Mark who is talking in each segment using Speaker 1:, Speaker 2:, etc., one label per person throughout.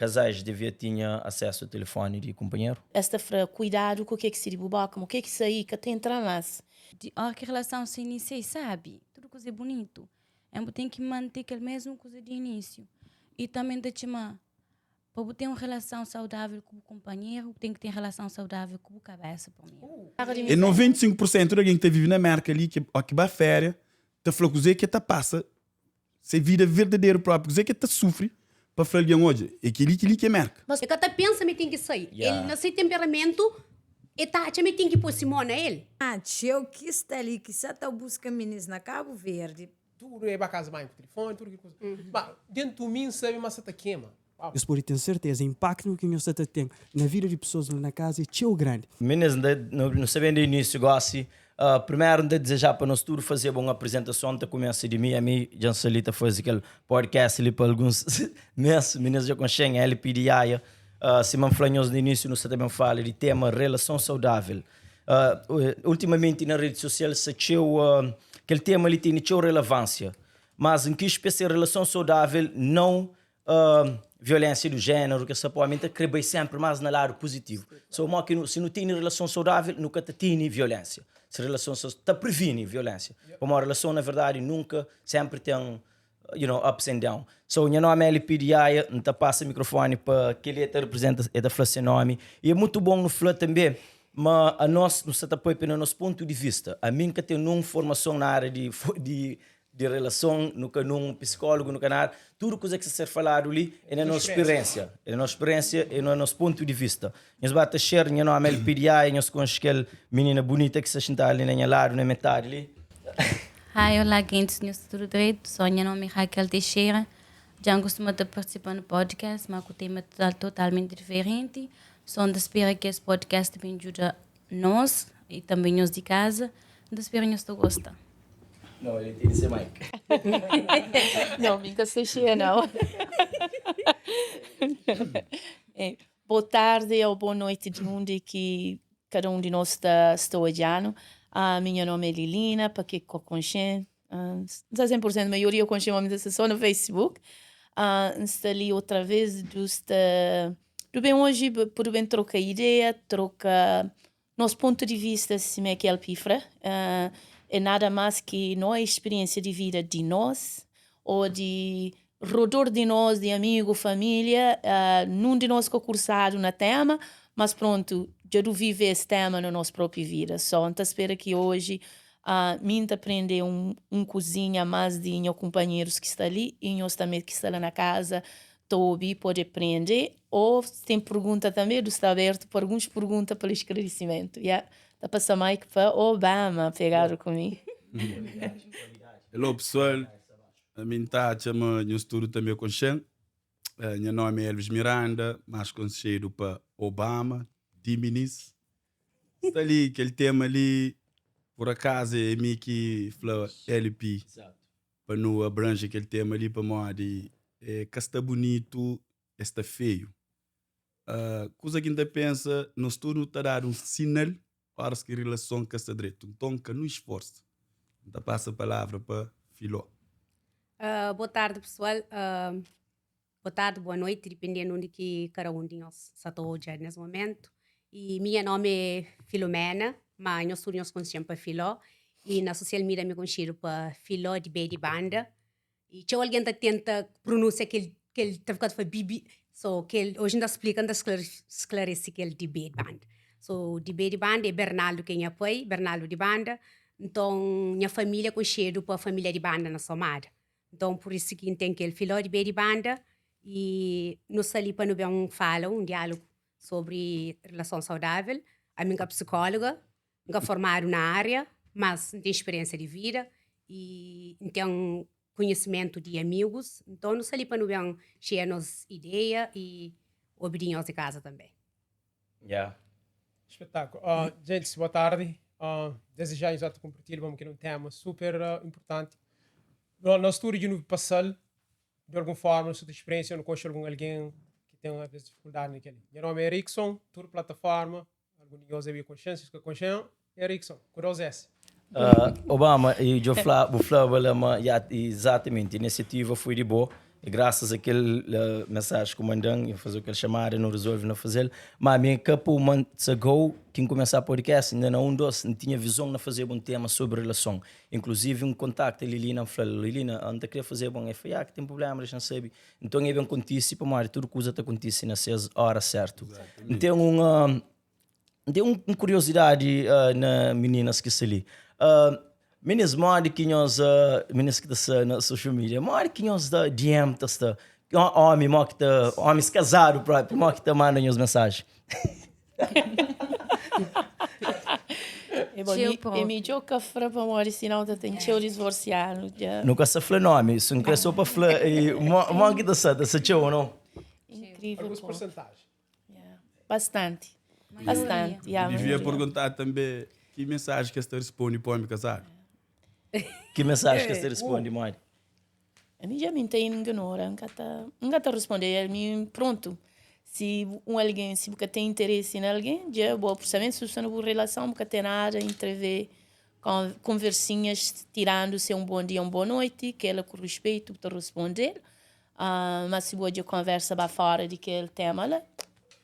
Speaker 1: Kazais devia tinha asesu a telefoni di kunpanheru?
Speaker 2: Es ta fra, Kuidadu ku ke ki sai di bu boka, ma ke ki sai ka ta entra mas.
Speaker 3: Di óra ki relason sa inisia i sabi, tudu kuza é bunitu. En bu ten ki mante kel mesmu kuza di inísiu. I tanbe N ta txoma, pa bu ten un relason saudável ku bu kunpanheru, bu ten ki ten relason saudável ku bu kabésa primeru.
Speaker 4: É 95 por sentu di algen ki ta vive na Merka li ki ó ki ba féria ta fla kuzê ki el ta pasa Se vida verdaderu propi, kuzê ki el ta sufri pa fla algen, Odja, é kel-li, kel-li ki é Mérka.
Speaker 5: El ka ta pensa ma el ten ki sai. El, na se tenperamentu, el ta atxa ma el ten ki poi se mô na el.
Speaker 6: Há txeu ki sta li ki sa ta buska minis na Cabo Verde.
Speaker 7: Tudu é ba kaza banhu ku telefoni, tudu ki kuza. Ma dentu mi N sabe ma sa ta kema. Uau.
Speaker 8: Nhos pode ten serteza, inpaktu ki nhos sta ta ten na vida di pesoas la na kaza é txeu grandi.
Speaker 1: Minis, nu sta ben di inísiu gósi. Primeru, N ta dizejá pa nos tudu fazeba un aprizentason. N ta kumesa di mi. Ami dja N sta li ta faze kel podcast li pa alguns mês. Minis dja konxe-m, LP di Yaya. Sima N fla nhos na inísiu, nu sta ta ben fala di tema relason saudável. Ultimamenti na redi sosial sta txeu, kel tema li tene txeu relevánsia. Mas N kis pa es ser relason saudável, nau Violénsia do género, kes sta poi, mi ta kre bai sénpri más na ladu puzitivu. So mo ki nu, si nu tene relason saudável, nu ka ta tene violénsia. Si relason sa, ta privini violénsia. Pamodi relason na verdadi nunka, sénpri ten, you know, ups and down. So nha nómi é LP di Yaya, N ta pasa mikrofóni pa kel-li e ta reprezenta, e ta fla se nómi. I é mutu bon nu fla tanbê ma anos nu sta ta pâpia na nos pontu di vista. Ami N ka ten nun formason na ária di di di relason, nu ka nun psikólogu, nu ka nada. Tudu kuza ki sta ser faladu li é na nos spiriénsia, é na nos spiriénsia, é na nos pontu di vista. Nhos ba ta share, nha nómi é LPDA i nhos konxe kel minina bunita ki sta xintadu li na nha ladu, na metadi li.
Speaker 3: Hi, olá gentis, nhos sta tudu dretu? So nha nómi é Raquel Teixeira. Dja N kustuma ta partisipa na podcast, má ku tema totalmenti diferenti. So N ta spera ki es podcast ta ben djuda nos i tanbe nhos di kaza. N ta spera nhos ta gosta.
Speaker 1: Não, ele tem de ser Mike.
Speaker 2: Não, mi ka sta xeia não. É, boa tarde ou boa noite de undi ki kada un di nos sta sta odjanu. Ah, minha nome é Lilina, pa ke ka konxe, ah, N sta 100% maioria konxe ma mi ta sta só na Facebook. Ah, N sta li outra vez, du sta du ben oji pa du ben troka ideia, troka Nos pontu di vista sima kel pifra é nada más ki no experiência di vida di nos ou di rodor di nos, di amigu, família, nun di nos ka kursadu na tema, mas prontu, dja du vive es tema na nos propi vida. So, N ta spera ki oji mi N ta prende un kuzinha más di nha kunpanherus ki sta li i nhos tanbe ki sta la na kaza ta obi pode prende ou si ten pergunta tanbe du sta abertu pa alguns pergunta pa esclarecimento ya ta pasa mic pa Obama pegadu ku mi.
Speaker 4: Hello pessoal, ami N ta atxa ma nhos tudu tanbe konxe-m. Nha nomi é Elvis Miranda, más konxedu pa Obama, di Minis. Sta li, kel tema li, pur akazu é mi ki fla LP. Pa nu abranje kel tema li pamodi e ka sta bunitu e sta feiu. Kuza ki N ta pensa nos tudu nu ta dadu un sinal oras ki rilason ka sta dretu. Nton ka nu isforsa. N ta pasa palavra pa Filó.
Speaker 5: Boa tardi pesoal. Boa tardi, boa noiti, dipendendu undi ki kada un di nhos sa ta odja nes momentu. I mi nha nomi é Filomena, ma nhos tudu nhos konxe-m pa Filó. I na sosial mídia mi konxedu pa Filó di Bé di Banda. I txeu algen ta tenta prunúnsia kel kel ta fika ta fla bibi so kel oji N ta splika N ta sklarese kel di Bé di Banda. So di Bé di Banda é Bernaldo ki é nha pai, Bernaldo di Banda. Nton nha família konxedu pa família di Banda na Somada. Nton, pur isu ki N ten kel filó di be di banda i nu sta li pa nu ben fala un diálogu sobri relason saudável. Ami N ka psikóloga, N ka formadu na ária, mas N ten spiriénsia di vida i N ten konhisimentu di amigus. Nton, nu sta li pa nu ben xeia nos ideia i obi di nhos di kaza tanbê.
Speaker 1: Yeah.
Speaker 7: Espetáculo. Uh, gente, boa tarde. Uh, desde já já te compartilho, vamos que um tema super uh, importante. Nós tudo de no passar, de alguma forma, sua experiência, não conheço algum alguém que tem às vezes dificuldade naquele. Meu nome é Erickson, tudo plataforma, algum de nós é consciência, que consciência, Erickson, ku dos S.
Speaker 1: Uh, Obama, e djo fla, bu fla bala ma ya, exatamente, iniciativa foi di bo. E graças a kel uh, mensagem que mandam, eu fazer aquela chamada, não resolve não fazer. Mas a couple months ago, que começar podcast, ainda não um doce, não tinha visão na fazer um tema sobre relação. Inclusive um contacto a Lilina, falou, Lilina, anda queria fazer bom, eu falei, ah, que tem problema, já não sabe. Então é bem acontece, para morrer, tudo coisa tá acontece na hora certo. Então um, tem um, um curiosidade uh, na meninas que se ali. Uh, meninas, modi que nós, uh, meninas que está na social media, modi que nós da DM tá está, homem, mo que tá, homens casados próprio, mo que tá mandam as mensagens.
Speaker 2: É bom,
Speaker 3: Tio
Speaker 2: mi,
Speaker 3: próprio.
Speaker 2: e mi gioca fra pa mori sinal ta tem tio divorciado. Já.
Speaker 1: Nunca se fala nome, isso não cresceu para falar, e mo, mo que tá está, tá se tchau ou não?
Speaker 2: Incrível.
Speaker 7: Alguns
Speaker 2: pô.
Speaker 7: porcentagens.
Speaker 2: Yeah. Bastante. Bastante. Yeah,
Speaker 4: Devia
Speaker 2: maioria.
Speaker 4: perguntar também que mensagem que esta responde para o homem casado.
Speaker 1: Que mensagem que você responde, mãe?
Speaker 2: A mim já me tem ignora, nunca tá, nunca tá responder, a mim pronto. Se um alguém, se você tem interesse em alguém, já é boa, principalmente se você não tem relação, nunca tem nada, entrever com conversinhas, tirando-se um bom dia, uma boa noite, que ela com respeito te responder. Ah, mas se você conversa para fora de aquele tema lá,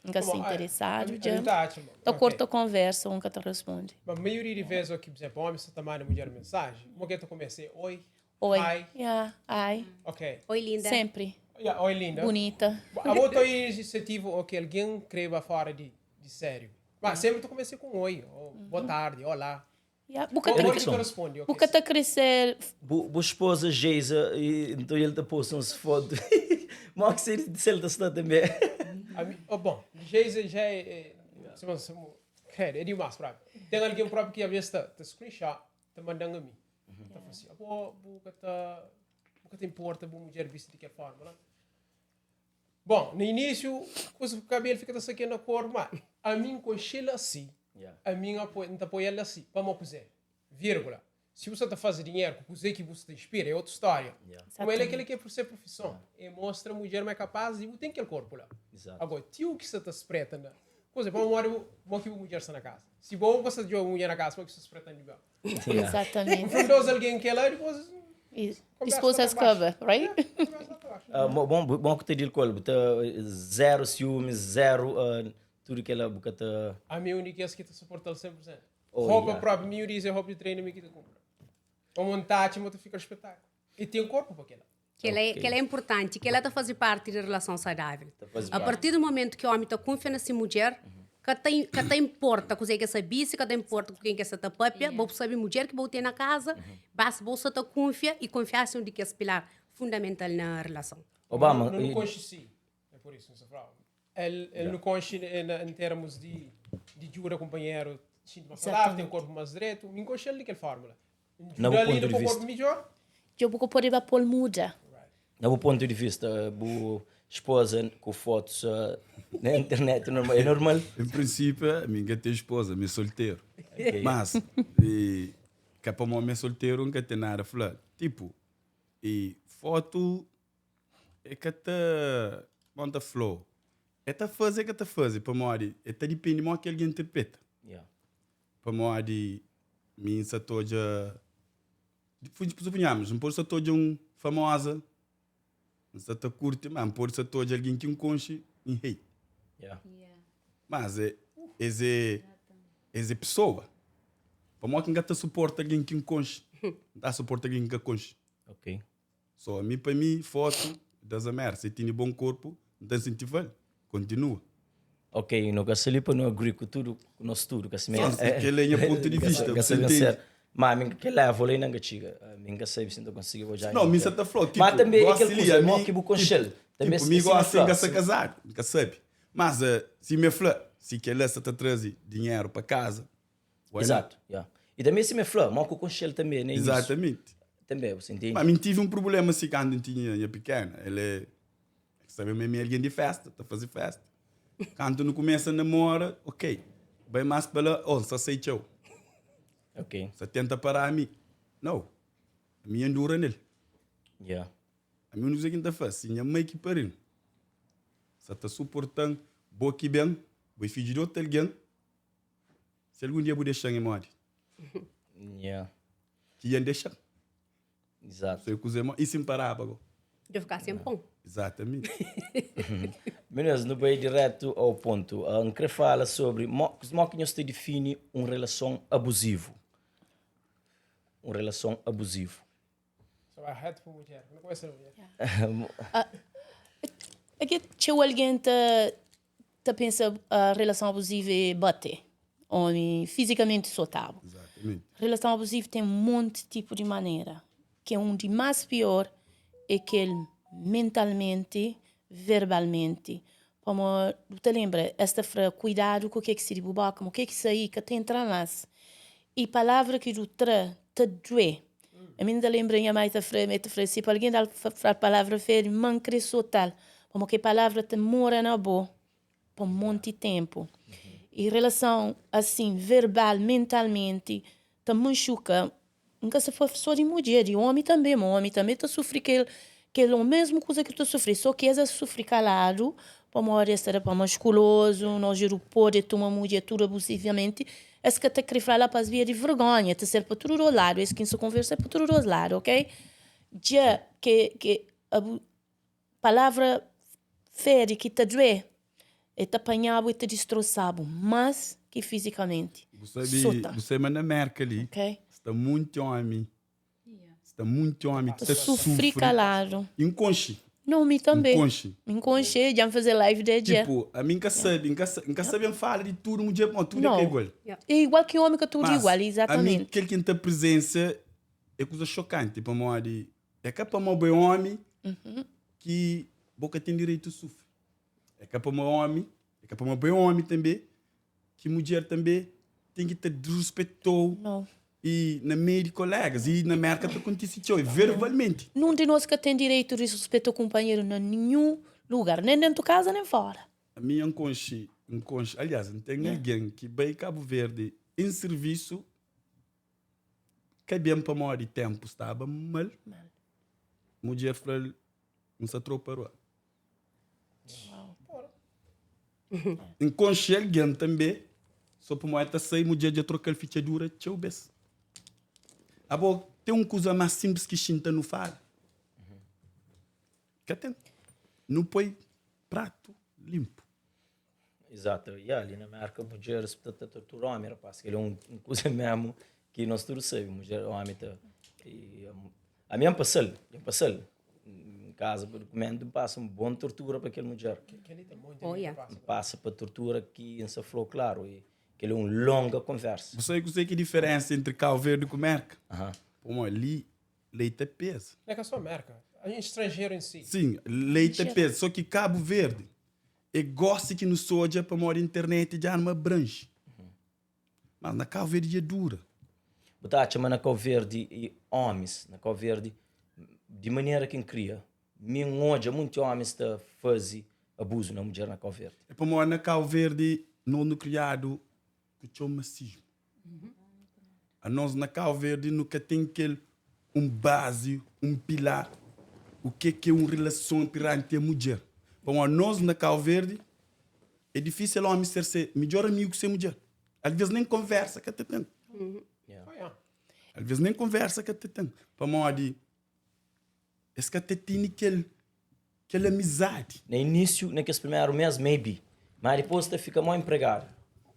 Speaker 2: nunca se
Speaker 7: Bom, a-
Speaker 2: interessado,
Speaker 7: a- a
Speaker 2: já.
Speaker 7: mim tá ótimo.
Speaker 2: Tá
Speaker 7: Ok.
Speaker 2: curta a conversa, nunca te responde.
Speaker 7: Mas a maioria de vezes aqui, por exemplo, homem se tá mandando mulher mensagem, como que tu começa? Oi.
Speaker 2: Oi.
Speaker 7: Hi.
Speaker 2: Yeah, ai.
Speaker 7: Ok.
Speaker 5: Oi, linda.
Speaker 2: Sempre.
Speaker 7: Yeah, oi, linda.
Speaker 2: Bonita.
Speaker 7: A outra iniciativa é que alguém creva fora de, de sério. Mas sempre tu começa com oi, ou boa tarde, olá.
Speaker 2: Yeah. Buca
Speaker 7: Ou
Speaker 2: tá
Speaker 7: que
Speaker 1: Erickson.
Speaker 7: tu responde, ok.
Speaker 2: Buca tá crescer
Speaker 1: Bu, bu esposa Geisa, e então ele te posta uns fotos. Mo que se se ele está também.
Speaker 7: A mim, oh, bom, Geisa já é. é se você- Cara, é demais, próprio. Tem alguém próprio que às vezes tá, tá screenshot, tá mandando a mim. Tá falando assim, oh, buca tá. Buca te importa, boa mulher vista de que forma, né? Bom, no início, o cabelo fica tá na cor, mas a mim com assim,
Speaker 1: Yeah.
Speaker 7: a mim apoia, não apoia ela assim, vamos cozer. Vírgula. Se você tá fazendo dinheiro, com o que você te inspira, é outra história.
Speaker 1: Yeah.
Speaker 7: Como ele é aquele que é por ser profissão. E mostra a mulher mais capaz e tem aquele corpo lá.
Speaker 1: Exato.
Speaker 7: Agora, tio que você está se preta, Por exemplo, uma hora eu que mulher está na casa. Se bom você de uma mulher na casa, como é que você se preta de bem?
Speaker 1: Yeah.
Speaker 2: Exatamente.
Speaker 7: Confrontou alguém que é lá e depois.
Speaker 2: E
Speaker 7: Conversa
Speaker 2: Esposa
Speaker 7: lá pra baixo.
Speaker 2: cover, right?
Speaker 7: Conversa lá pra baixo.
Speaker 1: Ah, bom, bom, bom que te digo, Colbo, tá, zero ciúmes, zero ah, tudo que ela buca tá.
Speaker 7: A minha única é que está suportando 100%.
Speaker 1: Oh,
Speaker 7: roupa
Speaker 1: yeah.
Speaker 7: própria, minha diz é roupa de treino, minha que compra. O montagem, mas fica espetáculo. E tem um corpo para aquela.
Speaker 5: Que ela, é,
Speaker 1: Ok.
Speaker 5: que ela é importante, que ela está fazendo parte da relação saudável.
Speaker 1: Tá fazendo
Speaker 5: A
Speaker 1: parte.
Speaker 5: partir do momento que o homem está confiando nessa mulher, que tem que tem importa com quem que essa bice, que tem importa com quem que essa tapapia, vou saber mulher que vou ter na casa, basta você tá confia e confiança onde que é esse pilar fundamental na relação.
Speaker 1: Obama,
Speaker 7: Não, não
Speaker 1: e-
Speaker 7: conche É por isso, não se fala. Ele, ele não conche em, em termos de, de jura companheiro, sinto mais saudável, tem um corpo mais direito, me conche ele daquela fórmula.
Speaker 1: Não,
Speaker 7: Jura
Speaker 1: o ponto
Speaker 7: ali
Speaker 1: de
Speaker 7: com o
Speaker 1: vista.
Speaker 7: corpo melhor,
Speaker 2: Eu vou poder pôr muda.
Speaker 1: do meu ponto de vista, bu esposa com fotos ah, na internet normal, é normal.
Speaker 4: Em princípio, a minha tem esposa, me solteiro.
Speaker 1: Ok.
Speaker 4: Mas, e, que é para um homem solteiro nunca tem nada a falar. Tipo, e foto é que tá monta flow. É tá fazer que tá fazer, para morrer. É tá depende mais que alguém interpreta.
Speaker 1: Yeah.
Speaker 4: Para morrer, mim se toja suponhamos, não pode ser toja um famosa, não se tá curte, mas não pode ser toja alguém que um conche em rei.
Speaker 1: Yeah.
Speaker 4: Mas é, esse, esse pessoa. Para que não suporta alguém que conche. Não dá suporta alguém que conche.
Speaker 1: Ok.
Speaker 4: Só a mim, para mim, foto das merda. Se tem bom corpo, não tem sentido. Continua.
Speaker 1: Ok, no caso ali para não agree com tudo, com nós tudo, que assim
Speaker 4: Só se aquele é meu ponto de vista, você entende?
Speaker 1: Mas mim que leva ali não chiga, mim que sabe se não consigo vou já.
Speaker 4: Não, mim se tá falando. Tipo,
Speaker 1: Mas também é
Speaker 4: gosto
Speaker 1: aquele
Speaker 4: ali,
Speaker 1: coisa,
Speaker 4: a
Speaker 1: mó
Speaker 4: mim,
Speaker 1: que bu conchel. Também
Speaker 4: Tipo,
Speaker 1: se-
Speaker 4: me
Speaker 1: se
Speaker 4: gosta
Speaker 1: me
Speaker 4: de
Speaker 1: fala,
Speaker 4: se casar, nunca sabe. Mas eh, se me fala, se que ela está trazer dinheiro para casa. why not?
Speaker 1: Exato, yeah. E também se me fala, mó que o conchel também, né? isso.
Speaker 4: Exatamente.
Speaker 1: Também, você entende?
Speaker 4: Mas mim tive um problema assim quando eu tinha minha pequena. Ele é, sabe, mesmo é alguém de festa, tá fazendo festa. Quando não começa a namora, ok. Bem mais para lá, oh, só sei tchau.
Speaker 1: Ok,
Speaker 4: Só tenta parar a mim. Não. A minha endura nele.
Speaker 1: yeah.
Speaker 4: A minha não sei quem tá fazendo. Se minha mãe que pariu. Só tá suportando, boa que bem, vou filho de outro alguém. Se algum dia vou deixar em morre.
Speaker 1: Yeah.
Speaker 4: Que ia deixar.
Speaker 1: Exato.
Speaker 4: Sei que usei, e sem parar, agora.
Speaker 5: Dja fiká sen pon.
Speaker 4: Exatamente.
Speaker 1: Meninas, nu bai diretu ao pontu. Ah, N kre fala sobri mo, mo ki nhos ta difini un relason abuzivu. Un relason abuzivu.
Speaker 7: Só vai reto pa mudjer. Nu kumesa na mudjer.
Speaker 2: É ki txeu algen ta ta pensa a relason abuzivu é bate omi fizikamenti sotaba.
Speaker 4: Exatamente.
Speaker 2: Relason abuzivu ten monti tipu di manera. Ki é un di más pior é kel mentalmenti, verbalmenti. Pamodi bu ta lenbra es ta fla kuidadu ku ke ki sai di bu boka, ma ke ki sai ka ta entra más. I palavra ki du tra ta duê. Ami N ta lenbra nha mai ta fla, el ta fla si pa algen da-l fla palavra fedi, ma N kre sota-l, pamodi ke palavra ta mora na bo pa un monti ténpu. I relason asin, verbal, mentalmenti, ta manxuka. N ka sta fla sô di mudjer, di ómi tanbê, ma ómi tanbê ta sufri kel kel mésmu kuza ki tu ta sufri, sô ki es ta sufri kaladu pamodi es ta da pa maskulozu, nos dja nu pode tuma mudjer tudu abuzivamenti, es ka ta kre fla la pa-s bia di vergonha, ta ser pa tudu dos ladu, es ki N sta konversa é pa tudu dos ladu, ok? Dja ke ke abu palavra fedi ki ta duê, e ta panha-bu, e ta distrosa-bu más ki fizikamenti.
Speaker 4: Bu sabe,
Speaker 2: Sota.
Speaker 4: bu sabe ma na Merka li
Speaker 2: Ok?
Speaker 4: sta munti omi, sta munti omi ki
Speaker 2: Ta
Speaker 4: ta
Speaker 2: sufri
Speaker 4: sufri
Speaker 2: kaladu.
Speaker 4: inkonxi,
Speaker 2: Não, mi tanbê.
Speaker 4: inkonxi.
Speaker 2: Mi nkonxe, dja N faze live de dja.
Speaker 4: Tipo, ami N ka sabe, N ka sa- N ka sabe N fala di tudu mudjer, pamodi tudu é ka
Speaker 2: Não.
Speaker 4: igual.
Speaker 2: É igual ki omi ka tudu
Speaker 4: Mas,
Speaker 2: igual,
Speaker 4: ami
Speaker 2: exatamente.
Speaker 4: kel ki N ta presensia é kuza xokanti, pamodi É ka pamó bo é omi ki bo ka ten direitu sufri. É ka pamó omi, é ka pamó bo é omi tanbe ki mudjer tanbe ten ki ta disruspetou i na meiu di kolegas. I na Merka ta kontise txeu, é verbalmenti.
Speaker 2: Nun di nos ka ten direitu di disruspeta kunpanheru na ninhun lugar, nen dentu kaza nen fora.
Speaker 4: Ami N konxe, N konxe, aliás, N ten algen ki bai Kabu Verdi en sirvisu Ka ben pamodi ténpu staba mal. Mudjer fla-l, N sa trou pa rua. N konxe algen tanbê, sô pamodi el ta sai, mudjer dja troka-l fitxadura txeu bês. Abo, ten un kuza más sinplis ki xinta nu fala? Ka ten. Nu poi pratu linpu.
Speaker 1: Exato, yeah, ali na Merka mudjeres ta ta tortura homi rapaz, kel é um, um kuza mesmo ki nós tudo sabe, mudjer, homi ta e, a mi passal, eu passal em casa por documento passa um bom tortura pa kel mudjer.
Speaker 5: Oh, yeah.
Speaker 1: Passa pa tortura ki nsa falou claro e kel é um longa conversa.
Speaker 4: Bu sabe kuzê ki é diferensa entre Cabo Verde ku Merka?
Speaker 1: Uh -huh.
Speaker 4: Pamodi li lei ta pesa.
Speaker 7: Não é que é só Merka, em estrangeiro em si.
Speaker 4: Sim, lei ta pesa. Só ki Cabo Verde É gosi ki nu sodja pamodi internet dja nu abranji. Mas na Cabo Verde dja dura.
Speaker 1: Bu ta atxa ma na Cabo Verde e omis na Cabo Verde di manera ki N kria mi N odja munti omis ta fazi abuzu na mudjer na Cabo Verde.
Speaker 4: É pamodi na Cabo Verde nos nu kriadu ku txeu masismu. Anos na Cabo Verde nu ka ten kel un bazi, un pilar, o ke ke un relason piranti a mudjer. Pamodi anos na Cabo Verde é difisil omi ser se midjor amigu ku se mudjer. Alves nen konversa ka ta ten. Alves nen konversa ka ta ten. Pamodi es ka ta tene kel kel amizadi.
Speaker 1: Na inísiu, na kes primeru mês, maybe. Má dipôs ta fika mó inpregadu.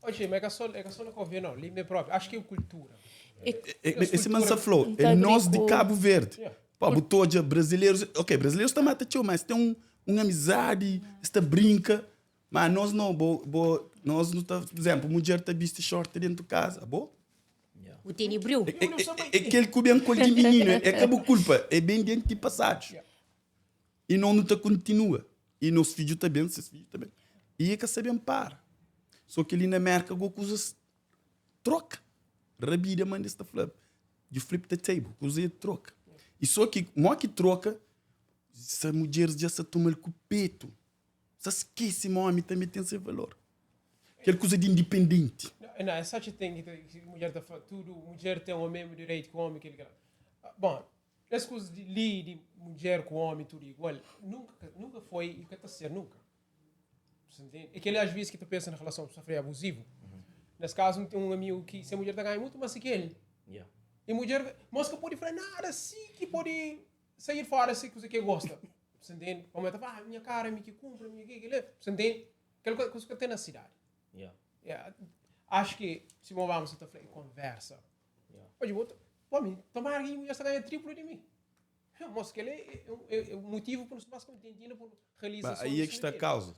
Speaker 7: Oxi, ma é ka só, é ka só na Cabo Verde, não. Li mé próprio. Acho que é cultura.
Speaker 4: É sima N sa fla-u, é nos di Cabo Verde. Pá, bu ta odja brazilerus, ok, brazilerus ta mata txeu, mas ten un amizadi, es ta brinka. Má nos não, bo, bo, nos nu ta, por exemplo, mudjer ta bisti short dentu kaza, bo?
Speaker 5: Bu tene briu.
Speaker 4: É, é, é kel ku ben kol di mininu, é ka bu kulpa, é ben di antipasadus. E nós nu ta kontinua. E nos fidju ta ben, ses fidju ta ben. E é ka sa ben para. Só ki li na Merka go kuzas troka. Rabida manda es ta fla, you flip the table, kuza é troka. E só ki, mo ki troka, sa mudjeres dja sa toma-l ku petu. Sa skese ma omi tanbe ten se valor. Kel kuza di indipendenti.
Speaker 7: Não, é such a thing que mulher tá tudo, mulher tem o mesmo direito que o homem, que ele Bom, Es kuzas di li di mudjer ku omi tudu igual nunka nunka foi i ka ta ser nunka. Você entende? É kel às vezes ki ta pensa na relason sofre abusivo. Nes kazu N ten un amigu ki se mudjer ta ganha mutu mas ki el.
Speaker 1: Yeah.
Speaker 7: E mudjer, mos ka pode fla nada si ki pode sair fora si kuza ki el gosta. Você entende? Pamodi ta fla, ah, minha cara, mi ki kumpra, mi ki kile. Você entende? Kel coisa que tem na cidade.
Speaker 1: Yeah.
Speaker 7: Yeah. Acho que se bom vamos ta fla, é conversa.
Speaker 1: Yeah.
Speaker 7: Hoje vou, pô, mi, tomara que mulher está ganha triplo de mim. Mas que ele é, é, é o motivo por nós mais contente ainda por
Speaker 4: Ba,
Speaker 7: realização.
Speaker 4: aí é que está a
Speaker 7: disso
Speaker 4: causa.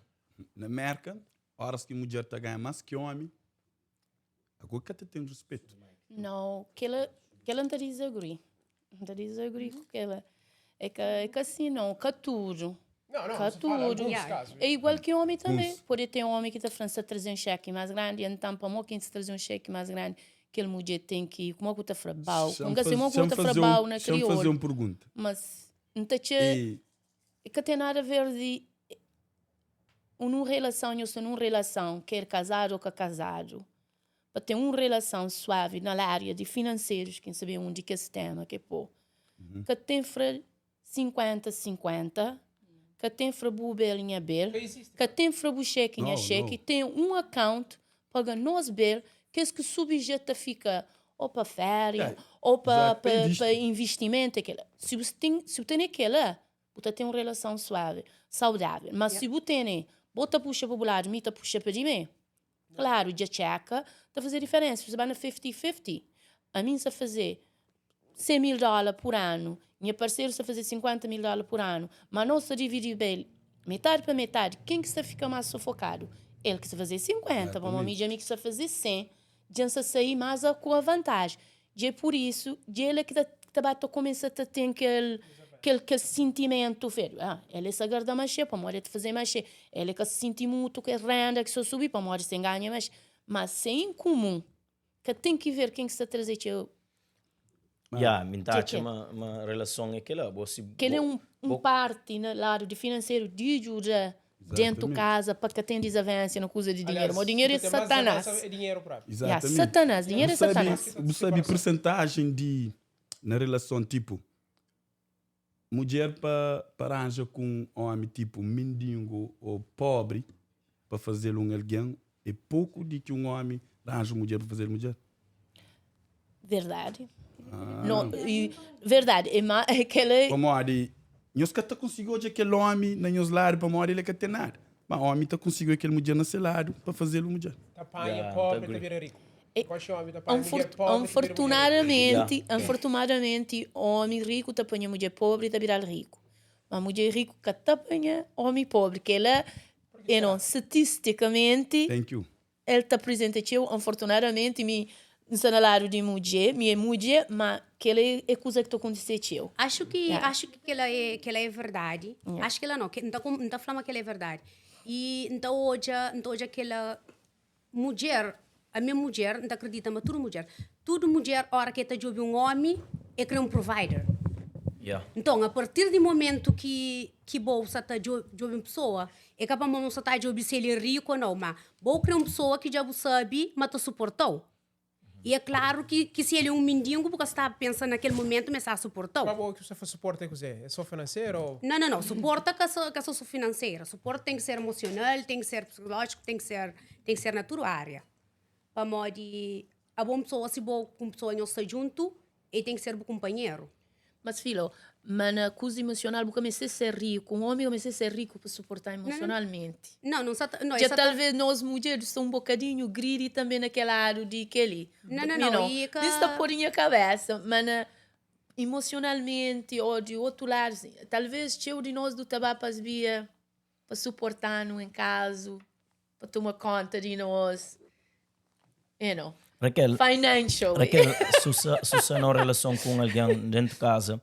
Speaker 4: Na América, horas que mulher está ganhando mais que homem, agora que até tem respeito.
Speaker 2: Não, que ela, que ela não te disagree. Não te disagree com ela. É que assim não, que tudo.
Speaker 7: Não, não,
Speaker 2: Que
Speaker 7: você fala
Speaker 2: tudo.
Speaker 7: alguns
Speaker 5: Yeah.
Speaker 7: casos.
Speaker 2: É igual que homem também.
Speaker 4: Uns.
Speaker 2: Pode ter um homem que está falando se trazer um cheque mais grande, então para quem se trazer um cheque mais grande, que ele mulher tem que, como é que está frabau?
Speaker 4: Deixa-me
Speaker 2: Nunca sei como
Speaker 4: faz-
Speaker 2: é que está
Speaker 4: deixa-me fazer
Speaker 2: frabau
Speaker 4: um-
Speaker 2: na
Speaker 4: Deixa-me fazer
Speaker 2: crioula.
Speaker 4: uma pergunta.
Speaker 2: Mas não te
Speaker 4: E,
Speaker 2: que tem nada a ver de uma relação, eu sou numa relação, quer casado ou que casado, para ter uma relação suave na área de financeiros, quem sabe onde que esse tema que pô, que tem fra 50-50, que tem fra bubel em bel,
Speaker 7: Que existe.
Speaker 2: que tem fra bu cheque em
Speaker 4: Não,
Speaker 2: cheque,
Speaker 4: não.
Speaker 2: tem um account para nós ver que esse que subjeta fica ou para férias,
Speaker 4: É,
Speaker 2: ou para
Speaker 4: já tem visto.
Speaker 2: para investimento. Aquela. Se você tem, se você tem aquela, você tem uma relação suave, saudável. Mas se você tem, bota puxa para o lado, mita puxa para mim, claro, já checa, tá fazer diferença. Você vai na 50-50. A mim, se fazer 100 mil dólares por ano, minha parceiro está a fazer 50 mil dólares por ano, mas não se dividir bem, metade para metade, quem que está fica mais sufocado? Ele que está a fazer 50, para uma mídia que está a fazer 100, já se sair mais a, com a vantagem. E é por isso, de ele que está tá, começa a ter aquele, aquele, aquele sentimento, velho. Ah, ele se agarda mais cheio, para morrer de fazer mais cheio. Ele que se sente muito, que renda, que só subir, para morrer sem ganha mais. Mas sem em comum, que tem que ver quem que está a trazer teu
Speaker 1: Yeah, me tá
Speaker 2: Que que é?
Speaker 1: uma relação aquela, você
Speaker 2: que ele é um, um parte no lado de financeiro de ajuda dentro de
Speaker 4: Exatamente.
Speaker 2: casa para que tem desavença não usa de dinheiro.
Speaker 7: Aliás,
Speaker 2: Mas o dinheiro é
Speaker 7: se tem mais
Speaker 2: satanás.
Speaker 7: desavença, É dinheiro próprio.
Speaker 2: Yeah,
Speaker 4: exatamente.
Speaker 2: satanás, dinheiro é
Speaker 4: Você sabe,
Speaker 2: satanás.
Speaker 4: você sabe percentagem de na relação tipo mulher para pa arranja com homem tipo mendigo ou pobre para fazer um alguém é pouco de que um homem arranja mulher para fazer mulher.
Speaker 2: Verdade.
Speaker 4: Ah.
Speaker 2: Não, e, verdade. É ma, é que ele,
Speaker 4: Como de nós que tá conseguiu hoje aquele homem na nos lado para morrer ele que tem nada. Mas homem tá conseguiu aquele mulher na seu lado para fazer mulher.
Speaker 7: Tapanha
Speaker 1: Yeah,
Speaker 7: pobre,
Speaker 1: agree.
Speaker 7: tá vira rico.
Speaker 2: É-
Speaker 7: Qual homem tapanha mulher
Speaker 2: Unfor-
Speaker 7: pobre, tá vira mulher rica.
Speaker 2: Unfortunadamente,
Speaker 1: Yeah.
Speaker 2: unfortunadamente, homem rico tá apanha mulher pobre e tá virar rico. Mas mulher rico que tá apanha homem pobre, que ela, you know, estatisticamente,
Speaker 4: Thank you.
Speaker 2: ele está presente eu, unfortunadamente, me lado de mulher, minha mulher, mas que ele é coisa que estou acontecendo eu.
Speaker 5: Acho que
Speaker 2: Yeah.
Speaker 5: acho que ela é que ela é verdade. Acho que ela não, que não tá não tá falando que ela é verdade. E então hoje, então hoje aquela mulher, a minha mulher, não acredita, mas tudo mulher, tudo mulher, hora que está de um homem, é que é um provider.
Speaker 1: Yeah.
Speaker 5: Então, a partir do momento que que bolsa está de uma pessoa, é capaz de não está de ouvir se ele é rico ou não, mas vou criar uma pessoa que já sabe, mas te suportou. E é claro que, que se ele é um mendigo, porque está pensando naquele momento, mas está suportou.
Speaker 7: Mas o que você faz suporte é que você é só financeiro ou
Speaker 5: Não, não, não. Suporta que só, que só sou financeira. Suporte tem que ser emocional, tem que ser psicológico, tem que ser, tem que ser na tua área. Para modo de a boa pessoa, se boa com pessoa não está junto, ele tem que ser bom companheiro.
Speaker 2: Mas, filho, mas na coisa emocional, eu comecei a ser rico. Um homem comecei a ser rico para suportar emocionalmente.
Speaker 5: Não, não, só, não,
Speaker 2: Já
Speaker 5: essa-
Speaker 2: talvez nós mulheres somos um bocadinho greedy também naquela área de aquele.
Speaker 5: Não, não,
Speaker 2: You
Speaker 5: não,
Speaker 2: know,
Speaker 5: e que-
Speaker 2: Isso está por minha cabeça, mas na- emocionalmente ou de outro lado, assim, talvez cheio de nós do tabaco as via para suportar no em caso, para tomar conta de nós. You know,
Speaker 1: Raquel,
Speaker 2: financially.
Speaker 1: Raquel, se você, se você não relação com alguém dentro de casa,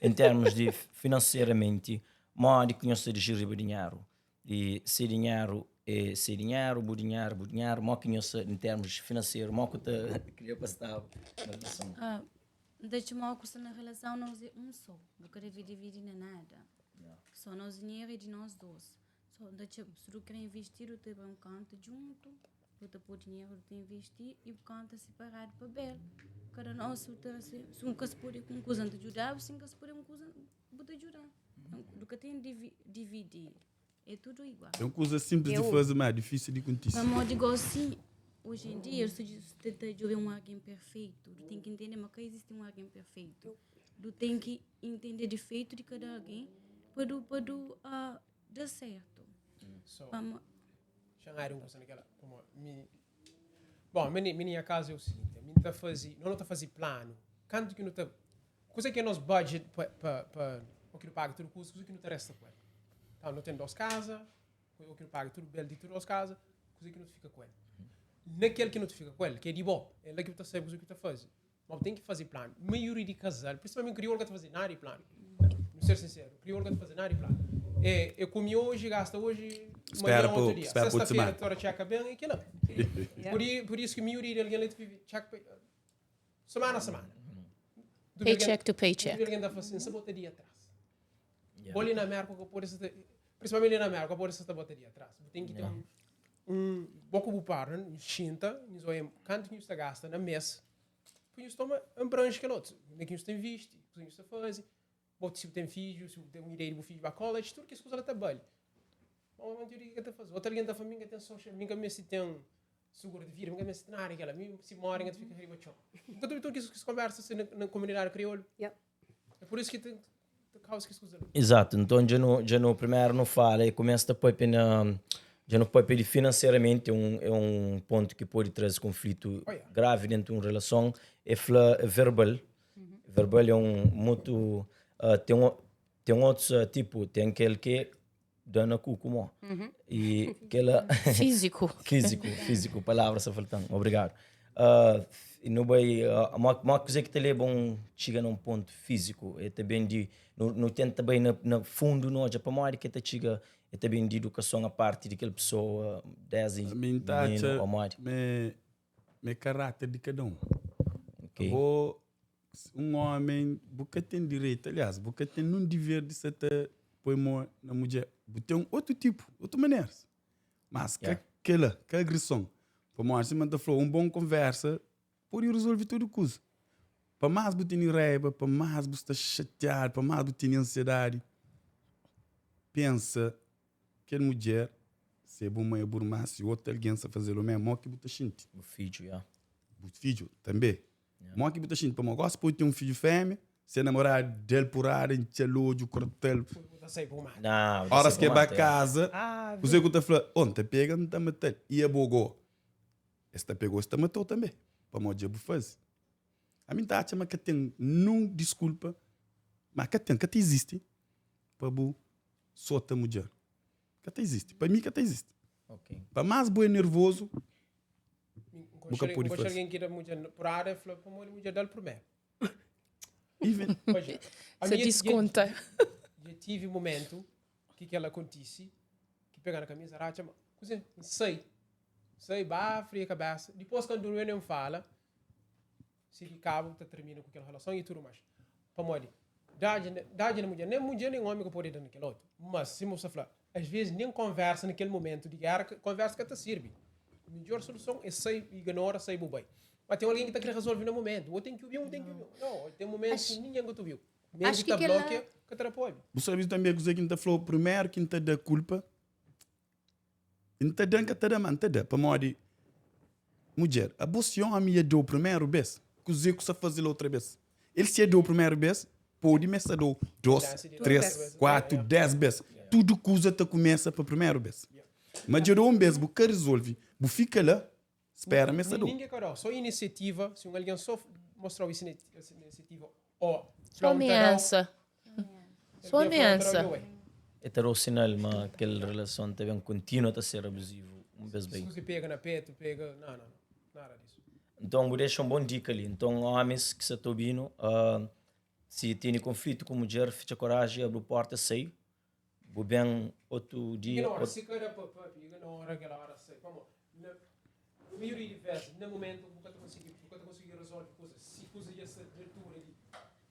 Speaker 1: em termos de financeiramente, modo que você de gerir o dinheiro. E se dinheiro é se dinheiro, bo dinheiro, bo dinheiro, modo que você em termos financeiros, modo que te queria passar na relação.
Speaker 3: Ah, deixa uma coisa na relação, nós é um só. Não quero dividir nem nada. Só nós dinheiro é de nós dois. Só deixa, se tu quer investir, eu te um canto junto. Eu te pôr dinheiro, eu te investir e o canto separado para bel. Cada nós, se se um caso pode com coisa te ajudar, se um caso pode com coisa vou te ajudar. Do que tem de dividir. É tudo igual.
Speaker 4: É uma coisa simples de
Speaker 5: Eu-
Speaker 4: fazer, mas é difícil de acontecer.
Speaker 3: Mas digo assim, hoje em dia, se você tenta de ver um alguém perfeito, tu tem que entender, mas que existe um alguém perfeito. Tu tem que entender defeito de cada alguém. pa du pa du uh, da sertu.
Speaker 7: So,
Speaker 3: Pamo,
Speaker 7: Xangai un kusa naquela como mi Bom, mi mi nha caso é o seguinte, mi ta fazi, não ta fazi plano. Kantu ki nu ta kusa ki é nos budget pa pa pa o ki nu paga tudu kusa, kusa ki nu ta resta ku el. Então, nu ten dos casa, o ki nu paga tudu bel di tudu dos casa, kusa ki nu ta fika ku el. Naquel ki nu ta fika ku el, ki é di bo, é la ki bu ta sabe kusa ki bu ta fazi. Mas bu ten ki faze planu. Maioria di kazal, principalmente kriolu ka ta faze nada di planu. Nu ser sinseru, kriolu ka ta faze nada di planu. É, é kumi oji, gasta oji,
Speaker 4: Spera
Speaker 7: manhã
Speaker 4: pa
Speaker 7: outro dia.
Speaker 4: spera pa outra
Speaker 7: Sexta-feira
Speaker 4: semana.
Speaker 7: tora txeka ben e kila. Por, i- por isso que maioria di algen li ta vive txeka pa semana a semana. Du bi algen-
Speaker 2: Paycheck to
Speaker 7: du
Speaker 2: paycheck.
Speaker 7: bi algen ta fala assim, sa bota dia atrás. Bo li na Amérika ka pode sa ta, principalmente li na Amérika, ka pode sa ta bota dia atrás. Bu ten ki ten un, un bo ku bu partner, nhos xinta, nhos oia kantu ki nhos ta gasta na mes, pa nhos toma abrange kel otu. Kuzê ki nhos ta invisti, kuzê ki nhos ta faze, bo si bu ten fidju, si bu ten un ideia di bu fidju ba college, tudu kes kuza la ta bali. Ma maioria ka ta faze. Otu algen ta fla, mi ka ten social, mi ka meste ten seguro di vida, mi ka meste nada di kela, mi si more N ka ta fika riba txon. Nta obi tudu kes konversa si na komunidadi kriolu. É por isso ki ten causa kes kuza li.
Speaker 1: Exato, nton dja nu dja nu primeru nu fala e kumesa ta papia na dja nu papia di finanseramenti é un é un pontu ki podi traze konflitu
Speaker 7: Oh yeah.
Speaker 1: gravi dentu un relason e fla verbal verbal é un mutu ten ten otus tipu ten kel ki da na ku ku mo e kela
Speaker 2: Físico.
Speaker 1: físico físico palavra sa faltan obrigado uh, nu bai uh, mo, mo kuze ki ta leba un txiga na un ponto físico e ta ben di nu, nu tenta bai na, na fundo nu odja pamodi ki ta txiga e ta ben di edukason a parti di kel pessoa desde
Speaker 4: Mi n ta
Speaker 1: mininu
Speaker 4: atxa
Speaker 1: ou modi
Speaker 4: me me karáter di kada un.
Speaker 1: Ok.
Speaker 4: Bo un ómi bu ka ten direitu, aliás, bu ka ten nun diver di sa ta poi mô na mudjer. Bu ten otu tipu, otu maneras. Mas ka
Speaker 1: Yeah.
Speaker 4: kela, ka agrison. Pamodi sima N ta fla, un bon konversa pode rezolve tudu kuza. Pa más bu tene raiba, pa más bu sta xatiadu, pa más bu tene ansiedadi, pensa kel mudjer, se é bu mai ô bu irman, si otu algen sta faze-l omésmu, modi ki bu ta xinti?
Speaker 1: Bu fidju, ya.
Speaker 4: Bu fidju tanbê. Modi ki bu ta xinti? Pamodi gosi pode ten un fidju fémia, se namoradu da-l purada, intxa-l odju, korta-l. Óras ki el ba kaza, kuzê ki bu ta fla? Ô, N ta pega, N ta mata-l. I abo gó? Es ta pega-u, es ta mata-u tanbê, pamodi dja bu faze. Ami N ta atxa ma ka ten nun diskulpa, ma ka ten, ka ta izisti pa bu sota mudjer. Ka ta izisti. Pa mi ka ta izisti. Pa más bu é nervozu, Bu ka pode
Speaker 7: faze.
Speaker 4: faze.
Speaker 7: Algen ki da mudjer porrada, fla pamodi mudjer dal primeru.
Speaker 4: Even
Speaker 7: Pois, a
Speaker 2: Se
Speaker 7: minha-
Speaker 2: desconta.
Speaker 7: Dja tive momentu ki kel akontise, ki pega na kamisa, ratxa, ma kuze? N sai. Sai, ba fria kabesa. Dipôs kandu eu nem fala, si ki kabu ta termina ku kel relason i tudu mais. Pamodi, dadji dadji na mudjer, nem mudjer nem omi ka pode da na kel otu. Mas, sima bu sta fla, as vezis nem konversa na kel momentu di gera, konversa ka ta sirbi. Midjor soluson é sai, ignora, sai bu bai. Mas ten algen ki ta kre resolve na momentu. Ou ten ki obi-u, ou ten ki obi-u. Nau, ten momentu ki ningen ka ta obi-u. Menti
Speaker 5: Acho ki
Speaker 7: ta
Speaker 5: kel-la
Speaker 7: blokia, ka ta da pa obi.
Speaker 4: Bu sabe tanbe kuzê ki N ta fla-u? Primeru ki N ta da kulpa N ta da, N ka ta da, ma N ta da. Pamodi, mudjer, abo si omi ia da-u primeru bes, kuze ku sa faze la otra bes? El si e da-u primeru bes, pode ma e sa da-u dos, tres, kuatu, des bes. Tudu kuza ta kumesa pa primeru bes. Ma dja da-u un bes, bu ka rizolve, bu fika la, spera ma e sa da-u.
Speaker 7: Ningen ka da-u, so inisiativa, si un algen so mostra-u inisiativa o
Speaker 2: Só
Speaker 7: fla-u N ta da-u.
Speaker 2: ameaça. Só ameaça.
Speaker 1: E ta da-u sinal ma kel relason ta ben kontinua ta ser abuzivu un bes bai.
Speaker 7: Si pega na petu, pega. Não, não, nada disso.
Speaker 1: Nton, bu dexa un bon dika li. Nton, ómis ki sta ta obi-nu, si tene konflitu ku mudjer, fitxa koraji, abri porta, sai. Bu ben otu dia.
Speaker 7: Ignora, si ka da pa papia, ignora kel ora, sai. Pamodi, na maioria di ves, na momentu bu ka ta konsigi, bu ka ta konsigi resolve kuza. Si kuza dja sta di altura di,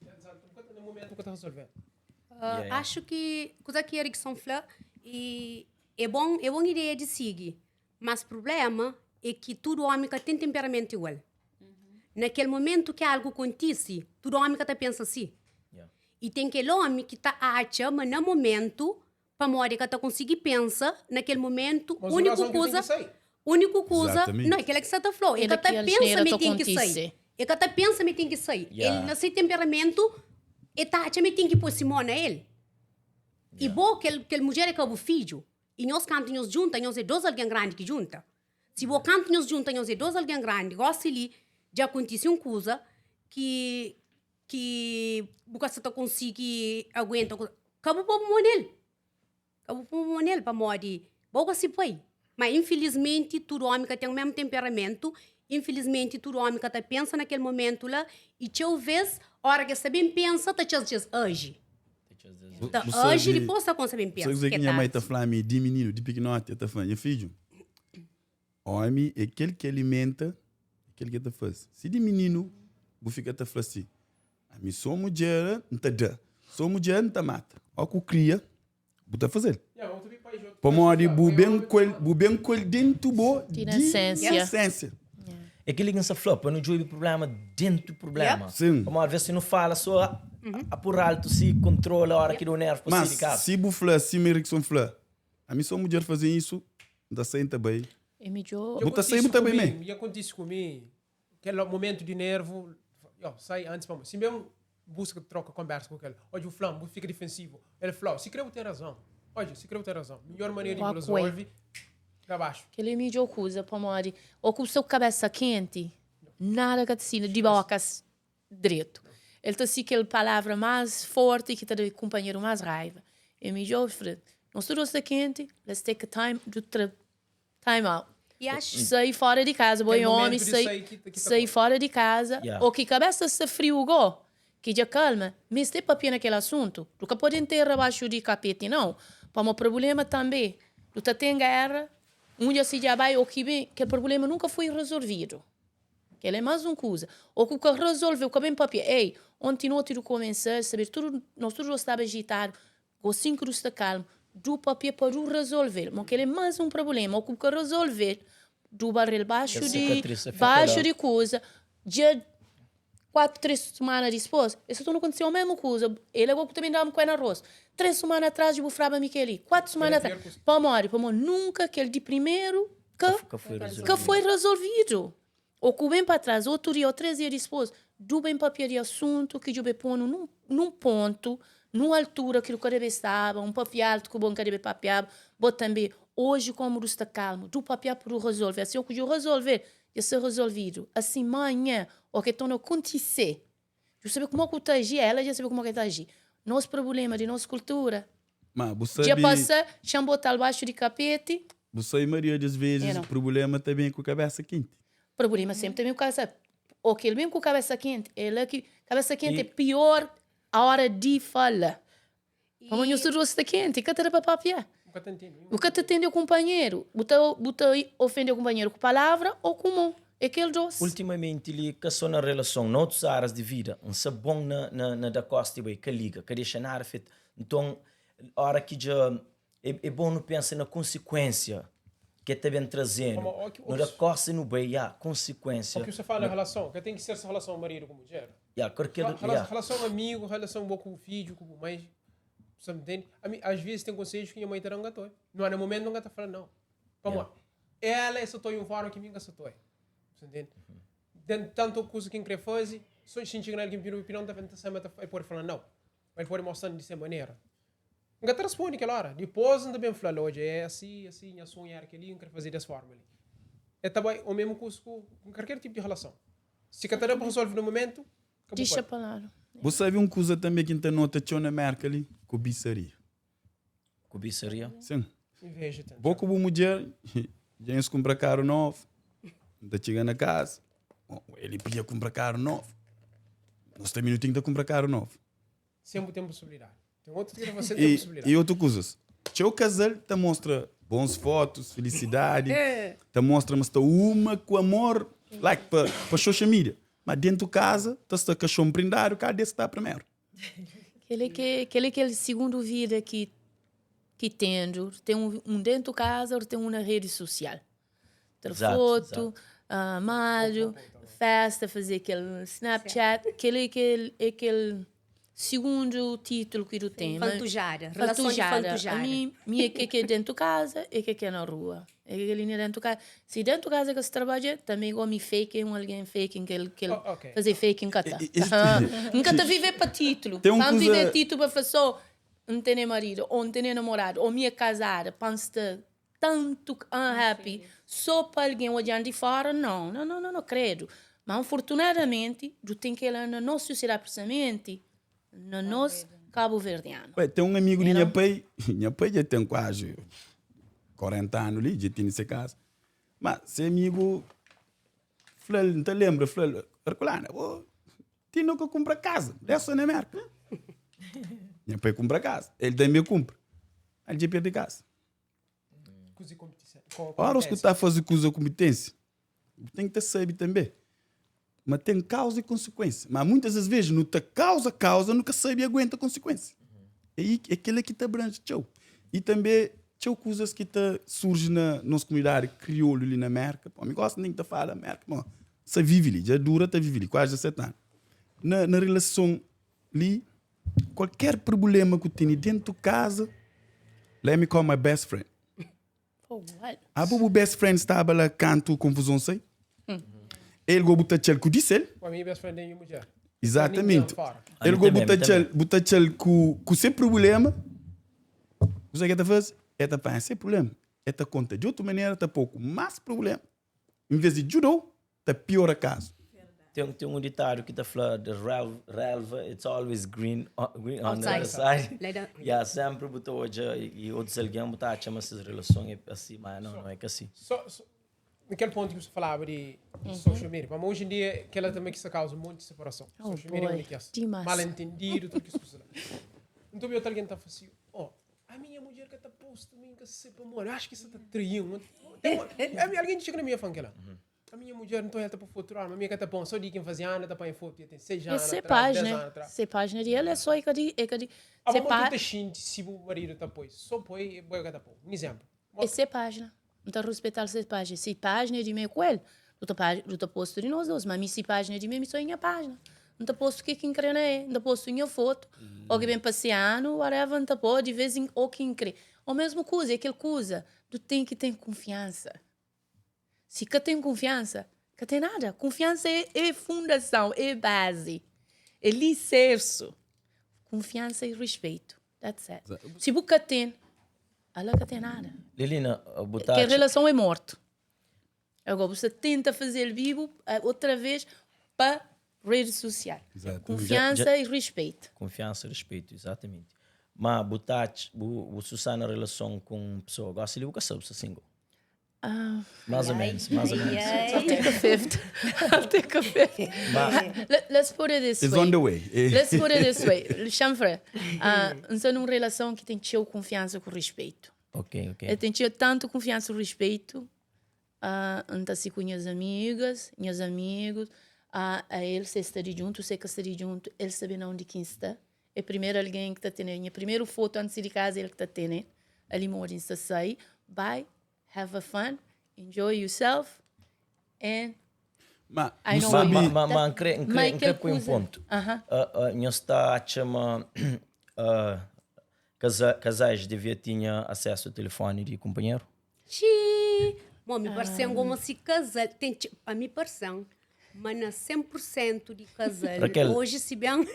Speaker 7: bu ka ta, na momentu bu ka ta resolve.
Speaker 5: Acho ki kuza ki Erickson fla e é bon, é bon ideia di sigi, mas prublema é ki tudu omi ka ten temperamentu igual. Na kel momentu ki algu kontisi, tudu omi ka ta pensa si. I ten kel omi ki ta atxa ma na momentu, pamodi e ka ta konsigi pensa na kel momentu,
Speaker 7: Mas o
Speaker 5: uniku
Speaker 7: razon ki ten
Speaker 5: kuza,
Speaker 7: ki sai.
Speaker 5: uniku kuza,
Speaker 4: Exatamente.
Speaker 5: não, é kel ki sa ta fla, e
Speaker 2: Kel
Speaker 5: ka ta
Speaker 2: ki
Speaker 5: pensa
Speaker 2: asneira
Speaker 5: ma
Speaker 2: ta
Speaker 5: e ten ki sai.
Speaker 2: kontise.
Speaker 5: E ka ta pensa ma e ten ki sai.
Speaker 1: Yeah.
Speaker 5: El na se temperamentu, e ta atxa ma e ten ki poi se mo na el. I bo, kel, kel mudjer é ka bu fidju. I nhos kantu nhos djunta, nhos é dos algen grandi ki djunta. Si bo kantu nhos djunta, nhos é dos algen grandi, gosi li dja kontise un kuza ki ki bu ka sta ta konsigi aguenta, ka bu pô bu mô nel. Ka bu pô bu mô nel pamodi bo ka si pai. Ma infilismenti tudu ómi ka ten mésmu tenperamentu, infilismenti tudu ómi ka ta pensa na kel momentu la i txeu vês óra ki es ta ben pensa ta txas dja es aji. Ta aji dipôs ta konsa ben pensa.
Speaker 4: Sabe kuzê ki nha mai ta fla-mi di mininu, di pikinoti? El ta fla, Nha fidju, ómi é kel ki alimenta, é kel ki el ta faze. Si di mininu bu fika ta fla si, Ami sô mudjer N ta da, sô mudjer N ta mata. Ó ku kria, bu ta faze-l. Pamodi bu ben ku el, bu ben ku el dentu bo
Speaker 2: Di
Speaker 4: di
Speaker 2: nasensia.
Speaker 4: nasensia.
Speaker 1: É kel-li ki N sta fla, pa nu djobe prubléma dentu prubléma.
Speaker 4: Sim.
Speaker 1: Pamodi alvês si nu fala sô a por altu, si kontrola óra ki da-u nervu pa sai di
Speaker 4: Mas
Speaker 1: kaza.
Speaker 4: si bu fla sima Erickson fla, ami sô mudjer faze isu, N ta sai N ta bai.
Speaker 2: É midjor.
Speaker 4: Bu ta sai bu ta bai mê.
Speaker 7: Dja kontise ku mi, Kel momentu di nervu, yo, sai antis pa Si ben buska troka konbersa ku kel, odja bu fla-m, bu fika difensivu. El fla-u, si kre bu ten razon. Odja, si kre bu ten razon. Midjor manera di bu rezolvi, da baxu.
Speaker 2: Kel é midjor kuza, pamodi ô ku sta ku kabesa kenti, nada ka ta sina di bokas dretu. El ta si kel palavra más forti ki ta da kunpanheru más raiva. É midjor fla, nos tudu sta kenti, let's take a time, du tra Time out. Sai fora di kaza, bo é omi, sai, sai fora di kaza, o ki kabesa sta friu go, ki dja kalma, meste papia na kel asuntu. Du ka pode nterra baxu di kapeti nau, pamo prabulema tanbe, du ta ten gera, un dja si dja bai o ki ben, kel prabulema nunka foi resolvidu. Kel é más un kuza. O ku ka resolve, u ka ben papia, ei, onti noti du kumensa saber tudu, nos tudu dos staba agitadu, Gosin ki du sta kalmu, du papia pa du resolve-l. Mo kel é más un prabulema. O ku bu ka resolve-l, du barre-l baxu di, baxu di kuza. Dja 4, 3 sumana dispôs, es ta torna kontise omesmu kuza. El ago ku ta ben da-m kué na rostu. 3 sumana atras dja bu fraba mi kel-li. 4 sumana atras. Pamodi? Pamodi nunka kel di primeru ka, ka foi resolvidu. O ku ben pa tras, otu dia o 3 dia dispôs, du ben papia di asuntu ki djobe ponu nun, nun pontu, nun altura ki du ka debe staba, un papia altu ku bo N ka debe papiaba, bo tanbe. Oji komu du sta kalmu, du papia pa du rezolve. Asi o ku djo rezolve, dja sta rezolvidu. Asi manha o ke torna kontise, djo sabe kuma ku ta aji, ela dja sabe kuma ke ta aji. Nos prabulema di nos kultura
Speaker 4: Ma bu
Speaker 2: dja
Speaker 4: sabe.
Speaker 2: pasa, xa N botal baxu di kapeti.
Speaker 4: Bu sabe maria des vezis prubulema ta ben ku kabesa kenti.
Speaker 2: Prubulema sempre ta ben ku kabesa o kel ben ku kabesa kenti é la ki kabesa kenti é pior a hora di fala pamodi nhos tudu sta kenti ka ta da pa papia bu ka ta tende kunpanheru bu ta bu ta ofende kunpanheru ku palavra o ku mon é kel dos.
Speaker 1: Ultimamenti li ka so na relason na otus aras di vida N sa bon na na na da kosta i bai ka liga ka dexa nada afeta nton ora ki dja É bon nu pensa na konsikuensia ke ta ben traze-nu. Nu da kosta nu bai, ya, konsikuensia.
Speaker 7: O ki bu sta fala na relason, ka ten ki ser so relason maridu ku mudjer.
Speaker 1: Ya, kualker, ya.
Speaker 7: Relason amigu, relason bo ku bu fidju, ku bu mai, sa ntende? Ami, as vezis ten konsedjus ki nha mai ta da-m, N ka ta oi. No, na momentu N ka ta fala nau. Pamodi? Ela e sa ta oi un forma ki mi N ka sa ta oi. Sa ntende? Ten tantu kusa ki N kre faze, so si N txiga na algin pidi opinion, N ta fla, N ta el pode fla nau. El pode mostra-m di se manera. N ka ta responde kel óra. Dipôs N ta ben fla-l, Odja, é asi, asi, nha sonhu éra kel-li, N krê faze des fórma li. El ta bai omésmu kuza ku kalker tipu di relason. Si ka ta da pa rezolve na momentu, ka bu
Speaker 2: Dixa
Speaker 7: poi.
Speaker 2: pa ladu.
Speaker 4: Bu sabe un kuza tanbê ki N ta nota txeu na Mérka li? Kubisaria.
Speaker 1: Kubisaria?
Speaker 4: Sin.
Speaker 7: Inveja ten
Speaker 4: Bo
Speaker 7: txeu.
Speaker 4: ku bu mudjer, dja nhos kunpra karu novu, N ta txiga na kaza, el pia kunpra karu novu, nos tanbê nu ten ki ta kunpra karu novu.
Speaker 7: Sen bu ten posibilidadi. Ten otus ki ta fla sen ten
Speaker 4: E,
Speaker 7: posibilidadi.
Speaker 4: e otu kuzas. Txeu kazal ta mostra bons fotus, felisidadi, ta mostra ma sta uma ku amor, like pa, pa social media. Ma dentu kaza ta sta kaxon prindadu, kada des sta primeru.
Speaker 2: Kel que kel é kel segundo vida ki ki tendu, ten um, um dentu kaza, ou ten um na rede social. Tra
Speaker 1: Exato,
Speaker 2: foto,
Speaker 1: exato.
Speaker 2: armário, festa, fazer aquele Snapchat, aquele, aquele, aquele segundo título que tu tem. Mas
Speaker 5: Fantujada. Relação de
Speaker 2: fantujada. A
Speaker 5: fantujada.
Speaker 2: mim, minha que que é dentro de casa e que que é na rua. É que ali dentro de casa. Se dentro de casa que se trabalha, também igual me fake, um alguém fake, que ele, que ele
Speaker 7: Oh, ok.
Speaker 2: fazer fake em cata.
Speaker 4: E- e-
Speaker 2: Nunca te viver para título.
Speaker 4: Tem um
Speaker 2: Não
Speaker 4: coisa-
Speaker 2: viver título para fazer só. N tene maridu ou N tene namoradu ou mi é kazada pa N sta tantu unhappy só pa algen odja-m di fora? Nau, nau, nau, nau, kredu. Ma nfortunadamenti du ten kel-la na nos sosiedadi, prisamenti na nos kabuverdianu.
Speaker 4: Pai, ten un amigu di nha pai, nha pai dja ten kuazi 40 anu li, dja tene se kaza. Ma se amigu fla-l, N ta lenbra, fla-l, Herculano, bo ti no ka kunpra kaza, desa na Merka. Nha pai kunpra kaza, el tanbe kunpra, el dja perde kaza. Óras ku ta faze kuza konpitênsia, bu ten ki ta sabe tanbe ma ten kauza i konsikuênsia. Ma muitas das vezes nu ta kauza kauza, nu ka sabe aguenta konsikuênsia. É i é kila ki ta abrange txeu. I tanbe txeu kuzas ki ta surji na nos komunidadi kriolu li na Merka. Pô, mi gosta nen ki ta fala Merka, pô, sa vive li, dja dura ta vive li, kuazi 17 anu. Na, na relason li, kualker prubulema ku tene dentu kaza, let me call my best friend.
Speaker 2: Oh, what?
Speaker 4: Abo bu best friend staba la kantu konfuzon sai? El go bu ta txal ku di sel?
Speaker 7: Pa mi best friend é nha mudjer.
Speaker 4: Exatamente.
Speaker 7: Ninguém fora.
Speaker 4: El
Speaker 1: Ami
Speaker 4: go bu
Speaker 1: também,
Speaker 4: ta
Speaker 1: ami
Speaker 4: txal,
Speaker 1: também.
Speaker 4: bu ta txal ku ku se problema. Kuzê ki el ta faze? El ta panha se problema, el ta konta di otu manera, ta pô ku más problema. Em vez di djuda-u, ta piora kazu.
Speaker 1: Ten, ten un ditadu ki ta fla the rel, relva it's always green, green on the other
Speaker 5: Outside.
Speaker 1: side.
Speaker 5: Lá da-
Speaker 1: Yeah, sempre bu ta odja e, e otus algen bu ta atxa ma ses relason é asi, mas não, não é que assim.
Speaker 7: Só, só, naquele ponto que você falava de, de social media. Mas hoje em dia, aquela também que isso causa um monte de separação.
Speaker 2: Oh,
Speaker 7: social media é
Speaker 2: boy.
Speaker 7: onde que é
Speaker 2: Demais.
Speaker 7: mal entendido, tudo que isso. Então, eu alguém tá falando assim, oh, a minha mulher que tá posta, mim que se pa amor, eu acho que isso tá traindo. Tem um- Alguém chega na minha fã lá. A minha mulher não tá para foto, mas a minha que tá bom, só de quem fazia ana tá para foto, tem 6
Speaker 2: É
Speaker 7: anos
Speaker 2: ser
Speaker 7: atrás, 10
Speaker 2: página,
Speaker 7: anos atrás.
Speaker 2: ser página de ela é só é que de, é que de,
Speaker 7: Ah,
Speaker 2: ser
Speaker 7: mas
Speaker 2: pá,
Speaker 7: tu te sente se o marido tá pois, só põe, boi que tá pô. Um exemplo.
Speaker 2: é ser página. Não tá respeitar ser página. Se página é de mim com ele, tu tá página, tu tá posto de nós dois, mas mim se página é de mim, só minha página. Não tá posto o que quem crê, né? Não tá posto minha foto, ou que vem passeando, whatever, não tá posto, de vez em ou quem crê. Ou mesmo coisa, é aquele coisa, tu tem que ter confiança. Se que tem confiança, que tem nada. Confiança é, é fundação, é base, é alicerce. Confiança e respeito. That's it. Se você tem, ela que tem nada.
Speaker 1: Lilina, bu ta
Speaker 2: Que a
Speaker 1: atxa,
Speaker 2: relação é morte. Agora você tenta fazer vivo outra vez para rede social.
Speaker 4: Exatamente.
Speaker 2: Confiança
Speaker 1: Já-
Speaker 2: e respeito.
Speaker 1: confiança e respeito, exatamente. Mas bu ta atxa, bu, bu sa na relason ku un pessoa, gosi li bu ka sabe se single.
Speaker 2: Ah,
Speaker 1: Mais ou menos, mais ou menos.
Speaker 2: I'll take a fifth. I'll take a fifth. Let's put it this
Speaker 4: It's
Speaker 2: way.
Speaker 4: on the way.
Speaker 2: Let's put it this way. Chanfre, uh, estou numa relação que tem teu confiança com respeito.
Speaker 1: Ok, ok.
Speaker 2: Eu tenho tanto confiança e respeito. Uh, então, assim, com minhas amigas, meus amigos, uh, a ele se está de junto, sei que está de junto, ele sabe não de quem está. É primeiro alguém que está tendo. Minha primeira foto antes de casa, ele que está tendo. Ali mora em sai. Bye, have a fun, enjoy yourself, and
Speaker 4: Ma
Speaker 2: I
Speaker 4: bu
Speaker 2: know
Speaker 1: Ma,
Speaker 4: sabe,
Speaker 1: ma, ma, ma N kre, N kre,
Speaker 2: Mas
Speaker 1: N kre
Speaker 2: aquele
Speaker 1: poi un
Speaker 2: coisa-
Speaker 1: ponto.
Speaker 2: Aham.
Speaker 1: Nhos ta atxa ma kaza, kazais devia tinha asesu a telefoni di kunpanheru?
Speaker 5: Txii! Bom, mi parse-m como si casal tem a mi parse-m ma na 100% di casal
Speaker 1: Raquel.
Speaker 5: hoje si ben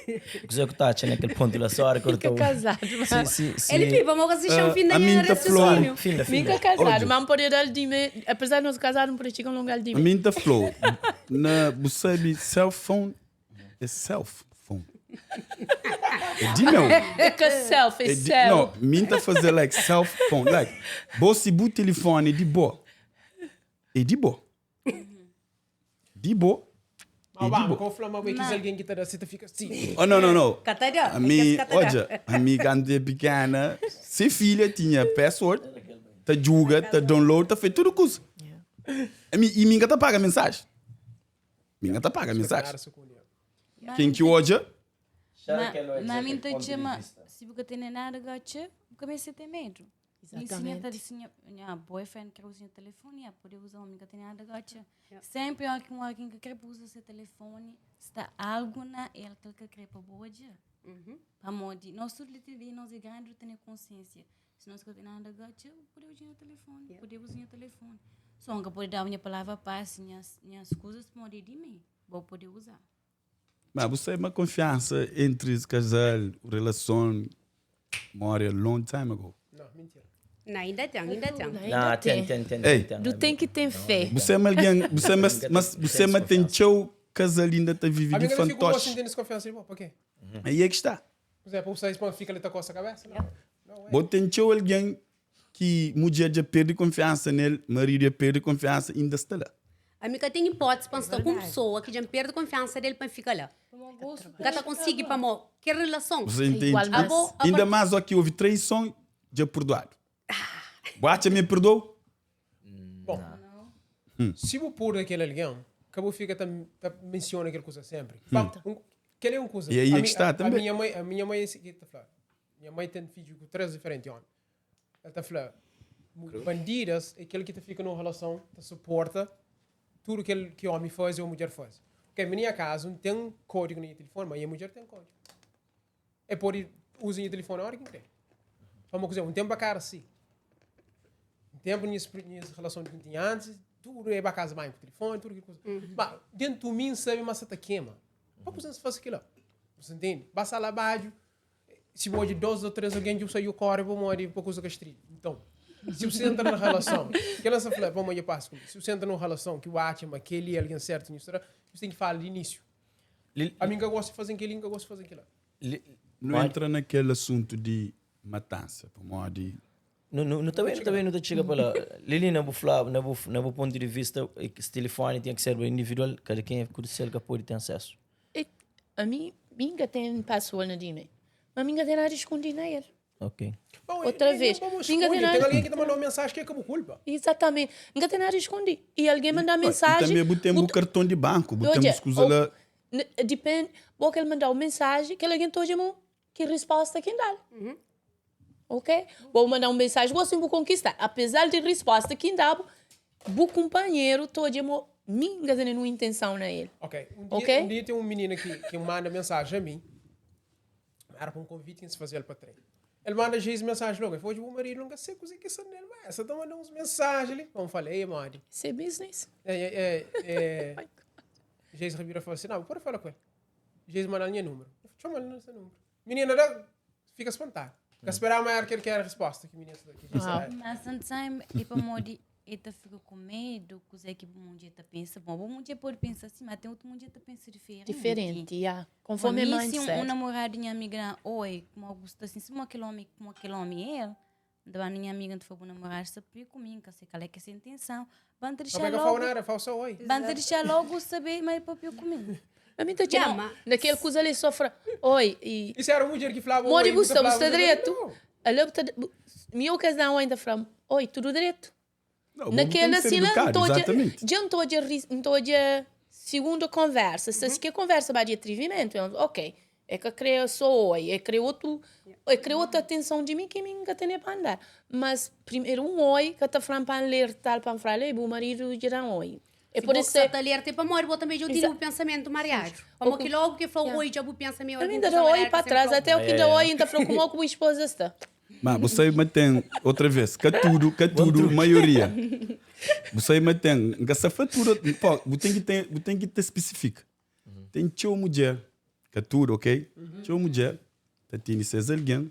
Speaker 1: Kuzê ku ta atxa na kel pontu la? Sorry
Speaker 2: Fica
Speaker 1: korta-u.
Speaker 2: casado.
Speaker 1: Si, si, si.
Speaker 5: Ele pipa, mas você chama fim da
Speaker 4: a
Speaker 5: minha
Speaker 4: mim tá
Speaker 5: raciocínio.
Speaker 1: Finda, finda.
Speaker 2: Fica casado,
Speaker 4: Olha.
Speaker 2: mas não pode dar de mim. Apesar de nós casar, não pode chegar um lugar de
Speaker 4: a
Speaker 2: mim.
Speaker 4: mim tá flow. Na, bu sabe, cell phone é self phone. É di meu.
Speaker 2: É que self, é
Speaker 4: É di,
Speaker 2: self.
Speaker 4: não, mim tá fazer like self phone. Like, bo se bu telefone de boa. É de boa. De boa. É de
Speaker 7: Obama,
Speaker 4: boa.
Speaker 7: com flama, que alguém que tá da você fica assim.
Speaker 4: Oh, não, não, não.
Speaker 5: Catada,
Speaker 4: A mim, olha, a mim quando é pequena, se filha tinha password, tá juga, tá download, tá feito tudo coisa. A mim, e minha tá paga mensagem. Minha tá paga mensagem. Quem que olha,
Speaker 3: Ma, ma mim ta chama, se você tem nada gacha, começa a ter medo.
Speaker 2: Exatamente.
Speaker 3: Ensina, minha boyfriend quer usar o telefone, pode usar, homem que tem nada gacha. Sempre há um alguém que quer usar seu telefone, está algo na ele que ele quer para boa dia. Para modi, nós tudo lhe nós é grande tem consciência. Se nós não tem nada gacha, pode usar o telefone, pode usar o telefone. Só que pode dar minha palavra passe, minhas minhas coisas pode de mim, vou poder usar.
Speaker 4: mas você é uma confiança entre esse casal, relação. More a long time ago.
Speaker 7: Não, mentira.
Speaker 5: Não, ainda tem, ainda tem.
Speaker 1: Não, tem, tem, tem.
Speaker 4: Ei.
Speaker 1: tem.
Speaker 2: Du tem ki ten fé.
Speaker 4: Você é alguém, você é mas, mas você é tem teu casal ainda tá vive
Speaker 7: A
Speaker 4: de
Speaker 7: mim ainda fico gosto
Speaker 4: fantoche.
Speaker 7: de desconfiança, irmão, por quê?
Speaker 4: Aí é que está.
Speaker 7: Por exemplo, vocês fica ali tá com essa cabeça? Não. Não é.
Speaker 4: Bom, tem teu alguém que mulher já perde confiança nele, marido já perde confiança, ainda está lá.
Speaker 5: A mim que tem hipótese para estar com pessoa que já perde confiança dele para ficar lá. Gata consegue para mo que relação.
Speaker 4: Você entende?
Speaker 2: Igual
Speaker 5: A bo- a
Speaker 4: Ainda
Speaker 5: par-
Speaker 4: mais ó, que houve traição, já perdoado. Boate me perdoou?
Speaker 7: Bom, se você pôr aquele alguém, acabou fica tam, tá, menciona aquela coisa sempre. Bom, um, aquele é uma coisa.
Speaker 4: E aí
Speaker 7: A
Speaker 4: é que
Speaker 7: mi-
Speaker 4: está
Speaker 7: a,
Speaker 4: também.
Speaker 7: A minha mãe, a minha mãe é assim que tá falando. Minha mãe tem filho com três diferentes homens. Ela tá falando, bandidas é aquele que te fica numa relação, te suporta tudo que ele, que o homem faz ou a mulher faz. Porque na minha casa não tem código no telefone, mas a mulher tem código. É por usar o telefone a hora que quer. Vamos dizer, um tempo a cara assim. Um tempo minha, minha relação que tinha antes, tudo é para casa mais com o telefone, tudo que coisa. Mas dentro de mim sabe, mas você queima. Por que você faz aquilo? Você entende? Basta lá abaixo. Se pode dois ou três alguém que saiu corre, vou morrer por coisa que Então, se você entra na relação, que ela fala, vamos eu passo comigo. Se você entra numa relação que o acha, aquele é alguém certo nisso, você tem que falar de início.
Speaker 1: Li-
Speaker 7: A mim que eu gosto de fazer aquilo, que eu gosto de fazer aquilo.
Speaker 1: li-
Speaker 4: Não entra naquele assunto de matança, por modo de
Speaker 1: Não, não, não, também, também não te chega para lá. Lili, na vou falar, na vou, na vou ponto de vista, é que esse telefone tem que ser individual, cada quem é que que pode ter acesso.
Speaker 2: E, a mim, minha tem password na Dime. Mas minha tem nada escondido na ele.
Speaker 1: Ok.
Speaker 7: Bom,
Speaker 2: Outra
Speaker 7: e- e
Speaker 2: vez.
Speaker 7: não vamos
Speaker 2: Ninguém tem
Speaker 7: esconder.
Speaker 2: nada-
Speaker 7: Tem alguém que te mandou uma mensagem que acabou culpa.
Speaker 2: Exatamente. Nunca tem nada escondido. E alguém mandar
Speaker 4: E
Speaker 2: mensagem.
Speaker 4: também botemos o
Speaker 2: bot-
Speaker 4: cartão de banco, botemos
Speaker 2: Olha,
Speaker 4: coisa
Speaker 2: ou-
Speaker 4: lá.
Speaker 2: ne- Depende. Bom que ele mandar uma mensagem, que alguém toje mo que resposta que dá. Ok? Vou mandar uma mensagem, vou assim vou conquistar. Apesar de resposta que dá, o companheiro toje mo minha tem nenhuma intenção na ele.
Speaker 7: Ok. Um dia,
Speaker 2: Ok?
Speaker 7: um dia tem um menino que, que manda mensagem a mim. Era para um convite que se fazia ele para treino. Ele manda Giz mensagem logo. Ele falou, o marido nunca sei o que é isso nele, mas essa tá mandando uns mensagens ali. Bom, falei, mano.
Speaker 2: Isso é business.
Speaker 7: É, é, é, é. Geis Ribeiro falou assim, não, pode falar com ele. Geis mandou meu número. Eu falei, deixa eu mandar seu número. Menina, dá- fica espantada. Fica esperar maior que ele quer a resposta. Que menina, que disse,
Speaker 2: Uau.
Speaker 7: é.
Speaker 3: Mas sometimes, e modi, ele fica com medo, coisa que um dia tá pensa, bom, um dia pode pensar assim, mas tem outro dia tá pensa diferente.
Speaker 2: Diferente, yeah. Conforme
Speaker 3: Pra
Speaker 2: o
Speaker 3: mim, se um,
Speaker 2: mindset.
Speaker 3: um namorado minha amiga, oi, como Augusto, assim, se aquele homem, como aquele homem é ele, da minha amiga, não foi bom namorar, se comigo, que sei qual é que é essa intenção, vão te
Speaker 7: Não
Speaker 3: deixar
Speaker 7: pega fala
Speaker 3: logo,
Speaker 7: nada, fala só oi.
Speaker 3: vão te deixar logo saber, mas papiou comigo.
Speaker 2: A mim tá
Speaker 5: Yeah,
Speaker 2: dizendo,
Speaker 5: mas-
Speaker 2: naquele coisa ali sofre. Oi, e
Speaker 7: Isso era uma mulher que falava
Speaker 2: Mori
Speaker 7: oi,
Speaker 2: busta,
Speaker 7: falava,
Speaker 2: busta
Speaker 7: não.
Speaker 2: direito. Alô, tá, minha ocasião ainda from. Oi, tudo direito.
Speaker 4: Não,
Speaker 2: Naquele
Speaker 4: tem que ser
Speaker 2: assim,
Speaker 4: educado,
Speaker 2: não tô
Speaker 4: Exatamente.
Speaker 2: Já não estou de segunda conversa. Se que conversa vai de atrevimento, eu, ok. É que eu creio só oi, é que outro, é que outra atenção de mim que me nunca tem para andar. Mas primeiro um oi, que tá falando para alertar para falar, ei, o marido dirá um oi. É por isso
Speaker 5: que alerta para morrer, vou também já
Speaker 2: Exa-
Speaker 5: tive o pensamento mariado. Como que logo que falou
Speaker 2: Yeah.
Speaker 5: oi, já vou pensar meio
Speaker 2: Eu ainda dou oi para trás, até o que dá oi, ainda falou como a esposa está.
Speaker 4: Mas você mantém, outra vez, que tudo, que tudo, maioria. Você mantém, essa fatura, pô, você tem que ter, você tem que ter específico. Tem teu mulher, que tudo, ok? Teu mulher, tá tendo seis alguém,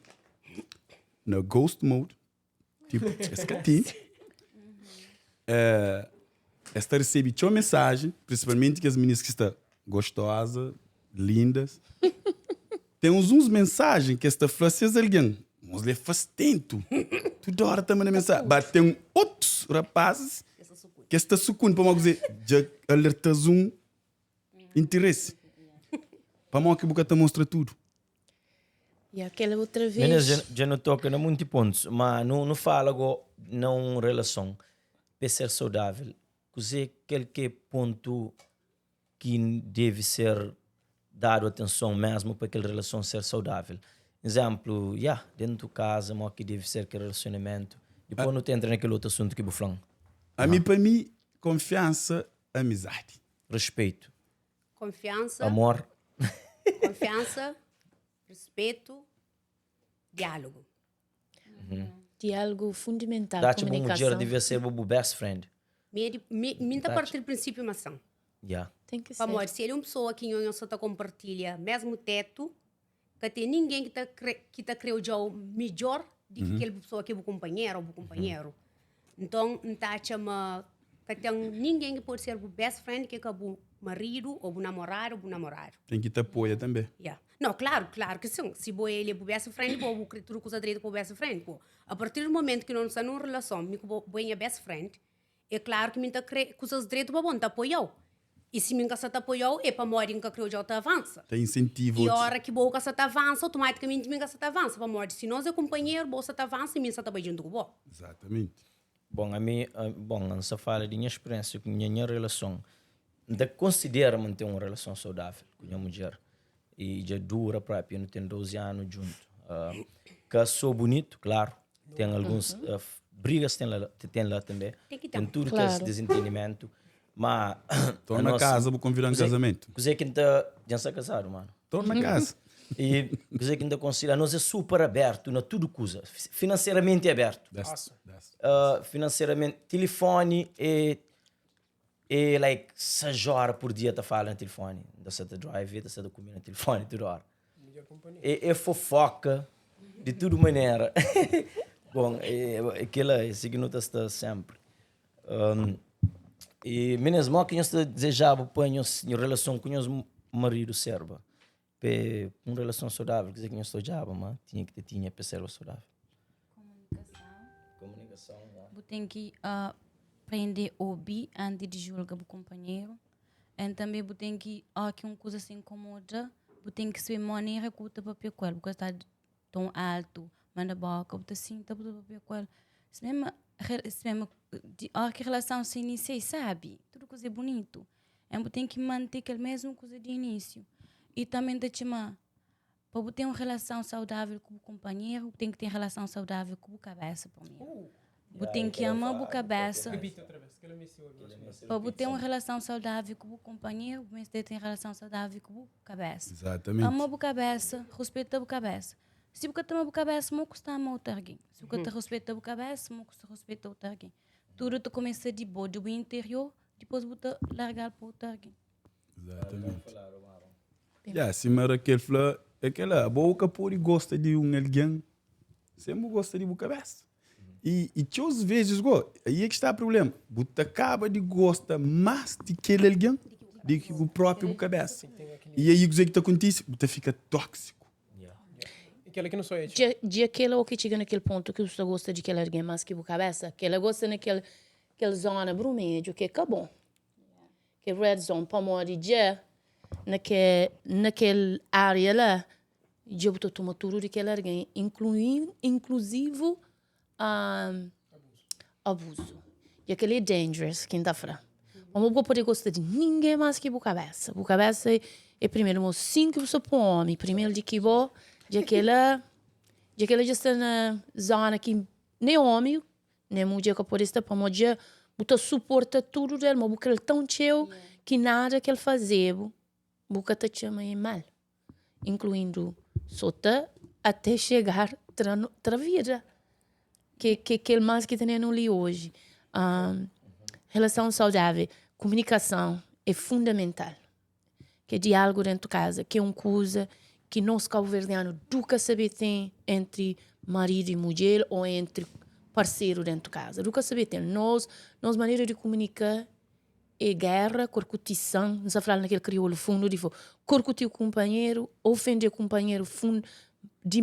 Speaker 4: no ghost mode, tipo, esse que tem. É, esta recebe teu mensagem, principalmente que as meninas que estão gostosas, lindas. Tem uns, uns mensagens que esta flor se alguém. Uns lhe faz tento. Toda hora também na mensagem. Mas tem outros rapazes que está sucundo para dizer, já alertas um interesse. Para que boca te mostra tudo.
Speaker 2: E aquela outra vez.
Speaker 1: Meninas, já, já não toca em muitos pontos, mas não, não fala agora não relação para ser saudável. Quer aquele que é ponto que deve ser dado atenção mesmo para aquela relação ser saudável. Exemplo, yeah, dentro de casa, mo que deve ser aquele relacionamento. Depois não te entra naquele outro assunto que o falando.
Speaker 4: A mim, para mim, confiança, amizade.
Speaker 1: Respeito,
Speaker 5: Confiança,
Speaker 1: amor.
Speaker 5: confiança, respeito, diálogo.
Speaker 2: Diálogo fundamental,
Speaker 1: Dá-te uma mulher
Speaker 2: comunicação.
Speaker 1: deve ser o best friend.
Speaker 5: Minha, minha, minha
Speaker 1: Verdade.
Speaker 5: partir do princípio maçã.
Speaker 1: Yeah.
Speaker 2: Tem que ser.
Speaker 5: Amor, se ele é uma pessoa que eu só tá compartilha mesmo teto, Ka ten ningen ki ta kre, ki ta kre odja-u midjór di ki kel pesoa ki é bu kunpanheru ô bu kunpanheru. Nton, N ta atxa ma ka ten ningen ki pode ser bu best friend ki é ka bu maridu ô bu namorada ô bu namoradu.
Speaker 4: Ten ki ta apoia tanbê.
Speaker 5: Ya. Nau, klaru, klaru ki sin. Si bo el é bu best friend, bo bu kre tudu kuza dretu pa bu best friend. Bo, a partir di momentu ki no sta nun relason, mi ku bo, bo é nha best friend, É klaru ki mi N ta krê kuzas dretu pa bo, N ta apoia-u. I si mi N ka sta ta apoia-u, é pamodi N ka krê odja-u ta avansa.
Speaker 4: Ta insentiva
Speaker 5: I
Speaker 4: otus.
Speaker 5: óra ki bo ka sta ta avansa, otomatikamenti mi N ka sta ta avansa, pamodi si nos é kunpanheru, bo sta ta avansa i mi N sta ta bai djuntu ku bo.
Speaker 4: Izatamenti.
Speaker 1: Bon, ami, bon, N sta fala di nha spiriensia ku nha nha relason. N ta konsidera ma N ten un relason saudavel ku nha mudjer i dja dura propi, nu ten 12 anu djuntu. Ka so bunitu, klaru, Ten alguns uh, brigas ten lá, ten lá também.
Speaker 5: Tem que
Speaker 1: Tem
Speaker 5: ter.
Speaker 1: tudo que é
Speaker 2: Claro.
Speaker 1: desentendimento. Mas
Speaker 4: Tô na casa, vou convidar um casamento.
Speaker 1: Kuzê que tá, já está casado, mano.
Speaker 4: Tô na casa.
Speaker 1: E kuzê que tá considera, nós é super aberto na tudo coisa, financeiramente aberto.
Speaker 4: That's, that's.
Speaker 1: Financeiramente, telefone é é like 6 horas por dia ta fala na telefone. Ta sa ta drive, ta sa ta comer na telefone tudo hora. É, é fofoca de tudo maneira. Bom, é, é aquela, esse que não está sempre. Um, e meninas, mo que nós desejava para nós em relação com nós marido serba. Pe um relação saudável, quer dizer que nós ojava, mas tinha que ter tinha para ser saudável.
Speaker 3: Comunicação.
Speaker 1: Comunicação, yeah.
Speaker 3: Bu ten ki uh, prende obi antes de julga bu companheiro. E também bu ten ki, ó, ki un kuza se incomoda, bu ten ki saber maneira ku bu ta papia ku el. Bu ka sta tão alto, manda boca, bu ta sinta, bu ta papia ku el. Se mesmo, se mesmo, di hora ki relação se inicia, e sabe, tudo kuza é bonito. E bu ten ki manter kel mesmo kuza di início. E também ta txoma, pa bu ten un relação saudável ku bu companheiro, bu ten ki ten relação saudável ku bu cabeça primeiro. Bu ten ki ama bu cabeça. Pa bu ten un relação saudável ku bu companheiro, bu meste ten relação saudável ku bu cabeça.
Speaker 4: Exatamente.
Speaker 3: Ama bu cabeça, respeita bu cabeça. Si bu ka ta ama bu cabeça, mo ku sta ama otu algen. Si bu ka ta respeita bu cabeça, mo ku sta respeita otu algen. Tudu ta começa di bo, di bu interior, dipôs bu ta largal pa otu algen.
Speaker 4: Exatamente. Ya, sima Raquel fla, é kela, bo ka pode gosta di un algen sem bu gosta di bu kabesa. E, e txeu vezes go, aí é que está problema. Bu ta kaba di gosta más di kel algen di ki bu próprio bu kabesa. E aí kuzê ki ta kontise? Bu ta fika tóxico.
Speaker 7: Aquela que não sou eu.
Speaker 2: Dia, dia aquele ou que chega naquele ponto que você gosta de aquele alguém mais que bu cabeça, que ela gosta naquele aquele zona vermelho que acabou. Que red zone pamodi dja na ke na kel área la dja bu ta toma tudu di kel algen inklui inkluzivu um, abuzu. Dja kel-li é dangerous ki N ta fla. Pamodi bu ka pode gosta di ningen más ki bu kabésa. Bu kabésa é primeru. Mo sin ki bu sta pô ómi primeru di ki bo, dja kel-la dja kel-la dja sta na zona ki nen ómi Nen mudjer ka pode sta pamodi dja bu ta suporta tudu del, ma bu kre-l tão txeu ki nada ki el faze-bu bu ka ta txema e mal, inkluindu sota até xegar tra tra vida, ke ke kel mas ki tenenu li oji. Relason saudável, kumunikason é fundamental, ke diálogu dentu kaza, ke un kuza ki nos kauverdianu du ka sabe ten entri maridu i mudjer o entri parseru dentu kaza, du ka sabe ten. Nos, nos manera di kumunika é géra, korkutison, N sa flal na kel kriolu fundu di korkuti kunpanheru, ofende kunpanheru fundu di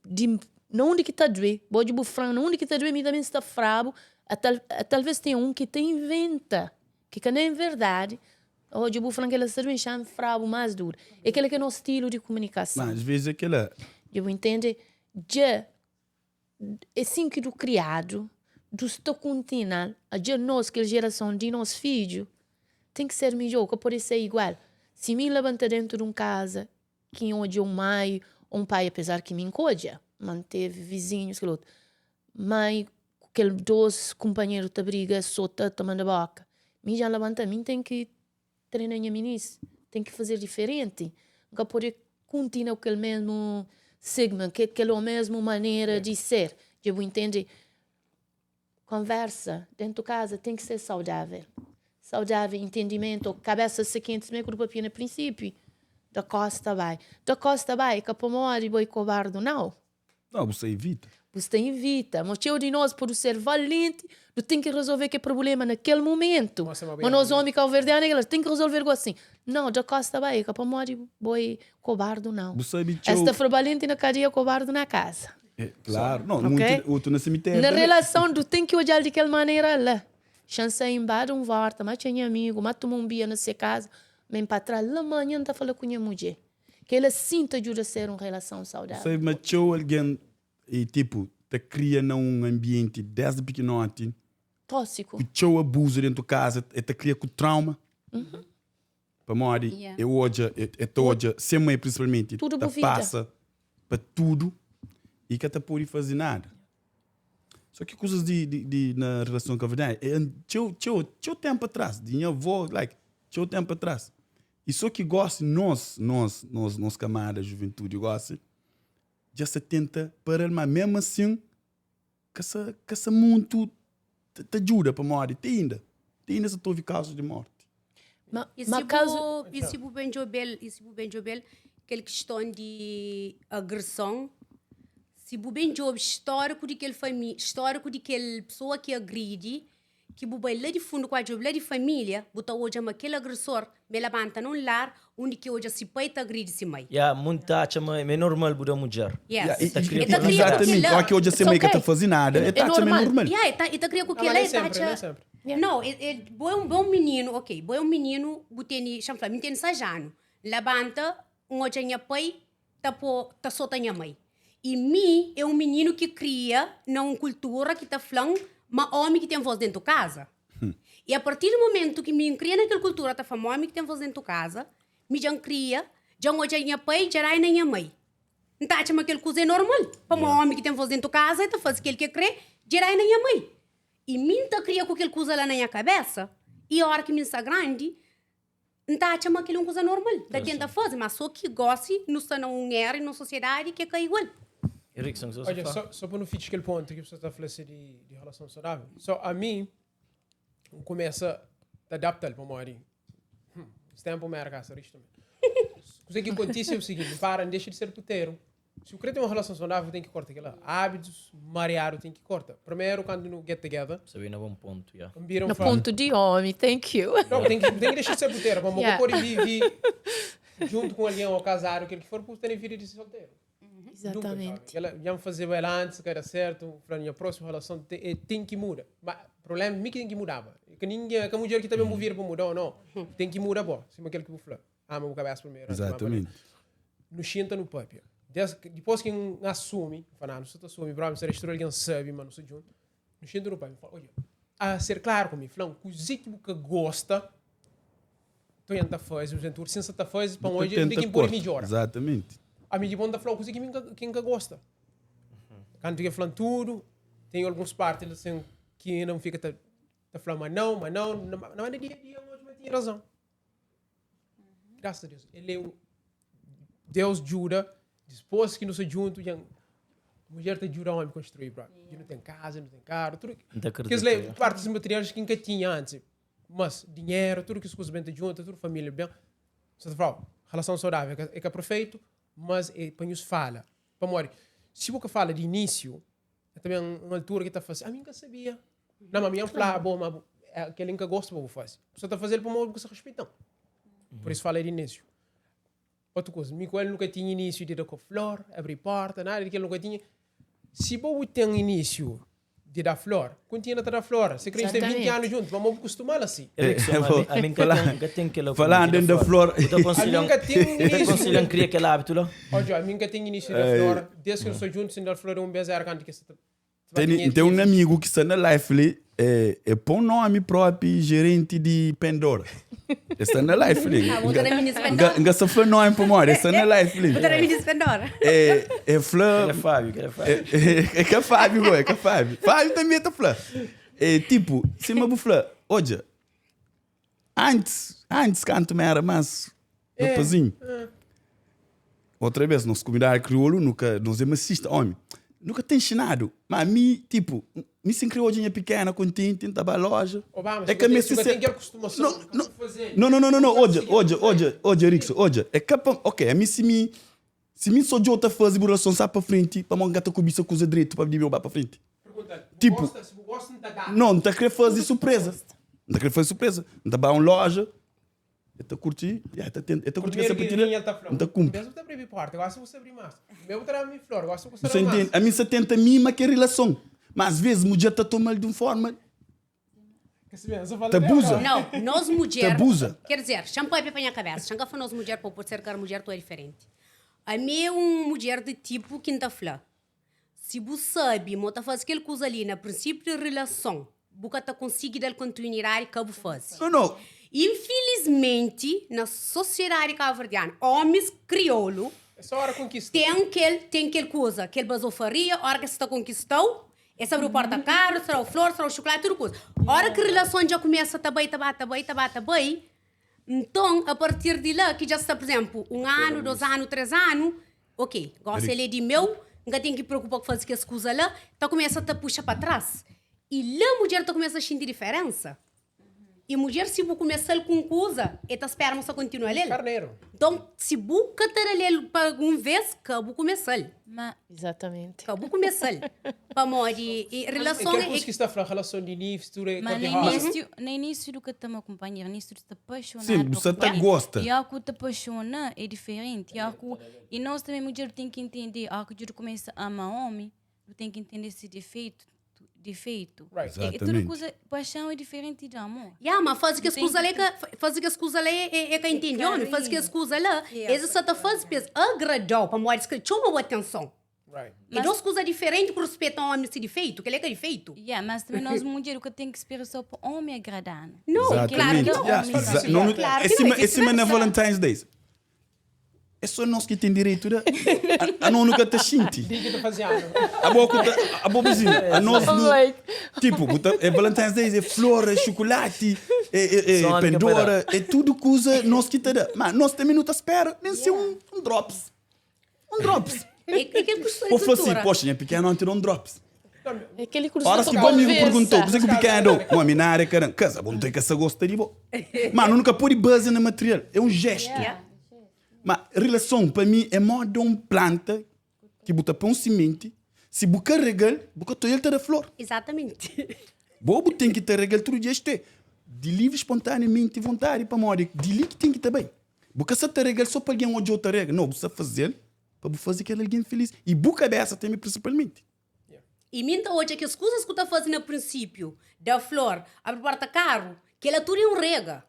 Speaker 2: di na undi ki ta due, bo odja bu fla-m na undi ki ta due mi tanbe N sta fra-bu, talves ten un ki ta inventa Ki ka nen verdadi. Odja bu fla-m kel-la sta duenxa, N fra-bu más duru. É kel-la ki é nos stilu di kumunikason.
Speaker 4: Má, asvês é kel-la.
Speaker 2: Dja bu intende? Dja é sin ki du kriadu, du sta kuntina-l. Dja nos, kel jerason di nos fidju, ten ki ser midjór, ka pode ser igual. Si mi labanta déntu di un kaza ki N odja un mai ô un pai, apezar ki mi N ka odja, ma N tevi vizinhus, kel otu, mai ku kel dos kunpanheru ta briga, sota, ta manda boka. Mi dja N labanta, mi N ten ki trena nha minis, ten ki fazer diferenti. N ka pode kuntina ku kel mesmu sigma, kel mesmu manera di ser. Dja bu intende? Konversa dentu kaza ten ki ser saudavel. Saudavel, intendimentu, kabesa se kenti, sima ku du papia na prinsipiu. Da kosta bai. Da kosta bai ka pamodi bo é kobardu nau.
Speaker 4: Nau, bu sta ivita.
Speaker 2: Bu sta ivita. Ma txeu di nos pode ser valenti, nu ten ki rezolve kel prubléma na kel momentu. Ma nos ómi kauverdianu é kel-la, ten ki rezolve-l gosi. Nau, da kosta bai ka pamodi bo é kobardu nau.
Speaker 4: Bu sabe txeu.
Speaker 2: Es ta fla balenti na kadia, kobardu na kaza.
Speaker 4: É, klaru. Nau, okay? Mutu otu na simitério.
Speaker 2: Na relason, du ten ki odjal di kel manera la. Xansa inbadu un vorta, ma txeu nha amigu, ma tuma un bia na se kaza, men pa tra la manha N ta fala ku nha mudje. Kel asin ta djuda ser un relason saudável.
Speaker 4: Sabe ma txeu algen e tipo ta kria na un anbienti desdi pikinoti
Speaker 2: Tósiku.
Speaker 4: ku txeu abuzu dentu kaza, e ta kria ku trauma. Pamodi e odja, e ta odja se mai prinsipalmenti
Speaker 2: Tudu
Speaker 4: ta
Speaker 2: bu vida.
Speaker 4: pasa pa tudu i ka ta pode faze nada. Só ki kuzas di, di, di na relason kabuverdianu é txeu, txeu, txeu ténpu atrás, di nha avó, like, txeu ténpu atrás. I só ki gósi nos, nos, nos, nos kamada juventudi gósi dja sta tenta para-l, má mésmu asin ka sa, ka sa mutu ta djuda pamodi te inda, te inda sa ta obi kazus di morti.
Speaker 2: Ma,
Speaker 5: E
Speaker 2: ma
Speaker 5: si
Speaker 2: kazu
Speaker 5: bu, e si bu ben djobel, e si bu ben djobel, kel kiston di agreson, si bu ben djobe stóriku di kel fami, stóriku di kel pesoa ki agridi, ki bu bai la di fundu ku a djobe la di família, bu ta odja ma kel agresor me labanta na un lar undi ki odja si pai ta agridi si mai.
Speaker 1: Ya, mundu ta atxa ma é normal bu da mudjer.
Speaker 5: Yes.
Speaker 4: Ya,
Speaker 1: E ta kria
Speaker 5: E ta
Speaker 1: ku
Speaker 5: kria ku
Speaker 4: Exatamente.
Speaker 5: kila.
Speaker 4: Ó ki odja
Speaker 2: It's
Speaker 4: se mai ka
Speaker 2: okay.
Speaker 4: ta faze nada,
Speaker 2: É
Speaker 4: e ta atxa ma é
Speaker 2: normal.
Speaker 4: normal.
Speaker 5: Ya, e ta, e ta kria ku
Speaker 7: Não,
Speaker 5: kila,
Speaker 7: mas nem
Speaker 5: e ta
Speaker 7: sempre, nem
Speaker 5: atxa.
Speaker 7: sempre.
Speaker 2: Yeah.
Speaker 5: Não, é, é, bo é um bom menino, ok, bo é um menino, bu tene, xa-m fla, mi tene 6 anu, labanta, N odja nha pai ta po ta sota nha mai. I mi é un mininu ki kria na un kultura ki ta fla-m ma ómi ki ten vós déntu kaza. I a partir di momentu ki mi N kria na kel kultura ta fla-m ómi ki ten vós déntu kaza, mi dja N kria, dja N odja nha pai dja rai na nha mai. N ta atxa ma kel kuza é normal, pamodi ómi ki ten vós déntu kaza el ta faze kel ki el krê, dja rai na nha mai. I mi N ta kria ku kel kuza la na nha kabésa i óra ki mi N sta grandi, N ta atxa ma kel-li é un kuza normal da tenta faze, má sô ki gósi nu sta na un éra i na un sosiedadi ki é ka igual.
Speaker 1: Erickson, sô
Speaker 7: Odja, sô, sô pa nu fitxa kel pontu ki bu sta ta fla si di, di relason saudável. Sô ami, N kumesa ta adapta-l pamodi, hum, es ténpu mi éra kasa rixu tanbê. Kuzê ki kontise é o siginti, N para, N dexa di ser puteru. Si bu kre ten un relason saudável, bu ten ki korta kila. Hábitus mariadu ten ki korta. Primeru, kantu nu get together.
Speaker 1: Sa ben na bon pontu, ya.
Speaker 7: N bira un
Speaker 2: Na
Speaker 7: fla.
Speaker 2: pontu di omi, thank you.
Speaker 7: Não, bu ten ki, bu ten ki dexa di ser puteru, pamodi
Speaker 2: Yeah.
Speaker 7: bu pode vive juntu ku algen ô kazadu, kel ki for, bu tene vida di solteru. Nunka,
Speaker 2: Exatamente.
Speaker 7: jovem. Kel-la, dja N fazeba el antis, ka da sertu, N fla, nha prósimu relason te, e ten ki muda. Ma problema, mi ki ten ki mudaba. É ka ningen, é ka mudjer ki ta ben bu vida pa muda ô no. Ten ki muda bo, sima kel ki bu fla. Ama bu kabesa primeru. antis di ama
Speaker 4: Exatamente.
Speaker 7: Nu xinta nu papia. Des, dipôs ki N asumi, N fla, nu sa ta asumi, propi, N sa dexa tudu algen sabe ma nu sta djuntu. Nu xinta nu papia. N fla, odja, a ser klaru ku mi, fla-m kuzê ki bu ka gosta, nton N ta faze, nu tudu si N sa ta faze pa N
Speaker 4: Bu ta
Speaker 7: odja undi
Speaker 4: tenta
Speaker 7: ki N pode
Speaker 4: korta.
Speaker 7: midjora.
Speaker 4: Exatamente.
Speaker 7: Ami di bo N ta fla-u kuzê ki mi N ka, ki N ka gosta. Kantu ki el fla-m tudu, ten alguns parti la sin ki inda N fika ta, ta fla ma nau, ma nau, na, ma na dia a dia N odja ma el tinha razon. Graças a Deus. Ele é um Deus djuda. Depois que nós junto, já mulher te ajuda homem construir, bro. Yeah. Não tem casa, não tem carro, tudo.
Speaker 1: Não
Speaker 7: Que le, partes materiais que nunca tinha antes. Mas dinheiro, tudo que as coisas bem te junta, tudo família bem. Você tá falando, relação saudável é que é perfeito, mas é para nos fala. Para morrer. Se você fala de início, É também uma altura que tá fazer, ah, nunca sabia. Não, mas minha fala, bom, mas é aquele que gosta vou fazer. Você tá fazendo para porque você respeita. Por isso falei de início. Outra coisa, mim com ele nunca tinha início de dar com flor, abrir porta, nada daquilo nunca tinha. Se você tem início de dar flor, continua a dar flor. Se crente tem 20 anos junto, vamos acostumar assim.
Speaker 1: Erickson, a mim nunca tem aquela
Speaker 4: Falando dentro da flor.
Speaker 1: Eu te aconselho,
Speaker 7: A mim nunca tem
Speaker 1: eu te
Speaker 7: início.
Speaker 1: aconselho a criar aquele hábito lá.
Speaker 7: Olha, a mim nunca tem início da flor. Desde que eu sou junto, sem dar flor, um beijo era quando que você
Speaker 4: Tem, tem um amigo que está na live ali, é, é põe nome próprio gerente de Pandora. Está na live ali.
Speaker 5: Ah, vou dar a minha Pandora.
Speaker 4: Nga só foi nome para morrer, está na live ali.
Speaker 5: Vou dar a minha Pandora.
Speaker 4: É, é flor.
Speaker 1: Ele é Fábio, ele é Fábio.
Speaker 4: É, é, é que é Fábio, é que é Fábio. Fábio também está flor. É tipo, se me flor, olha, antes, antes canto me era mais rapazinho. Outra vez, nossa comunidade crioulo nunca, nós é machista, homem. Nu ka ta inxinadu. Ma mi, tipo, mi si N kre odja nha pikena kontenti, N ta ba loja.
Speaker 7: Obama,
Speaker 4: É
Speaker 7: si
Speaker 4: ka
Speaker 7: bu ten,
Speaker 4: meste
Speaker 7: si bu
Speaker 4: ser.
Speaker 7: ten kel kustumason,
Speaker 4: No,
Speaker 7: ka
Speaker 4: no,
Speaker 7: bu faze.
Speaker 4: no, no, no, no, no, odja, odja, odja, odja, Rickson, odja. É ka pa, ok, ami si mi, si mi sô dja-u ta faze bu relason sa pa frenti, pamodi N ka ta kubisa kuza dretu pa di meu ba pa frenti.
Speaker 7: Pergunta-l, bu
Speaker 4: Tipo,
Speaker 7: gosta, si bu gosta N ta da.
Speaker 4: no, N ta kre faze surpreza. N ta kre faze surpreza. N ta ba un loja. E ta curti, yeah, e ta tenta, e ta curti
Speaker 7: Primeiro
Speaker 4: essa
Speaker 7: que
Speaker 4: partida.
Speaker 7: vinha, ele tá falando.
Speaker 4: N ta cumpri.
Speaker 7: Mesmo tá abrir porta, gosta você abrir mais. Mesmo tá dando flor, gosta você
Speaker 4: Você
Speaker 7: dar mais.
Speaker 4: entende? A mim se tenta mima que é relação. Mas às vezes mulher tá tomando de uma forma.
Speaker 7: Que se bem, só fala
Speaker 4: Te abusa.
Speaker 5: Não, nós mulher.
Speaker 4: Te abusa.
Speaker 5: Quer dizer, shampoo é para minha cabeça. Xanga foi nós mulher, pode ser que a mulher tu é diferente. A mim é um mulher de tipo quinta flor. Se você sabe, mota faz aquele coisa ali na princípio de relação, você tá conseguir dar continuidade que você faz.
Speaker 4: Não, não.
Speaker 5: Infelizmente, na sociedade cabo-verdiana, homens crioulo
Speaker 7: É só hora conquista.
Speaker 5: tem aquele, tem aquele coisa, aquele basofaria, a hora que você está conquistou, é sobre o porta-carro, será o flor, será o chocolate, tudo coisa. A hora que a relação já começa a tabai, tabai, tabai, tabai, tabai, então, a partir de lá, que já está, por exemplo, um ano, 2 anos, 3 anos, ok, gosta ele é de meu, nunca tem que preocupar com fazer que as coisas lá, então começa a te puxar para trás. E lá a mulher tá começa a sentir diferença. E mulher, se você começar com coisa, e tá esperando você continuar ali.
Speaker 7: Carneiro.
Speaker 5: Então, se bu cataralhar para um vez, acabou começar.
Speaker 3: Mas
Speaker 2: Exatamente.
Speaker 5: Acabou começar. Para morrer. E relação
Speaker 7: Aquele
Speaker 5: é.
Speaker 7: curso que está a falar, relação de níveis, tudo é
Speaker 3: Mas no
Speaker 7: cor-de-rosa.
Speaker 3: início, no início do que estamos a companheiro, no início tu te apaixonar.
Speaker 4: Sim,
Speaker 3: pelo
Speaker 4: você até
Speaker 3: companheiro.
Speaker 4: gosta.
Speaker 3: E ao que te apaixona é diferente. E, ao que, e nós também, mulher, tem que entender. Ao que tu começa a amar homem, tu tem que entender esse defeito. Defeito.
Speaker 7: Right.
Speaker 3: E, e tudo
Speaker 4: Exatamente.
Speaker 3: coisa, paixão é diferente de amor.
Speaker 5: Yeah, mas faz que as
Speaker 3: Tem
Speaker 5: coisas
Speaker 3: que
Speaker 5: lá, que faz que as coisas lá é, é que entende, homem. Faz que as coisas lá, esse só te faz pensa, agradou, para morrer, que chama a atenção.
Speaker 7: Right.
Speaker 5: E duas coisas diferentes que respeitam o homem se defeito, que ele é que é defeito.
Speaker 3: Yeah, mas também nós, mulher, o que tem que esperar só para o homem agradar. né?
Speaker 5: Não, claro que
Speaker 4: Exatamente.
Speaker 5: não.
Speaker 4: Yeah, não,
Speaker 5: Claro
Speaker 4: é
Speaker 5: que não,
Speaker 4: cima,
Speaker 5: é
Speaker 4: é cima na
Speaker 5: vice-versa.
Speaker 4: Valentine's Day. É só nós que tem direito de. A, a não nunca te sente.
Speaker 7: Diga que tá fazendo.
Speaker 4: A boa a boa vizinha. A nós
Speaker 2: I'm
Speaker 4: não.
Speaker 2: like,
Speaker 4: Tipo, é Valentine's Day, é flor, é chocolate, é, é, é
Speaker 1: Só que
Speaker 4: Pandora, é tudo coisa nós que te dá. Mas nós também não te espera, nem ser um drops. Um drops.
Speaker 5: É que é questão de
Speaker 4: Ou fosse assim,
Speaker 5: cultura.
Speaker 4: poxa, minha pequena não tirou um drops.
Speaker 2: é aquele curso
Speaker 4: Ora,
Speaker 2: de
Speaker 4: se o amigo
Speaker 2: conversa.
Speaker 4: perguntou, você que o pequeno deu? Uma minária, caramba, casa, bom, tem que essa gosta de bom. Mano, nunca pôr base no material, é um gesto.
Speaker 5: Yeah.
Speaker 4: Mas relação, para mim, é modo um planta que bota para um semente, se bu carregar, bu ele te dá flor.
Speaker 5: Exatamente.
Speaker 4: Bobo tem que ter regal todo dia este. De livre espontaneamente vontade para morrer. De li que tem que estar bem. Porque se te regal só para alguém onde outra regra. Não, você fazer para fazer aquele alguém feliz. E bu cabeça também principalmente.
Speaker 5: E minta hoje é que as coisas que tu tá fazendo no princípio, da flor, abre porta carro, que ela tudo é um rega.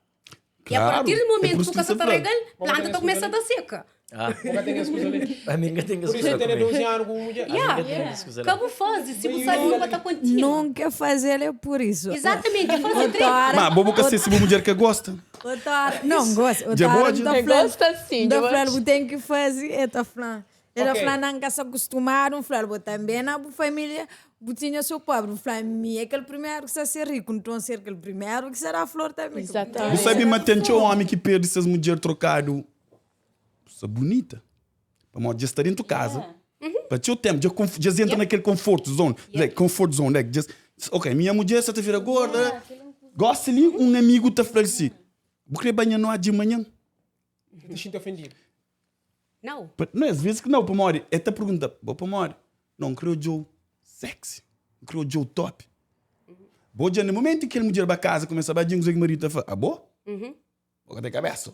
Speaker 5: E a
Speaker 4: Claro,
Speaker 5: partir do
Speaker 4: é
Speaker 5: momento
Speaker 4: por
Speaker 5: que
Speaker 4: isso
Speaker 5: o
Speaker 4: que
Speaker 5: casa
Speaker 4: você
Speaker 5: tá
Speaker 4: fala.
Speaker 5: regal, planta
Speaker 7: tem
Speaker 5: tá começa a dar seca.
Speaker 1: Ah,
Speaker 7: Nunca tem escusa ali.
Speaker 1: a mim nunca tem que
Speaker 7: Por isso
Speaker 1: escusar
Speaker 7: eu tenho
Speaker 1: comigo.
Speaker 7: 12 anos com mulher.
Speaker 5: Yeah.
Speaker 1: Nunca tem que escusar.
Speaker 5: Acabou faz, se você sabe nunca tá contigo.
Speaker 6: Nunca fazer é por isso.
Speaker 5: Exatamente, faz
Speaker 6: Outra
Speaker 5: direito.
Speaker 6: hora-
Speaker 4: Mas bobo que se bu mulher que gosta.
Speaker 6: Outra hora- Não, gosto. Outra
Speaker 4: Já
Speaker 6: hora
Speaker 4: pode?
Speaker 6: tá
Speaker 2: Eu
Speaker 6: falando-
Speaker 2: gosto assim,
Speaker 6: Tá
Speaker 2: eu
Speaker 6: falando,
Speaker 2: acho.
Speaker 6: tem que fazer, é tá falando. Ela
Speaker 7: Ok.
Speaker 6: falando, não se acostumar, um falando, vou também na família, tinha seu pobre, falando, minha, aquele primeiro que está a ser rico, então ser aquele primeiro que será a flor também.
Speaker 2: Exatamente.
Speaker 4: Você sabe, mas tem um homem que perde essas mulheres trocado. Isso é bonita. Para morrer, já está dentro de casa. Para ter o tempo, já, já entra naquele comfort zone. Like, comfort zone. Like, just, ok, minha mulher está te vira gorda. Gosta ali, um amigo te fala assim: Vou querer banhar no ar de manhã.
Speaker 7: Eu te sinto ofendido.
Speaker 5: Não.
Speaker 4: Não, às vezes que não, para morrer. É te pergunta, vou para morrer. Não, criou Joe sexy. Criou Joe top. Bom dia, no momento que ele mulher para casa começa a bater, o marido fala, ah, boa?
Speaker 5: Uhum.
Speaker 4: Boca de cabeça.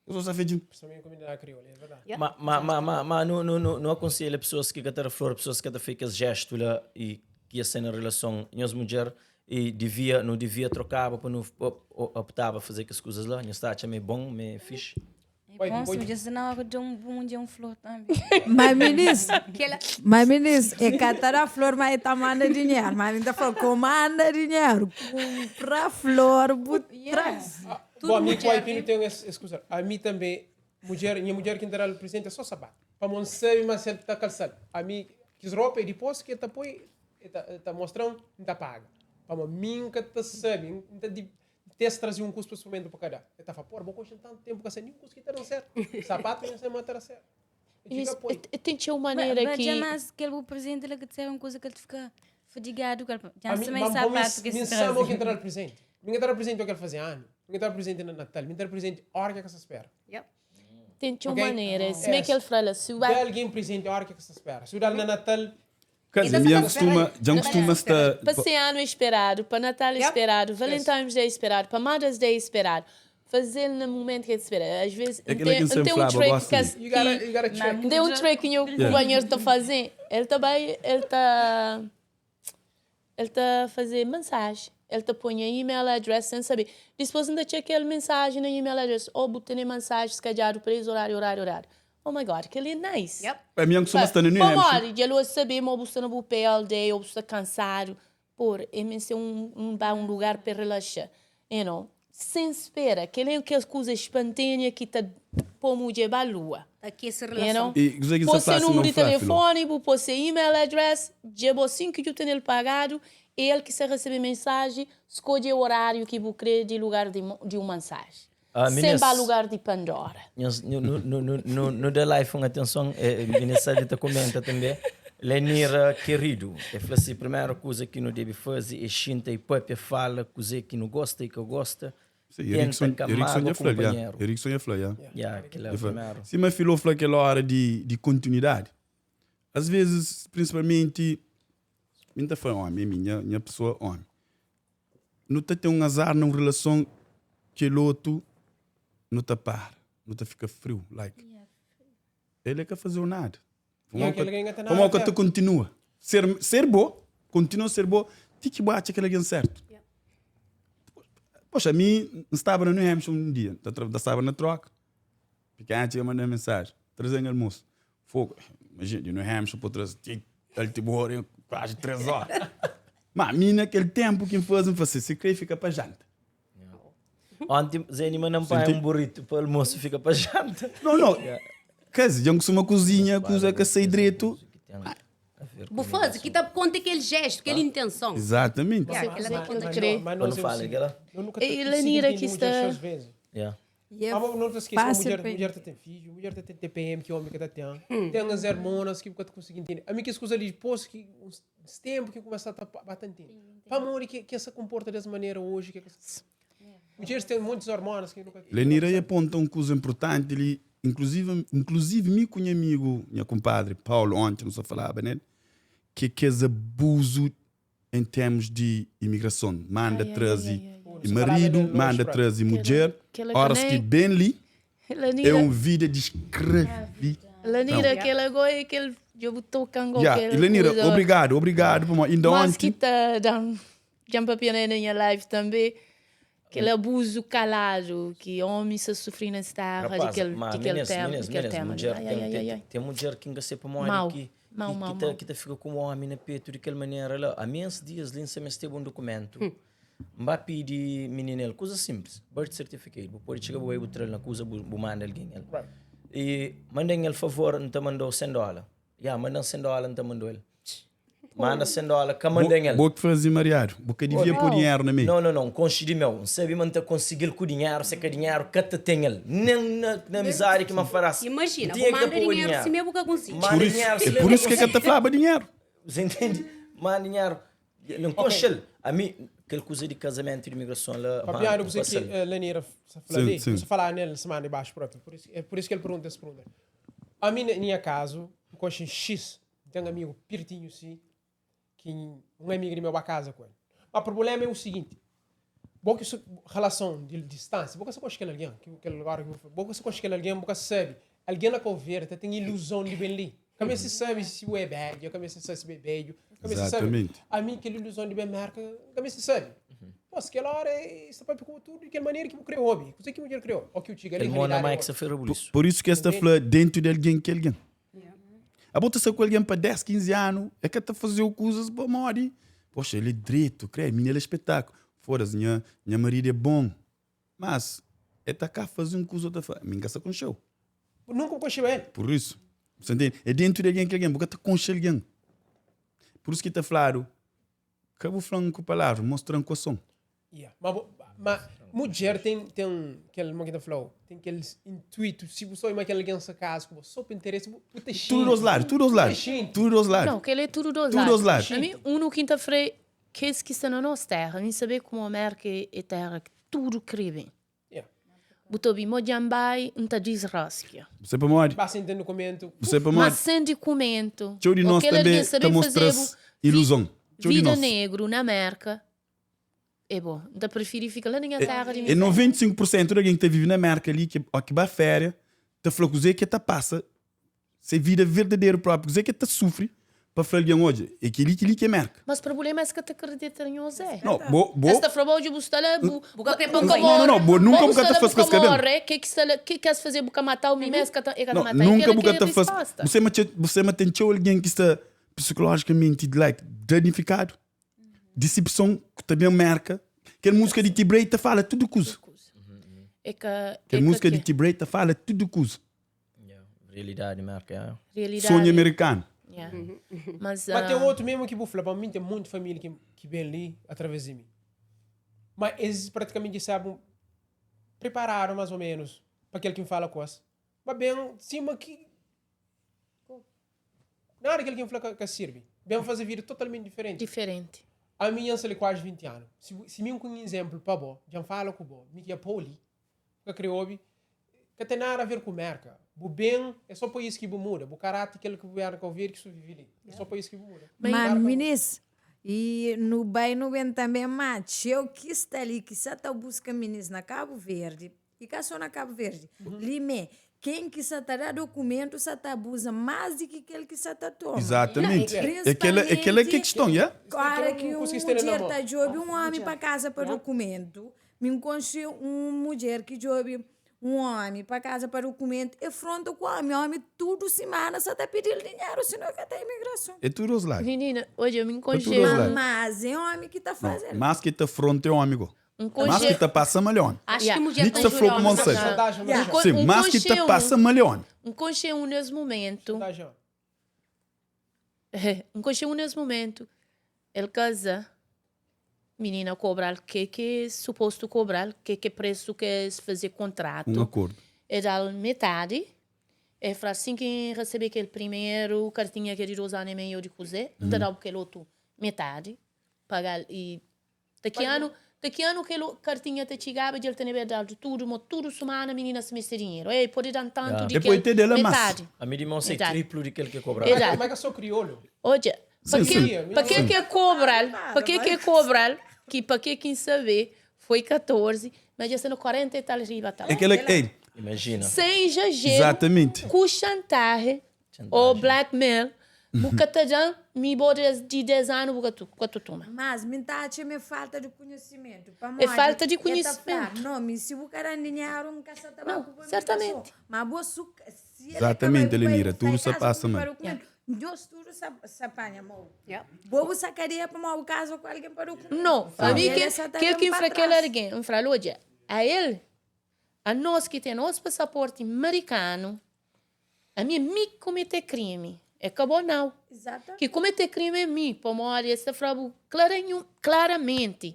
Speaker 4: Eu sou safadinho.
Speaker 7: Principalmente comunidade crioula, é verdade.
Speaker 5: Yeah.
Speaker 1: Ma, ma, ma, ma, ma não, não, não, não aconselho pessoas que catar flor, pessoas que ficam esse gesto lá e que ia ser na relação com mulher e devia, não devia trocar para não optava fazer as coisas lá. Não está a meio bom, meio fixe.
Speaker 3: É
Speaker 7: Oi,
Speaker 3: bom,
Speaker 7: oi.
Speaker 3: se me disse, não, eu dou um bom dia, um flor também.
Speaker 6: Mas, ministro,
Speaker 5: Que ela,
Speaker 6: mas, ministro, é catar a flor, mas tá manda dinheiro. Mas ainda falou, comanda dinheiro, compra flor, traz.
Speaker 7: Ah,
Speaker 5: Tudo
Speaker 7: bom, a mim com a
Speaker 5: mulher,
Speaker 7: IP não tem essa escusa. A mim também, mulher, minha mulher que entra no presente é só sapato. Para não saber, mas ele está calçado. A mim, quis roupa e depois que está põe, está mostrando, não está paga. Para mim, que tá sabe, não tá de ter trazer um custo para para cada. Ele tá falando, pô, vou continuar tanto tempo que sem nenhum custo que está dando certo. Sapato não sei matar certo. Fica poi.
Speaker 2: Tem txeu maneira
Speaker 3: Mas
Speaker 2: ki
Speaker 3: jamais kel bu presente la ki te ser un kuza ki el te fika fadigadu ku el.
Speaker 7: A
Speaker 3: Já
Speaker 7: mi,
Speaker 3: se
Speaker 7: ma,
Speaker 3: mai
Speaker 7: ma
Speaker 3: sapato ki
Speaker 7: mi
Speaker 3: se
Speaker 7: sabe o
Speaker 3: traze.
Speaker 7: ki N ta da-l presente. Mi ka ta da presente o ki el faze anu. Mi ka ta da presente na Natal. Mi ta da presente ora ki el ka sta spera.
Speaker 5: Yep.
Speaker 2: Tem txeu
Speaker 7: Ok?
Speaker 2: manera. Sima
Speaker 7: É.
Speaker 2: ki el fla la, si
Speaker 7: Da algen presente ora ki el ka sta spera. Si bu da-l na Natal,
Speaker 4: Quer dizer, mi costuma, já costuma estar.
Speaker 2: Pa se anu é esperado, pa Natal é
Speaker 5: Yep.
Speaker 2: esperado, Valentine's Day é esperado, pa Mother's Day é esperado. Fazer no momento que é esperado. Às vezes,
Speaker 4: É aquilo que
Speaker 2: tem,
Speaker 4: sempre
Speaker 2: tem um
Speaker 4: falava,
Speaker 2: trick
Speaker 4: gosto
Speaker 2: que,
Speaker 4: de-
Speaker 7: you gotta,
Speaker 2: que
Speaker 7: you gotta check.
Speaker 2: tem um trick que o companheiro está fazendo. Ele também, ele está ele tá fazer mensagem. Ele tá põe a email address sem saber. Depois ainda tinha aquela mensagem na email address. Oh, botei mensagem escalhado para esse horário, horário, horário. Oh my God, aquele é nice.
Speaker 5: Yep.
Speaker 4: A minha costuma estar no New Hampshire.
Speaker 2: Pô, já saber, mas você não pé all day, ou você está cansado. Por, é mesmo um lugar para relaxar. You know? Sem espera. Que nem aquela coisa espontânea que está pomo de lua.
Speaker 5: Aqui essa
Speaker 2: You
Speaker 5: relação.
Speaker 2: know?
Speaker 4: E você que
Speaker 2: Pode
Speaker 4: está
Speaker 2: ser número de
Speaker 4: fala,
Speaker 2: telefone, pode ser email address, já assim que eu tenho ele pagado, ele que se recebe mensagem, escolhe o horário que você quer de lugar de uma mensagem.
Speaker 1: Ah,
Speaker 2: Sem
Speaker 1: meninas.
Speaker 2: para lugar de Pandora.
Speaker 1: Nhos- No, no, no, no, no, no The Life, uma atenção, minha Salita comenta também. Lenira, querido, eu falei assim, primeira coisa que não deve fazer é xinta e papia fala, coisa que não gosta e que gosta.
Speaker 4: Sim, Erickson,
Speaker 1: Tenta
Speaker 4: Erickson
Speaker 1: camar
Speaker 4: já
Speaker 1: o
Speaker 4: falou, já.
Speaker 1: companheiro.
Speaker 4: Erickson já falou, já.
Speaker 1: Yeah, aquilo é o
Speaker 4: Eu falei,
Speaker 1: primeiro.
Speaker 4: Se meu filho falou aquela hora de continuidade, às vezes, principalmente, não tá falando homem, minha pessoa homem. Não tá tem um azar numa relação que o outro não tá para, não tá fica frio, like. Ele é que fazer nada.
Speaker 7: E aquele que ainda tem
Speaker 4: Como
Speaker 7: nada
Speaker 4: que tu
Speaker 7: certo.
Speaker 4: continua? Ser bom, continua a ser bom, tem que bate aquele alguém certo. Poxa, a mim, estava no New Hampshire um dia, estava na troca. Picante ia mandar mensagem, trazendo almoço. Fogo, imagina, de New Hampshire para trazer, Altibor, quase 3 horas. Mas a mim, naquele tempo, que me faz, me faz, se crê, fica para janta.
Speaker 1: Ontem, Zé mandou pai um burrito para o almoço, fica para janta.
Speaker 4: Não, não. Quer dizer, já uma cozinha, coisa que sei direito.
Speaker 5: Vou fazer, que tá conta aquele gesto, aquela intenção.
Speaker 4: Exatamente.
Speaker 5: Yeah, aquela
Speaker 2: Mas-
Speaker 5: conta
Speaker 2: mas-
Speaker 5: aquele-
Speaker 2: crê.
Speaker 7: Mas
Speaker 1: Quando
Speaker 7: nós, eu
Speaker 1: fala,
Speaker 7: sei-
Speaker 1: aquela-
Speaker 7: Eu nunca
Speaker 2: E
Speaker 7: te
Speaker 2: Lenira
Speaker 7: consegui
Speaker 2: que
Speaker 7: entender
Speaker 2: está-
Speaker 7: mulher às vezes.
Speaker 1: Yeah.
Speaker 6: E é
Speaker 7: Ah, mas não te esqueça,
Speaker 6: fácil
Speaker 7: mulher,
Speaker 6: para-
Speaker 7: mulher tem filho, mulher tem TPM que homem que tá tem. Tem as hormonas que eu consigo entender. A mim que as coisas ali, pôs que uns tempo que começa a tá batendo. Para amor que que se comporta dessa maneira hoje, que Mulheres têm muitas hormonas que nunca.
Speaker 4: Lenira aí aponta um coisa importante ali, inclusive me com meu amigo, minha compadre Paulo, ontem não só falava, né? Que é abuso em termos de imigração. Manda trazer e marido, manda trazer mulher, horas que bem ali é uma vida de escravidão.
Speaker 2: Lenira, aquela agora, aquele eu botou cango.
Speaker 4: Yeah. E Lenira, obrigado, obrigado. por Ainda
Speaker 2: Mas que
Speaker 4: ontem,
Speaker 2: tá dando jump up na minha live também. Aquele abuso calado que homem se sofre nessa terra
Speaker 1: Rapaz,
Speaker 2: daquele,
Speaker 1: mas
Speaker 2: daquele
Speaker 1: meninas,
Speaker 2: tema,
Speaker 1: meninas,
Speaker 2: daquele
Speaker 1: meninas,
Speaker 2: tema.
Speaker 1: mulher,
Speaker 2: Ai,
Speaker 1: tem,
Speaker 2: ai,
Speaker 1: tem,
Speaker 2: ai, ai.
Speaker 1: tem mulher que ainda se para
Speaker 2: Mau.
Speaker 1: que
Speaker 2: Mau,
Speaker 1: que,
Speaker 2: mau,
Speaker 1: que, tá,
Speaker 2: mau.
Speaker 1: que tá fica com o homem na peito daquela maneira lá. Há meses dias ali se me esteve um documento. Mbá pedi menina ele, coisa simples, birth certificate, vou pôr chega vou botar na coisa, vou mandar alguém ele.
Speaker 7: Right.
Speaker 1: E mandem ele favor, então mandou 100 dólares. Yeah, mandam 100 dólares, então mandou ele. Manda 100 dólares, que mandem ele.
Speaker 4: boa que fazer mariado, boca devia pôr dinheiro na meio.
Speaker 1: Não, não, não, conche de meu. Não sabe manter conseguir com dinheiro, se que dinheiro, que te tem ele. Nem na amizade que me fará.
Speaker 5: Imagina,
Speaker 1: Tinha
Speaker 5: vou
Speaker 1: que
Speaker 5: mandar
Speaker 1: pôr
Speaker 5: dinheiro se mesmo que consigo.
Speaker 1: Manda
Speaker 4: Por isso,
Speaker 1: dinheiro, se
Speaker 4: é por
Speaker 1: mesmo
Speaker 4: isso que a
Speaker 1: consigo.
Speaker 4: te falava dinheiro.
Speaker 1: Você entende? Manda dinheiro. Não conche ele. A mim, aquela coisa de casamento e de imigração lá.
Speaker 7: Fabiano,
Speaker 1: mano,
Speaker 7: você que
Speaker 1: passa-lhe.
Speaker 7: Lenira se fala
Speaker 4: Sim,
Speaker 7: ali,
Speaker 4: sim.
Speaker 7: você falar nele semana de baixo próprio. Por isso, é por isso que ele pergunta essa pergunta. A minha, minha caso, com X, tem um amigo pertinho sim, que um amigo de meu casa com ele. Mas o problema é o seguinte, bom que isso relação de distância, bom que você conhece aquele alguém, que aquele lugar que eu bom que você conhece aquele alguém, bom que você sabe, alguém na conversa tem ilusão de bem ali. Como se sabe se o é velho, como se sabe se é velho, como se sabe.
Speaker 4: Exatamente.
Speaker 7: A mim aquela ilusão de bem marca, como se sabe. Pô, se aquela hora é isso para tudo de aquela maneira que eu criou, homem. Você que mulher criou. O que eu digo ali,
Speaker 1: Ele mora
Speaker 7: realidade é
Speaker 1: mais que
Speaker 7: outra.
Speaker 1: se feira por isso.
Speaker 4: Por isso que esta flor dentro de alguém que é alguém. A bota se com alguém para 10, 15 anos, é que está fazer coisas para morrer. Poxa, ele é direito, creio, menina, ele é espetáculo. Foda-se, minha marido é bom. Mas, é tá cá fazer um coisa outra fa. Minha casa com show.
Speaker 7: Nunca conheci ele.
Speaker 4: Por isso, você entende? É dentro de alguém que alguém, porque tá com alguém. Por isso que está falado, acabou falando com palavra, mostrando com ação.
Speaker 7: Yeah. Mas, mas Mudjer ten ten kel mo ki ta flau, ten kel intuitu, si bu sabe ma kel algen sta kaza ku bo so pa interesi, bu bu ta
Speaker 4: Tudu
Speaker 7: xinti.
Speaker 4: dos ladu, tudu dos
Speaker 7: Bu ta
Speaker 4: ladu,
Speaker 7: xinti.
Speaker 4: tudu dos ladu.
Speaker 2: Não, kel é tudu dos
Speaker 4: Tudu dos
Speaker 2: ladu.
Speaker 4: ladu.
Speaker 2: Ami, unu ki N ta fre, kes ki sta na nos terra, mi N sabe kuma Merka é terra ki tudu kre ben.
Speaker 7: Yeah.
Speaker 2: Bu ta obi, mo dja N bai, N ta disraskia.
Speaker 4: Bu sabe pamodi?
Speaker 7: Ba sen ten dukumentu.
Speaker 4: Bu sabe pamodi?
Speaker 2: Mas sen dukumentu.
Speaker 4: Txeu di
Speaker 2: Ô
Speaker 4: nos
Speaker 2: kel
Speaker 4: tanbe
Speaker 2: algen
Speaker 4: ta
Speaker 2: sabe
Speaker 4: mostra-s
Speaker 2: faze-bu vi-
Speaker 4: iluzon. Txeu di
Speaker 2: vida
Speaker 4: nos.
Speaker 2: negru na Merka É bo, N ta prifiri fika la na nha terra di
Speaker 4: É
Speaker 2: miséria.
Speaker 4: 95 por sentu di algen ki ta vive na Merka li, ki ó ki ba féria, ta fla kuzê ki el ta pasa, se vida verdaderu própi, kuzê ki el ta sufri pa fla algen, odja, é kel-li, kel-li ki é Merka.
Speaker 2: Mas prubléma es ka ta kridita na nhos é.
Speaker 4: No, bo, bo.
Speaker 2: Es ta fla bo, odja bu sta la, bu,
Speaker 5: Bu ka kre pa
Speaker 2: bu ka
Speaker 4: No, no, no,
Speaker 2: morre,
Speaker 4: bo nunka
Speaker 2: bo
Speaker 4: bu ka
Speaker 2: sta
Speaker 4: ta
Speaker 2: la, bu
Speaker 4: fase ku
Speaker 2: ka
Speaker 4: es kabelu.
Speaker 2: morre, ke ki sta la, ke ki es faze bu ka matau, mi mes ka ta, e ka ta
Speaker 4: No,
Speaker 2: matau. É
Speaker 4: nunka
Speaker 2: kela
Speaker 4: bu
Speaker 2: ki
Speaker 4: ka
Speaker 2: é
Speaker 4: ta fase,
Speaker 2: risposta.
Speaker 4: bu sema txeu, bu sema ten txeu algen ki sta psikolojikamenti like danifikadu. Disipson ku ta ben Merka. Kel múzika di T-Bray ta fala tudu kuza.
Speaker 2: É ka,
Speaker 4: Kel
Speaker 2: é ka
Speaker 4: múzika di
Speaker 2: ke.
Speaker 4: T-Bray ta fala tudu kuza.
Speaker 1: Yeah, realidadi Merka, yeah.
Speaker 2: Realidadi.
Speaker 4: Sonhu amerikanu.
Speaker 2: Yeah. Mas,
Speaker 7: Mas tem
Speaker 2: ah,
Speaker 7: outro mesmo que bu fla, pa mim tem muito família que, que vem ali através de mim. Mas eles praticamente sabem, prepararam mais ou menos para aquele que me fala coisa. Mas bem, cima que Nada kel ki N fla ka, ka sirbi. Ben faze vida totalmenti diferenti.
Speaker 2: Diferenti.
Speaker 7: Ami nha sta li kuazi 20 anu. Si, si mi N ku un izénplu pa bo, dja N fala ku bo, mi ki é pa li, bu ka kre obi, ka ten nada a ver ku Mérka. Bu ben é sô país ki bu muda. Bu karáti kel ki bu éra na Kau Verdi ki su vive li. É sô país ki bu muda.
Speaker 6: Ma
Speaker 7: Mérka bu.
Speaker 6: minis, i nu bai nu ben tanbe, ma txeu ki sta li ki sa ta buska minis na Kabu Verdi, I ka so na Kabu Verdi. Li me, ken ki sa ta da dokumentu sa ta abuza mas di ki kel ki sa ta toma.
Speaker 4: Exatamente. É kela, é kela ki é kiston, yeah?
Speaker 6: Ora ki un mudjer ta djobe un omi pa kaza pa dokumentu, mi N konxe un mudjer ki djobe un omi pa kaza pa dokumentu, e fronta ku omi, omi tudu simana sa ta pidi-l dinheru, sino el ka ta imigrason.
Speaker 4: É tudu dos ladu.
Speaker 2: Minina, odja, mi N
Speaker 4: É tudu
Speaker 2: konxe
Speaker 4: dos ladu.
Speaker 6: Mas é omi ki ta faze-l.
Speaker 4: Mas ki ta fronta é omi go.
Speaker 2: Un
Speaker 4: Mas ki
Speaker 2: konxe
Speaker 4: ta pasa mal é omi.
Speaker 5: Acho
Speaker 2: Yeah.
Speaker 5: que mulher
Speaker 4: Mi ki
Speaker 5: ta
Speaker 4: sta fla
Speaker 5: injuriar
Speaker 4: ku mon
Speaker 5: homem.
Speaker 4: sai.
Speaker 7: Chantagem,
Speaker 6: Yeah.
Speaker 2: Un
Speaker 4: Sim,
Speaker 2: un
Speaker 4: mas ki ta
Speaker 2: konxe
Speaker 4: pasa
Speaker 2: un
Speaker 4: mal é omi.
Speaker 2: un konxe un nes momentu
Speaker 7: Chantagem.
Speaker 2: Un konxe un nes momentu el kaza minina kobral ke ke supostu kobral ke ke presu ke es faze
Speaker 4: Un
Speaker 2: kontratu
Speaker 4: akordu.
Speaker 2: e dal metadi e fla sin ki N resebe kel primeru kartinha ke di dos anu e meiu di kuze N ta dau kel otu metadi pagal i Ta ki anu, ta ki anu kel kartinha ta txigaba dja el ta nebe dadu tudu, mo tudu sumana minina si meste dinheru. Ei, pode dan tantu di
Speaker 4: E poi
Speaker 2: kel
Speaker 4: te dela mas.
Speaker 2: metadi.
Speaker 1: Ami di mon sei
Speaker 2: Metadi.
Speaker 1: triplu di kel ke kobradu.
Speaker 2: Edadi.
Speaker 7: Mas é que sou crioulo.
Speaker 2: Odja, pa
Speaker 4: Sim,
Speaker 2: ke,
Speaker 4: sim.
Speaker 2: pa ke ke kobral, pa ke ke kobral, ki pa ke ki N sabe, foi 14, ma dja sta na 40 e tal riba tal.
Speaker 4: É kela, ei,
Speaker 1: Imajina.
Speaker 2: Sem exageru,
Speaker 4: exatamente.
Speaker 2: ku chantaje ou
Speaker 1: Chantagem.
Speaker 2: blackmail, bu ka ta dan mi bo di 10 anu bu ka tu ka tu tuma.
Speaker 6: Mas mi ta atxa ma é falta di kunhisimentu. Pamodi
Speaker 2: É falta di
Speaker 6: el ta fla,
Speaker 2: kunhisimentu.
Speaker 6: No, mi si bu ka dan dinheru, N ka sa ta ba
Speaker 2: Não,
Speaker 6: ku bo, mi ka
Speaker 2: certamente.
Speaker 6: so. Ma bo su, si el
Speaker 4: Exatamente,
Speaker 6: ka bai ku
Speaker 4: Elenira,
Speaker 6: bai,
Speaker 4: tudu
Speaker 6: bu
Speaker 4: sa
Speaker 6: sai
Speaker 4: pasa
Speaker 6: kaza ku
Speaker 4: mal.
Speaker 6: mi pa dokumentu. Nhos tudu sa, sa panha mau.
Speaker 5: Yeah.
Speaker 6: Bo bu sa kadia pamodi bu kaza ku algen pa dokumentu.
Speaker 2: No, a mi
Speaker 6: El
Speaker 2: ke
Speaker 6: sa ta
Speaker 2: kel
Speaker 6: ben
Speaker 2: ki N
Speaker 6: pa
Speaker 2: fla kel
Speaker 6: tras.
Speaker 2: argen, N fla-l, odja, a el, a nos ki ten nos pasaporti marikanu, Ami é mi ki kumete krimi, é ka bo nau. Ki kumete krimi é mi, pamodi es ta fla-bu klaranhu, klaramenti,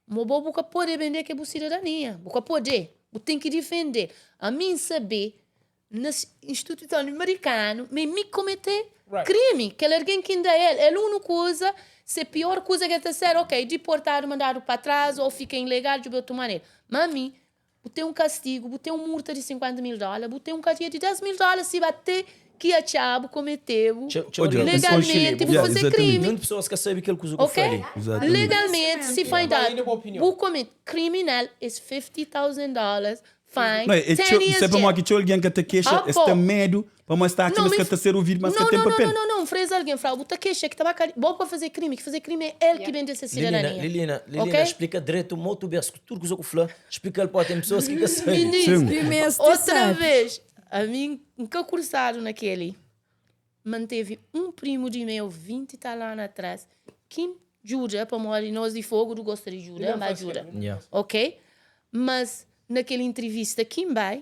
Speaker 2: ma bo bu ka pode bende ke bu sidadania, bu ka pode, bu ten ki difende. Ami N sabe na instituison marikanu ma é mi ki kumete krimi, kel algen ki N da el, el unu kuza, se pior kuza ke ta ser, ok, diportadu, mandadu pa tras, o fika ilegal, djobe otu manera. Ma ami Bu ten un kastigu, bu ten un murta di 50 mil dóla, bu ten un kadia di 10 mil dóla si ba te ki atxa-bu, komete-bu legalmenti, bu faze krimi.
Speaker 1: Monti pesoas ka sabe kel kuza ku
Speaker 2: Ok?
Speaker 1: fla li.
Speaker 2: Legalmenti, si find out, bu komete kriminal is 50,000 dollars fine,
Speaker 4: Não, é
Speaker 2: 10
Speaker 4: txeu,
Speaker 2: years
Speaker 4: se pamodi
Speaker 2: jail.
Speaker 4: ki txeu algen ka ta kexa,
Speaker 2: Ah,
Speaker 4: es
Speaker 2: pô.
Speaker 4: ten medu, pamodi es ta atxa
Speaker 2: Não,
Speaker 4: ma es ka
Speaker 2: mas-
Speaker 4: ta ser ouvidu, mas
Speaker 2: Não,
Speaker 4: ka ten
Speaker 2: não, não,
Speaker 4: papel.
Speaker 2: não, não, não, fresa alguém, fala, bu ta kexa ki ta ba kadi, bo pa faze krimi, ki faze krimi é el ki bende se
Speaker 1: Lilina,
Speaker 2: cidadania.
Speaker 1: Lilina, Lilina,
Speaker 2: Ok?
Speaker 1: explika dretu mo tu bes ku tudu kuza ku fla, explika-l pó ten pesoas ki ka sabe.
Speaker 2: Minis,
Speaker 4: Sim.
Speaker 6: Primeiro
Speaker 2: outra
Speaker 6: sabe.
Speaker 2: vez, a mim nunca cursado naquele, manteve um primo de meu 20 e tal anos atrás, que jura, pamodi nós de fogo do gosta de jura, mas jura.
Speaker 1: Yeah.
Speaker 2: Ok? Mas naquela entrevista que vai,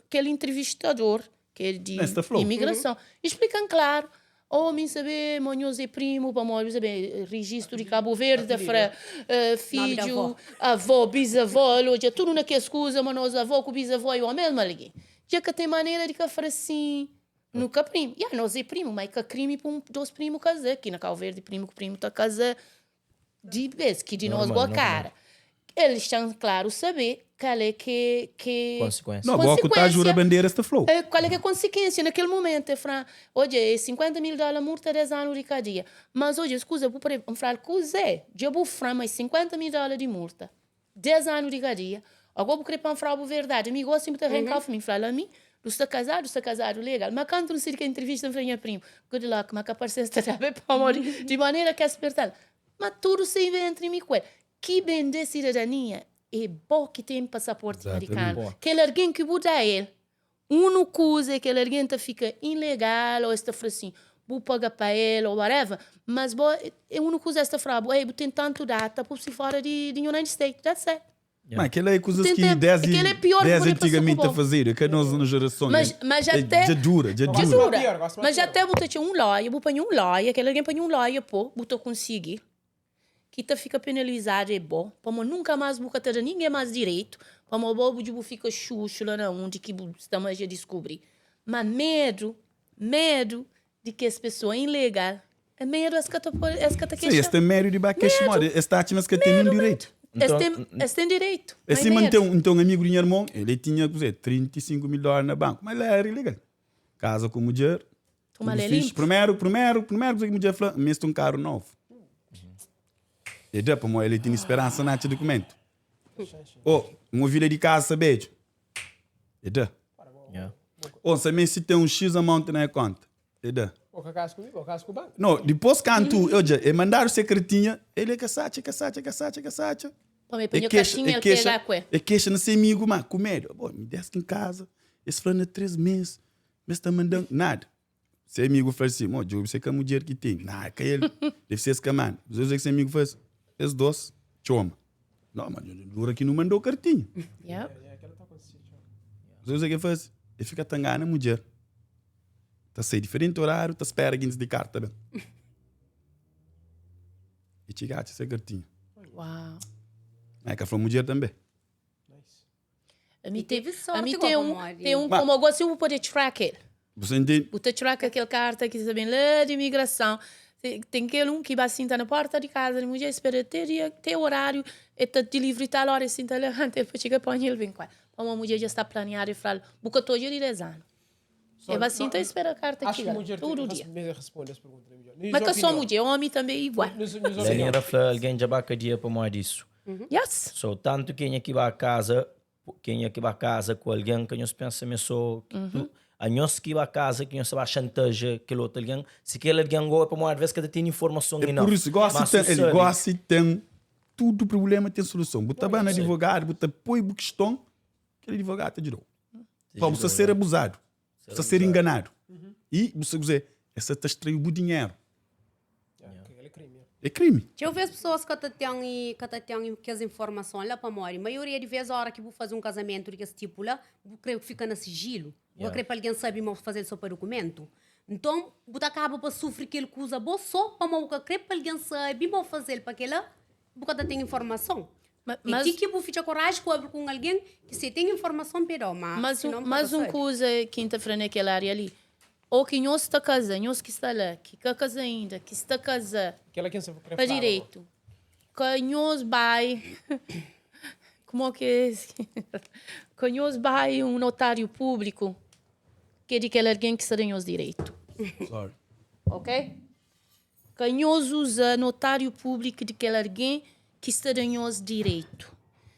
Speaker 2: aquele entrevistador que é de
Speaker 4: Nesta falou.
Speaker 2: imigração, explicando claro. Oh, mi sabe ma nhos é primu pamodi bu sabe rijistu di Kabu Verdi ta fra fidju, avó, bizavó, el odja tudu na kes kuza ma nos avó ku bizavó é omesmu algen. Dja ka ten manera di ka fra sin, nu ka primu. Ya, nos é primu, ma é ka krimi pa un dos primu kaza. Ki na Kabu Verdi primu ku primu ta kaza di bes ki di nos bo kara. El xan klaru sabe kal é ke ke
Speaker 1: Konsikuensia.
Speaker 4: No, bo ku ta jura bandera es ta fla-u.
Speaker 2: Kal é ke konsikuensia na kel momentu. El fla, odja é 50 mil dola murta 10 anu di kadia. Mas odja es kuza bu pare. N fla-l, kuzé? Dja bu fla ma é 50 mil dola di murta, 10 anu di kadia. Ago bu kre pa N fla-u bu verdadi? Mi gosi bu ta renka-u. Mi fla-l, ami Du sta kazadu, sta kazadu legal. Ma kantu N sai di kel intrivista, N fla nha primu, Good luck, ma ka parse es ta da be pamodi di manera ki es sperta-l. Ma tudu sai ben entri mi ku el. Ki bende sidadania é bo ki ten pasaporti merikanu. Kel algen ki bu da el unu kuza é kel algen ta fika ilegal o es ta fla sin, bu paga pa el o whatever. Mas bo é unu kuza es ta fla-bu, ei bu ten tantu data pa bu sai fora di United States. That's it.
Speaker 4: Ma kel-la é kuzas
Speaker 2: Tem
Speaker 4: ki
Speaker 2: tempo.
Speaker 4: desdi,
Speaker 2: Kel-la é pior ki
Speaker 4: desdi
Speaker 2: pode pasa ku
Speaker 4: antigamenti ta
Speaker 2: bo.
Speaker 4: fazedu. É ka nos na jerason.
Speaker 2: Mas,
Speaker 4: É,
Speaker 2: mas
Speaker 4: é,
Speaker 2: até.
Speaker 4: dja dura, dja
Speaker 2: Dja
Speaker 4: dura.
Speaker 2: dura.
Speaker 7: Pior, gosto mais
Speaker 2: Mas
Speaker 7: pior.
Speaker 2: até bu ta txeu un loia, bu panha un loia, kel algen panha un loia pô, bu ta konsigi. Ki ta fika penalizadu é bo, pamodi nunka más bu ka ta da ningen más direitu, pamodi bo bu dja bu fika xuxu la na undi ki bu sta ma dja diskubri. Ma medu, medu di kes pesoa ilegal, é medu es ka ta pode, es ka ta
Speaker 4: Sim, es
Speaker 2: kexa.
Speaker 4: ten medu di ba kexa
Speaker 2: Medu,
Speaker 4: modi es ta atxa ma es ka ten
Speaker 2: medu,
Speaker 4: nenhun
Speaker 2: medu.
Speaker 4: direitu.
Speaker 2: Es
Speaker 1: Nton,
Speaker 2: ten, es ten direitu,
Speaker 4: É
Speaker 2: ma é
Speaker 4: sima N
Speaker 2: medu.
Speaker 4: ten, N ten un amigu di nha irmon, el tinha kuzê, 35 mil dólar na banku, ma el éra ilegal. Kaza ku mudjer,
Speaker 2: Toma
Speaker 4: tudu
Speaker 2: el é
Speaker 4: fixi.
Speaker 2: linpu.
Speaker 4: Primeru, primeru, primeru kuza ki mudjer fla, N meste un karu novu. El da, pamodi el tene speransa na atxa dukumentu. Ô, un ovelha di kaza sta bedju. El da.
Speaker 1: Yeah.
Speaker 4: Ô, N sa meste ten un X amount na nha konta. E da.
Speaker 7: Bo ka kasa ku mi, bo kasa ku banku.
Speaker 4: No, dipôs kantu, odja, e mandadu se kartinha, el é ka satxa, ka satxa, ka satxa, ka satxa.
Speaker 2: Pamodi
Speaker 4: E
Speaker 2: panha
Speaker 4: kexa,
Speaker 2: kartinha
Speaker 4: e
Speaker 2: el
Speaker 4: kexa,
Speaker 2: pega ku el.
Speaker 4: e kexa na se amigu, ma ku medu. Bo, mi des ki N kaza, es fla na 3 mês, ma es ta manda-m nada. Se amigu fla-l si, mo, djobe si é ka mudjer ki tene. Nah, é ka el, debe ser es ka manda. Dipôs kuzê ki se amigu faze? Es dôs txoma. No, ma dura ki nu mandau kartinha.
Speaker 2: Yep.
Speaker 4: Dipôs kuzê ki el faze? El fika ta ngana mudjer. Ta sai diferenti oráriu, ta spera gentis di karta ben. E txiga atxa se kartinha.
Speaker 2: Uau.
Speaker 4: Ma e ka fla mudjer tanbe.
Speaker 2: Ami
Speaker 5: E
Speaker 2: tem,
Speaker 5: teve sorte
Speaker 2: ami
Speaker 5: com
Speaker 2: tem um,
Speaker 5: pamodi.
Speaker 2: tem um
Speaker 4: Ma-
Speaker 2: como agora se eu poder track it.
Speaker 4: Bu ntende?
Speaker 2: Bu ta track aquele carta que está bem lá de imigração. Tem, tem aquele um que vai sentar na porta de casa de mulher, espera até dia, até horário, e tá delivery tal hora, assim, tá levanta, ele chega para ele vem com ela. Uma mulher já está planeada e fala, buca todo dia de 10 anos.
Speaker 7: Só-
Speaker 2: E vai assim,
Speaker 7: não,
Speaker 2: tá espera a carta
Speaker 7: Acho que
Speaker 2: chegar,
Speaker 7: mulher
Speaker 2: todo dia.
Speaker 7: mesmo responde essa pergunta. né, melhor. Nos
Speaker 2: Mas que só
Speaker 7: opinião.
Speaker 2: mulher, homem também é igual.
Speaker 7: Nos, nos
Speaker 1: Alguém
Speaker 7: opinião.
Speaker 1: era fla, alguém já vai cadia para mais disso.
Speaker 2: Yes.
Speaker 1: So, tanto quem é que vai a casa, quem é que vai a casa com alguém que nós pensa mesmo só, que tu, a nós que vai a casa que nós vai chantagear aquele outro alguém, se aquele alguém gosta para mais vezes que tem informação
Speaker 4: É
Speaker 1: e não.
Speaker 4: por isso, gosta
Speaker 1: Mas
Speaker 4: tem,
Speaker 1: tu
Speaker 4: ele
Speaker 1: sabe,
Speaker 4: gosta tem tudo problema tem solução. Bu ta ba na advogado, bu ta põe bu questão, aquele advogado te ajudou.
Speaker 1: te
Speaker 4: Pá, você
Speaker 1: ajudou,
Speaker 4: ser
Speaker 1: né?
Speaker 4: abusado,
Speaker 1: Ser
Speaker 4: você ser
Speaker 1: abusado.
Speaker 4: enganado. E você dizer, essa te extraiu o dinheiro.
Speaker 7: Yeah, que aquele é crime. yeah.
Speaker 4: É crime.
Speaker 5: Txeu vez pessoas ka ta ten e ka ta ten kes informason la pamodi maioria di vez ora ki bu faze un kazamentu di kes tipu la bu kre fika na sijilu bu ka
Speaker 1: Yeah.
Speaker 5: kre pa algen sabe ma bu fazel so pa dukumentu nton bu ta kaba pa sufri kel kuza bo so pamodi bu ka kre pa algen sabe ma bu fazel pa kela bu ka ta ten informason
Speaker 2: Ma-
Speaker 5: É
Speaker 2: Mas,
Speaker 5: ti ki bu fitxa koraji ku abri ku un algen ki se ten informason pa e da-u ma
Speaker 2: mas,
Speaker 5: sinon
Speaker 2: un,
Speaker 5: bu ka ta
Speaker 2: mas un
Speaker 5: sabe.
Speaker 2: kuza ki N ta fla na kel área li, ô ki nhos ta kaza, nhos ki sta la, ki ka kaza inda, ki sta kaza
Speaker 7: Kela ken sa kre
Speaker 2: pa
Speaker 7: flaba bo.
Speaker 2: direitu, ka nhos bai, kumó ki é es? Ka nhos bai un notáriu públiku ki é di kel algen ki sta da nhos direitu.
Speaker 4: Sorry.
Speaker 2: Ok? Ka nhos uza notáriu públiku di kel algen ki sta da nhos direitu.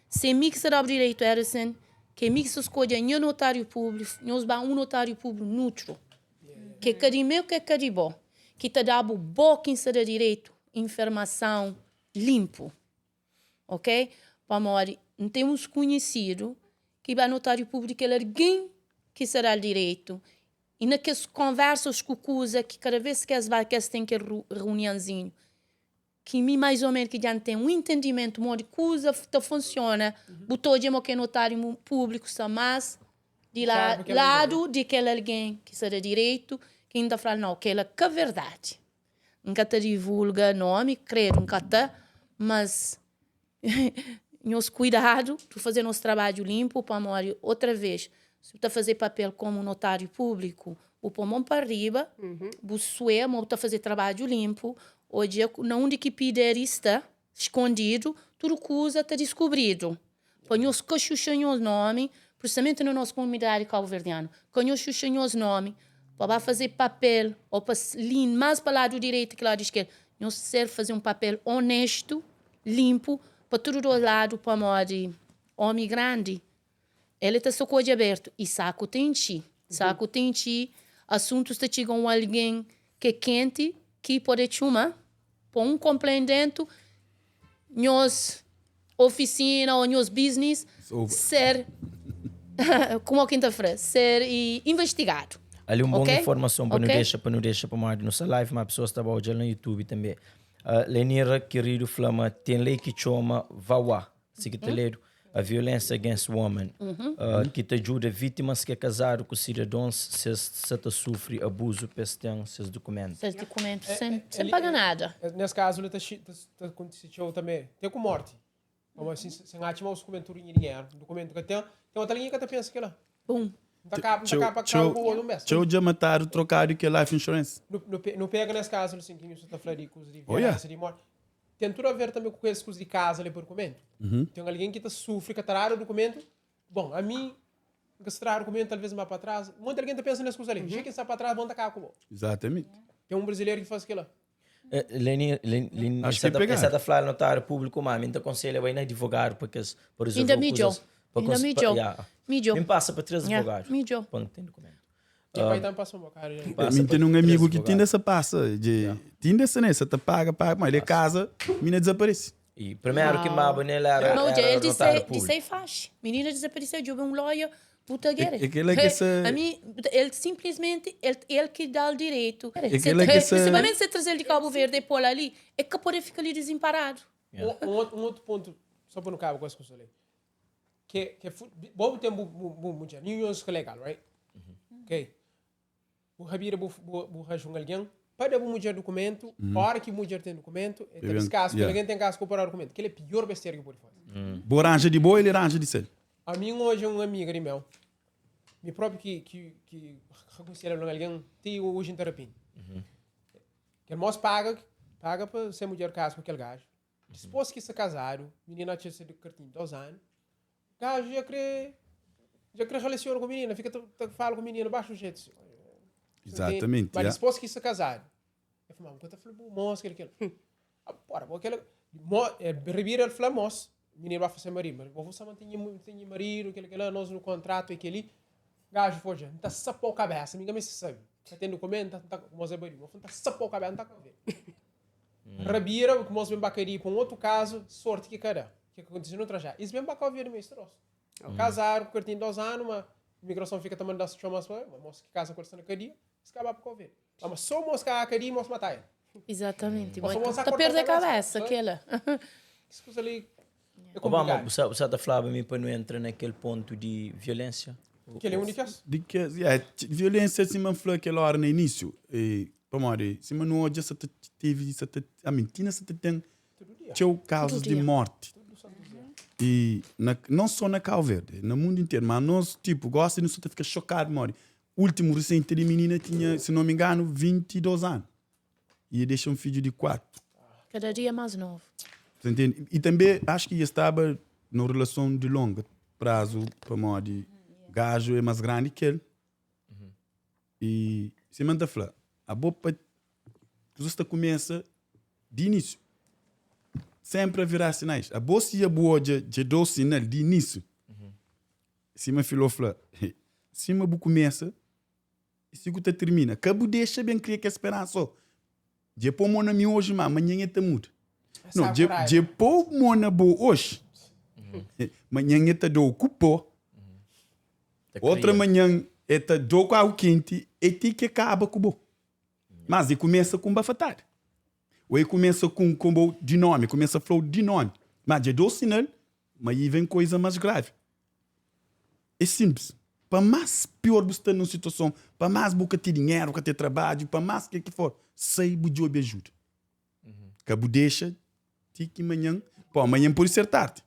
Speaker 2: Si é mi ki sta da-bu direitu, Edison, ki é mi ki sta skodje nha notáriu públiku, nhos ba un notáriu públiku nutru, ki é ka di meu, ki é ka di bo, ki ta da-bu bo ki N sta da direitu, infermason linpu. Ok? Pamodi N ten uns kunhisidu ki ba notáriu públiku di kel algen ki sta da-l direitu I na kes konversas ku kuza ki kada vez ki es ba ki es ten kel reunianzinhu ki mi mais o menos ki dja N ten un entendimentu modi kuza ta funsiona bu ta odja ma ke notáriu públiku sta más di ladu di kel algen ki sta da direitu. Ki N ta fla-l, nau, kel-la ka verdadi. N ka ta divulga nomi, kredu N ka ta, mas nhos kuidadu, nu faze nos trabadju linpu, pamodi otra vez, si bu ta faze papel komu notáriu públiku, bu pô mon pa riba, bu sué ma bu ta faze trabadju linpu, odja na undi ki pideri sta skondidu, tudu kuza ta diskubridu. Pa nhos ka xuxa nhos nomi, prinsipalmenti na nos komunidadi kauverdianu, ka nhos xuxa nhos nomi pa ba faze papel o pa lin mas pa ladu direitu ki ladu iskerdu. Nhos ser faze un papel onestu, linpu pa tudu dos ladu pamodi omi grandi el ta sta ku odju abertu i saku ta intxi, saku ta intxi, asuntus ta txiga un algen ki é kenti ki pode txuma pô un complaint dentu nhos oficina ou nhos business ser como ki nta fla ser investigadu.
Speaker 1: Ali un bon
Speaker 2: Ok?
Speaker 1: informason pa nu
Speaker 2: Ok?
Speaker 1: dexa pa nu dexa pamodi nu sta live ma pessoas ta ba odjal na youtube tanbe. Lenira keridu fla ma ten lei ki txoma VAWA si ki ta ledu A Violência Against Women, ki ta djuda vítimas ki é kazadu ku sidadons si es sa ta sufri abuzu pa es ten ses dukumentu.
Speaker 2: Ses dukumentu sen, sen paga nada.
Speaker 7: Nes kazu li ta ta kontise txeu tanbe, te ku morti. Pamodi si sen atxa ma os dukumentu tudu nha dinheru, dukumentu ka ten, ten otu algen ki ka ta pensa kila.
Speaker 2: Bum.
Speaker 7: N ta kaba, n ta kaba kaba ku otu un bes.
Speaker 4: Txeu dja matadu trokadu ke life insurance.
Speaker 7: Nu pega nes kazu li sin ki nhu sa ta fla di kuza di violência, di morti. Ten tudu aver tanbe ku kes kus di kaza li pa dukumentu. Ten algen ki ta sufri, ka ta dadu dukumentu. Bon, ami N ka sta tradu dukumentu, talvês N ba pa tras. Monti algen ta pensa nes kusa li. Dja ki N sta pa tras, bon, N ta kaba ku bo.
Speaker 4: Izatamenti.
Speaker 7: Ten un brazileru ki fase kila.
Speaker 1: Leni, Leni,
Speaker 4: Acho ki é pegadu.
Speaker 1: Esa ta fla notáriu públiku, ma ami N ta konselha bai na advogadu pa kes, pa
Speaker 2: Inda
Speaker 1: resolve
Speaker 2: midjó.
Speaker 1: kuzas. Pa
Speaker 2: Inda
Speaker 1: kons, pa,
Speaker 2: midjó.
Speaker 1: ya.
Speaker 2: Midjó.
Speaker 1: Mi N pasa pa 3
Speaker 2: Ya,
Speaker 1: advogadu
Speaker 2: midjó.
Speaker 1: pa N ten dukumentu.
Speaker 7: Nha pai tambe pasa un bokadu dja.
Speaker 1: Pasa
Speaker 4: Mi
Speaker 1: pa
Speaker 4: ten un
Speaker 1: 3
Speaker 4: amigu ki
Speaker 1: advogadu.
Speaker 4: tinda sa pasa, dje tinda sa ne, sa ta paga, paga, ma el é kaza, mina dezaparese.
Speaker 1: E primeru ki N baba nel era,
Speaker 2: Mas
Speaker 1: era
Speaker 2: el disse,
Speaker 1: notáriu
Speaker 2: disse
Speaker 1: públiku.
Speaker 2: faz. Menina desapareceu, djobe un loja, bu ta gere.
Speaker 4: É kel-la ki sa.
Speaker 2: A mi, el simplesmente, el, el ki da-l direito.
Speaker 4: É kel-la ki sa.
Speaker 2: Principalmente se traze-l di Cabo Verde e pô-l ali, é ka pode fika li desemparado.
Speaker 7: Un, un otu, un otu pontu, só pa nu kaba ku es kusa li. Ke, ke, bo bu ten bu, bu, bu mudjer, ninhun nhos ka legal, right? Ok. Bu rabida bu, bu, bu ranja un algen pa da bu mudjer dukumentu, ora ki mudjer ten dukumentu, e ta
Speaker 4: Ben,
Speaker 7: diskasa,
Speaker 4: yeah.
Speaker 7: kel algen ten kasu ku pa da dukumentu. Kel é pior bestera ki bu pode faze.
Speaker 4: Bu ranja di bo, el ranja di sel.
Speaker 7: Ami N odja un amiga di meu, mi propi ki, ki, ki rakonselha un algen, ti oji N ta rapende. Kel mos paga, paga pa se mudjer kasa ku kel gaju. Dispôs ki se kazadu, minina atxa se kartinhu 2 anu, gaju dja kre dja kre relasiona ku minina, fika ta, ta fala ku minina baxu jetu si.
Speaker 4: Exatamente,
Speaker 7: Mas
Speaker 4: yeah.
Speaker 7: dispôs ki se kazadu, el fla, ma bu ka ta fla bu mos kel kel. Ah, pora, bo kel mo, el ribira el fla mos, minina ba fla se maridu, mas bo sa ma tinha tinha maridu, kel kel, nos no kontratu é keli. Gaju fla, odja, N ta sapau kabesa, mi ka meste sabe. Ka ten dokumentu, N ta, mos é badiu, N ta sapau kabesa, N ta ka ve. Rabira, ku mos ben ba kadia pa un otu kazu, sorti ki ka da. Ki ka kontise nu trajá. Es ben ba ka ovi di mi, stros. Kazaru ku kartinhu 2 anu, ma imigrason fika ta manda-s txoma-s pa, ma mos ki kaza ku el sta na kadia, es ka ba pa ka ovi. Ma ma so mos ka kadia, mos mata el.
Speaker 2: Exatamente.
Speaker 7: Mos mos
Speaker 2: Ta
Speaker 7: korta
Speaker 2: perde
Speaker 7: kabesa,
Speaker 2: kabesa, kela.
Speaker 7: Kes kuza li é
Speaker 1: Obama,
Speaker 7: komplikadu.
Speaker 1: bu sa, bu sa ta flaba mi pa nu entra na kel pontu di violensia?
Speaker 7: Kel é un di kes.
Speaker 4: Di kes, yeah, violensia sima N fla kel ora na inísiu, e pamodi sima nu odja sa ta tevi, sa ta, I mean, tina sa ta ten txeu kazus di morti e na, non so na Kau Verde, na mundu interu, ma nos tipo gosi nu sa ta fika xokadu modi ultimu risenti di minina tinha, si non mi inganu, 22 anu e dexa un fidju di 4.
Speaker 2: Kada dia más novu.
Speaker 4: Você entende? E tanbê acho ki estaba num relason di longa prazo pamodi gajo é más grandi ki el. E sima N ta fla, abo pa kuzas ta kumesa di inísiu. Sempre haverá sinais. Abo si bu odja dja dou sinal di inísiu. Sima Filó fla, sima bu kumesa E si ku ta tirmina. Ka bu dexa ben kria kes speransa oh. Dje po mo na mi oji ma manhan e ta muda. No, dje, dje po mo na bo oji manhan e ta dou ku po. Outra manhan e ta dou ku agu kenti e ti ke kaba ku bo. Mas e kumesa ku un bafatada. Ou e kumesa ku un kombo di nomi, kumesa flau di nomi. Mas dje dou sinal ma i vem koisa mas gravi. É simples. Pa más pior bu sta na un situason, pa más bu ka ten dinheru, bu ka ten trabadju, pa más ke ki for, sai bu djobe ajuda. Ka bu dexa ti ki manhan, pô, manhan pode ser tardi.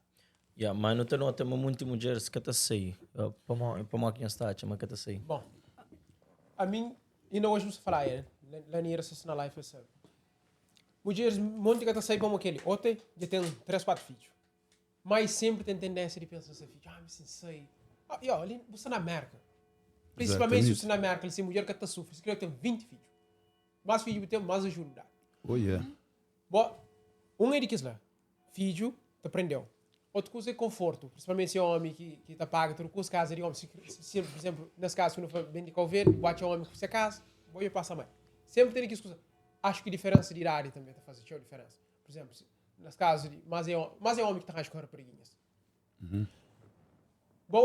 Speaker 1: Ya, ma nu ta nota ma munti mudjeris ka ta sai. Pamó, pamó ki nhos ta atxa ma ka ta sai?
Speaker 7: Bon, ami, inda oji nu sta fala, eh, la nira sta sta na live, el sabe. Mudjeris monti ka ta sai pamo keli, ote dja ten 3, 4 fidju. Mai sempri ten tendência di pensa na se fidju, ah, mi si N sai, ah, yo, ali bu sta na Merka. Principalmente si bu sta na Merka, li si mudjer ka ta sufri, si kre ten 20 fidju. Más fidju bu ten, más ajuda bu dadu.
Speaker 4: Oh yeah.
Speaker 7: Bo, un é di kes la, fidju ta prendeu. Otu kuza é konfortu, prinsipalmenti si é omi ki, ki ta paga tudu kuza, kaza di omi. Si, si, pur izénplu, nes kazu ki nu fla ben di Kau Verdi, bu atxa omi ku se kaza, bo dja pasa mal. Sénpri ten di kes kuza. Axu ki diferénsa di idadi tanbê ta faze txeu diferénsa. Pur izénplu, si, nes kazu di, más é, más é omi ki ta ranja ku rapariguinhas. Bo,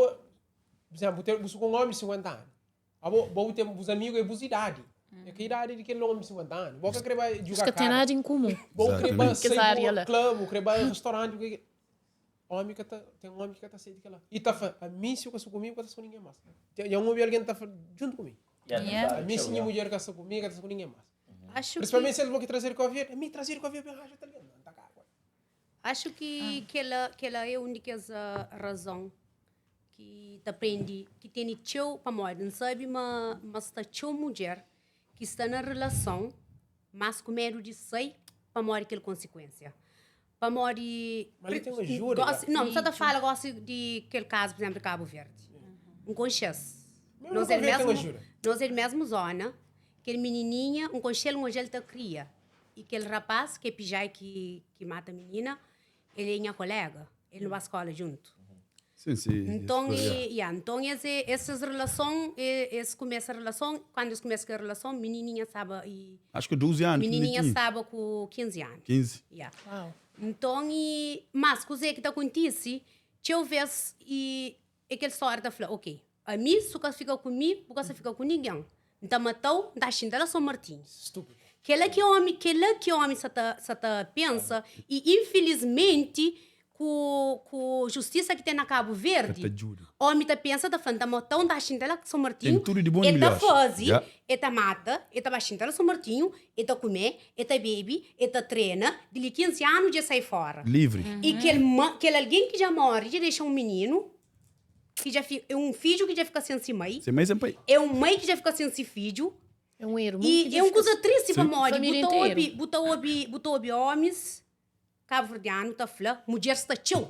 Speaker 7: pur izénplu, bu ten, bu sta ku un omi di 50 anu, Abo, bo bu ten bus amigu é bus idadi. É ka idadi di kel omi di 50 anu. Bo ka kre bai
Speaker 2: Nos
Speaker 7: juga
Speaker 2: ka ten
Speaker 7: kada.
Speaker 2: nada en kumun.
Speaker 7: Bo kre bai
Speaker 2: Kes
Speaker 7: sai
Speaker 2: ária
Speaker 7: bu
Speaker 2: la.
Speaker 7: club, bu kre bai restaurante, bu kre Omi ka ta, ten omi ki ka ta aceita kela. I ta fla, ami si bu ka sta ku mi, bu ka ta sta ku ningen mas. Dja N obi algen ta fla djuntu ku mi.
Speaker 3: Yeah.
Speaker 7: Ami si nha mudjer ka sta ku mi, ka ta sta ku ningen mas.
Speaker 5: Acho que,
Speaker 7: Principalmente si el bo ki trazedu Cabo Verde, ami trazedu Cabo Verde ben raja tal algen. N ta kaga.
Speaker 5: acho que kela, kela é un di kes razon ki ta prende ki tene txeu pamodi N sabe ma ma sta txeu mudjer ki sta na relason mas ku medu di sai pamodi kel konsikuensia pamodi
Speaker 7: Ma li ten ajuda,
Speaker 5: gosi
Speaker 7: ja.
Speaker 5: não N sa ta fala gosi di kel kazu pur izemplu di Kabu Verdi N konxe-s
Speaker 7: Mesmu
Speaker 5: nos
Speaker 7: na
Speaker 5: é
Speaker 7: Kabu Verdi ten
Speaker 5: mesmu
Speaker 7: ajuda.
Speaker 5: nos é di mesmu zona kel minininha N konxe-l N odja-l ta kria i kel rapaz ki é pijai ki ki mata minina el é nha kolega el nu ba skola djuntu
Speaker 4: Sim, sim.
Speaker 5: Nton,
Speaker 4: Isso,
Speaker 5: e,
Speaker 4: yeah.
Speaker 5: yeah, nton es, é- esses relason, e- es kumesa relason, kandu es kumesa kel relason, minininha staba e
Speaker 4: Acho que 12 anos. que
Speaker 5: minininha
Speaker 4: tinha.
Speaker 5: staba ku 15 anu.
Speaker 4: 15.
Speaker 5: Yeah.
Speaker 2: Uau.
Speaker 5: Nton, e, mas kuzê ki ta kontise, txeu vês e, é kel stória ta fla, ok, ami su ka fika ku mi, bu ka sa fika ku ningen. N ta matau, N ta xinta la São Martinho.
Speaker 7: Stúpido.
Speaker 5: Kela ki omi, kela ki omi sa ta, sa ta pensa e infelizmenti ku, ku justisa ki ten na Kabu
Speaker 4: Ka
Speaker 5: Verdi,
Speaker 4: ta djuda.
Speaker 5: omi ta pensa ta fla N ta matau, N ta xinta la São Martinho,
Speaker 4: Ten tudu di bon i
Speaker 5: e ta
Speaker 4: melhor.
Speaker 5: fazi,
Speaker 4: Yeah.
Speaker 5: e ta mata, e ta ba xinta la São Martinho, e ta kume, e ta bebe, e ta trena, di li 15 anu dja sai fora.
Speaker 4: Livre.
Speaker 5: E kel, ma, kel algen ki dja more dja dexa un mininu, ki dja fi, é un fidju ki dja fika sen si mai.
Speaker 4: Sen mai sen pai.
Speaker 5: É un mai ki dja fika sen si fidju.
Speaker 2: É un irmon
Speaker 5: E
Speaker 2: ki dja
Speaker 5: é un
Speaker 2: fika
Speaker 5: kuza tristi pamodi bu
Speaker 2: Família
Speaker 5: ta
Speaker 2: interu.
Speaker 5: obi, bu ta obi, bu ta obi omis kabuverdianu ta fla mudjer sta txeu.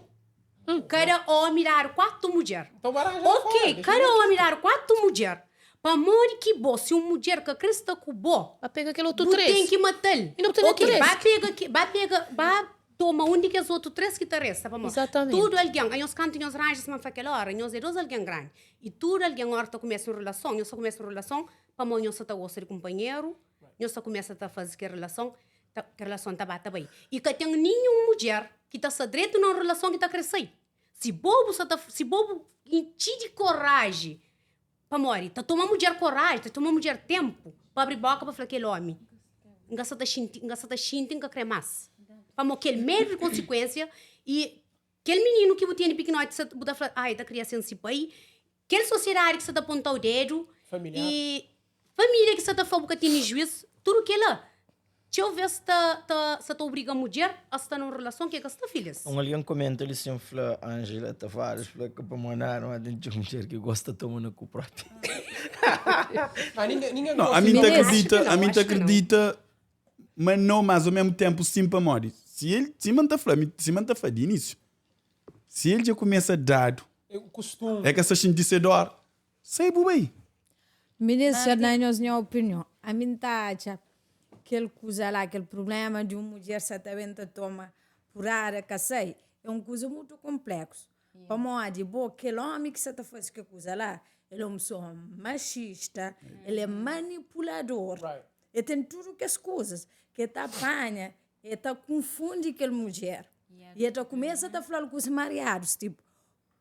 Speaker 5: Kada omi dadu 4 mudjer.
Speaker 7: Então baranja lá
Speaker 5: Ok,
Speaker 7: fora, deixa
Speaker 5: kada
Speaker 7: eu ver
Speaker 5: omi dadu 4 mudjer. Pamodi ki bo, si un mudjer ka kre sta ku bo,
Speaker 2: Ba pega kel otu
Speaker 5: bu
Speaker 2: 3.
Speaker 5: ten ki mata-l.
Speaker 2: E nu bu ten
Speaker 5: Ok,
Speaker 2: 3.
Speaker 5: ba pega, ki- ba pega, ba Toma un di kes otu 3 ki ta resta, pamodi
Speaker 2: Exatamente.
Speaker 5: tudu algen, anhos kantu nhos ranja sima N fla kel ora, nhos é dos algen grandi, i tudu algen ora ta kumesa un relason, nhos ta kumesa un relason pamodi nhos sa ta gosta di kunpanheru, nhos ta kumesa ta faze kel relason, ta kel relason ta ba ta bai. I ka ten ninhun mudjer ki ta sta dretu na un relason ki ta kre sai. Si bo bu sa ta si bo bu intxi di koraji Pamodi ta toma mudjer koraji, ta toma mudjer tenpu pa abri boka pa fla kel omi, N ka sa ta xinti, N ka sa ta xinti, N ka kre mas. Pamo kel medu di konsikuensia i kel mininu ki bu tene pikinoti sa bu ta fla, ai ta kria sen si pai, kel sosiedadi ki sa ta pontau dedu
Speaker 7: Familiar.
Speaker 5: i família ki sa ta fla bu ka tene juiz, tudu kela Txeu vês ta ta sa ta obriga mudjer a sta na un relason ki é ka sta filis.
Speaker 1: Un algen komenta li sin fla Angela Tavares fla ka pa mandadu ma ten txeu mudjer ki gosta toma na ku propi.
Speaker 7: Ah, ninguém, ninguém
Speaker 4: Não,
Speaker 7: gosta
Speaker 4: a mim
Speaker 7: de
Speaker 4: ta
Speaker 2: Meninas.
Speaker 4: acredita,
Speaker 5: Acho que
Speaker 4: a
Speaker 5: não,
Speaker 4: mim ta
Speaker 5: acho que não.
Speaker 4: acredita, mas não, mas ao mesmo tempo sim pamodi. Se ele, se man ta fla, se man ta fla de início. Se ele já começa dado,
Speaker 7: É o costume.
Speaker 4: é que essa xinti se dor, sai bu bai.
Speaker 6: Ministra, na nhos nha opinion, ami N ta atxa kel kuza la, kel prubléma di un mudjer sa ta ben ta toma purada ka sai, é un kuza mutu konpleksu. Pamodi bo, kel ómi ki sa ta faze kel kuza la, el é un pesoa maxista, el é manipulador, el ten tudu kes kuzas ki el ta panha, el ta kunfundi kel mudjer i el ta kumesa ta fla-l kuzas mariadus, tipu,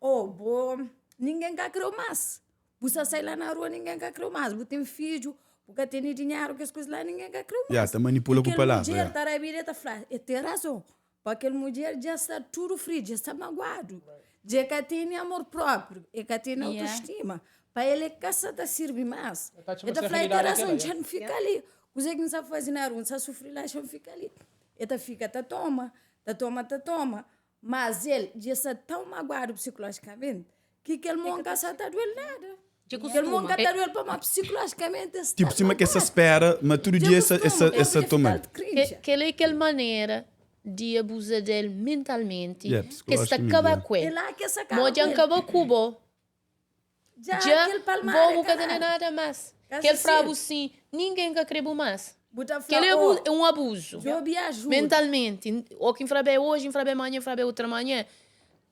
Speaker 6: Oh, bo, ningen ka kreu más. Bu sa sai la na rua, ningen ka kreu más. Bu ten fidju, bu ka tene dinheru, kes kuza la, ningen ka kreu más.
Speaker 4: Ya, ta manipula
Speaker 6: I
Speaker 4: ku
Speaker 6: kel
Speaker 4: palavra,
Speaker 6: mudjer
Speaker 4: ya.
Speaker 6: ta rabida, ta fla, E ten razon. Pa kel mudjer dja sta tudu fridu, dja sta maguadu. Dja e ka tene amor própriu, e ka tene
Speaker 3: Ya.
Speaker 6: autostima. Pa el é ka sa ta sirbi más. El ta fla, el ten razon, dja N fika li. Kuzê ki N sa faze na rua? N sa sufri la, dja N fika li. El ta fika ta toma, ta toma, ta toma. Mas el dja sta tão maguadu psikolójikamenti ki kel mon ka sa ta duel nada. Kel mon ka ta duel pamodi psikolójikamenti el sta
Speaker 4: Tipo, sima ki el sa
Speaker 6: maguadu.
Speaker 4: spera ma tudu
Speaker 6: Dja
Speaker 4: dia el sa, el sa,
Speaker 6: kustuma,
Speaker 4: el sa
Speaker 6: el
Speaker 4: toma-l.
Speaker 6: fica cringe.
Speaker 2: Kel-la é kel manera di abuza del mentalmenti
Speaker 4: Yeah,
Speaker 2: ki es ta
Speaker 4: psikolójikamenti,
Speaker 2: kaba
Speaker 4: yeah.
Speaker 2: ku
Speaker 6: É
Speaker 2: el.
Speaker 6: la ki es ta kaba
Speaker 2: Mo
Speaker 6: ku
Speaker 2: dja N
Speaker 6: el.
Speaker 2: kaba ku bo.
Speaker 6: Dja
Speaker 2: Dja
Speaker 6: kel palmada
Speaker 2: bo
Speaker 6: é
Speaker 2: bu ka tene
Speaker 6: nada.
Speaker 2: nada más.
Speaker 6: Ka
Speaker 2: Kel
Speaker 6: se
Speaker 2: fra-bu
Speaker 6: sirbi.
Speaker 2: sin, ningen ka kre-bu más.
Speaker 6: Bu ta fla,
Speaker 2: Kel é
Speaker 6: oh,
Speaker 2: é un abuzu.
Speaker 6: djobe ajuda.
Speaker 2: Mentalmenti. Ô ki N fra-be oji, N fra-be manha, N fra-be otra manha.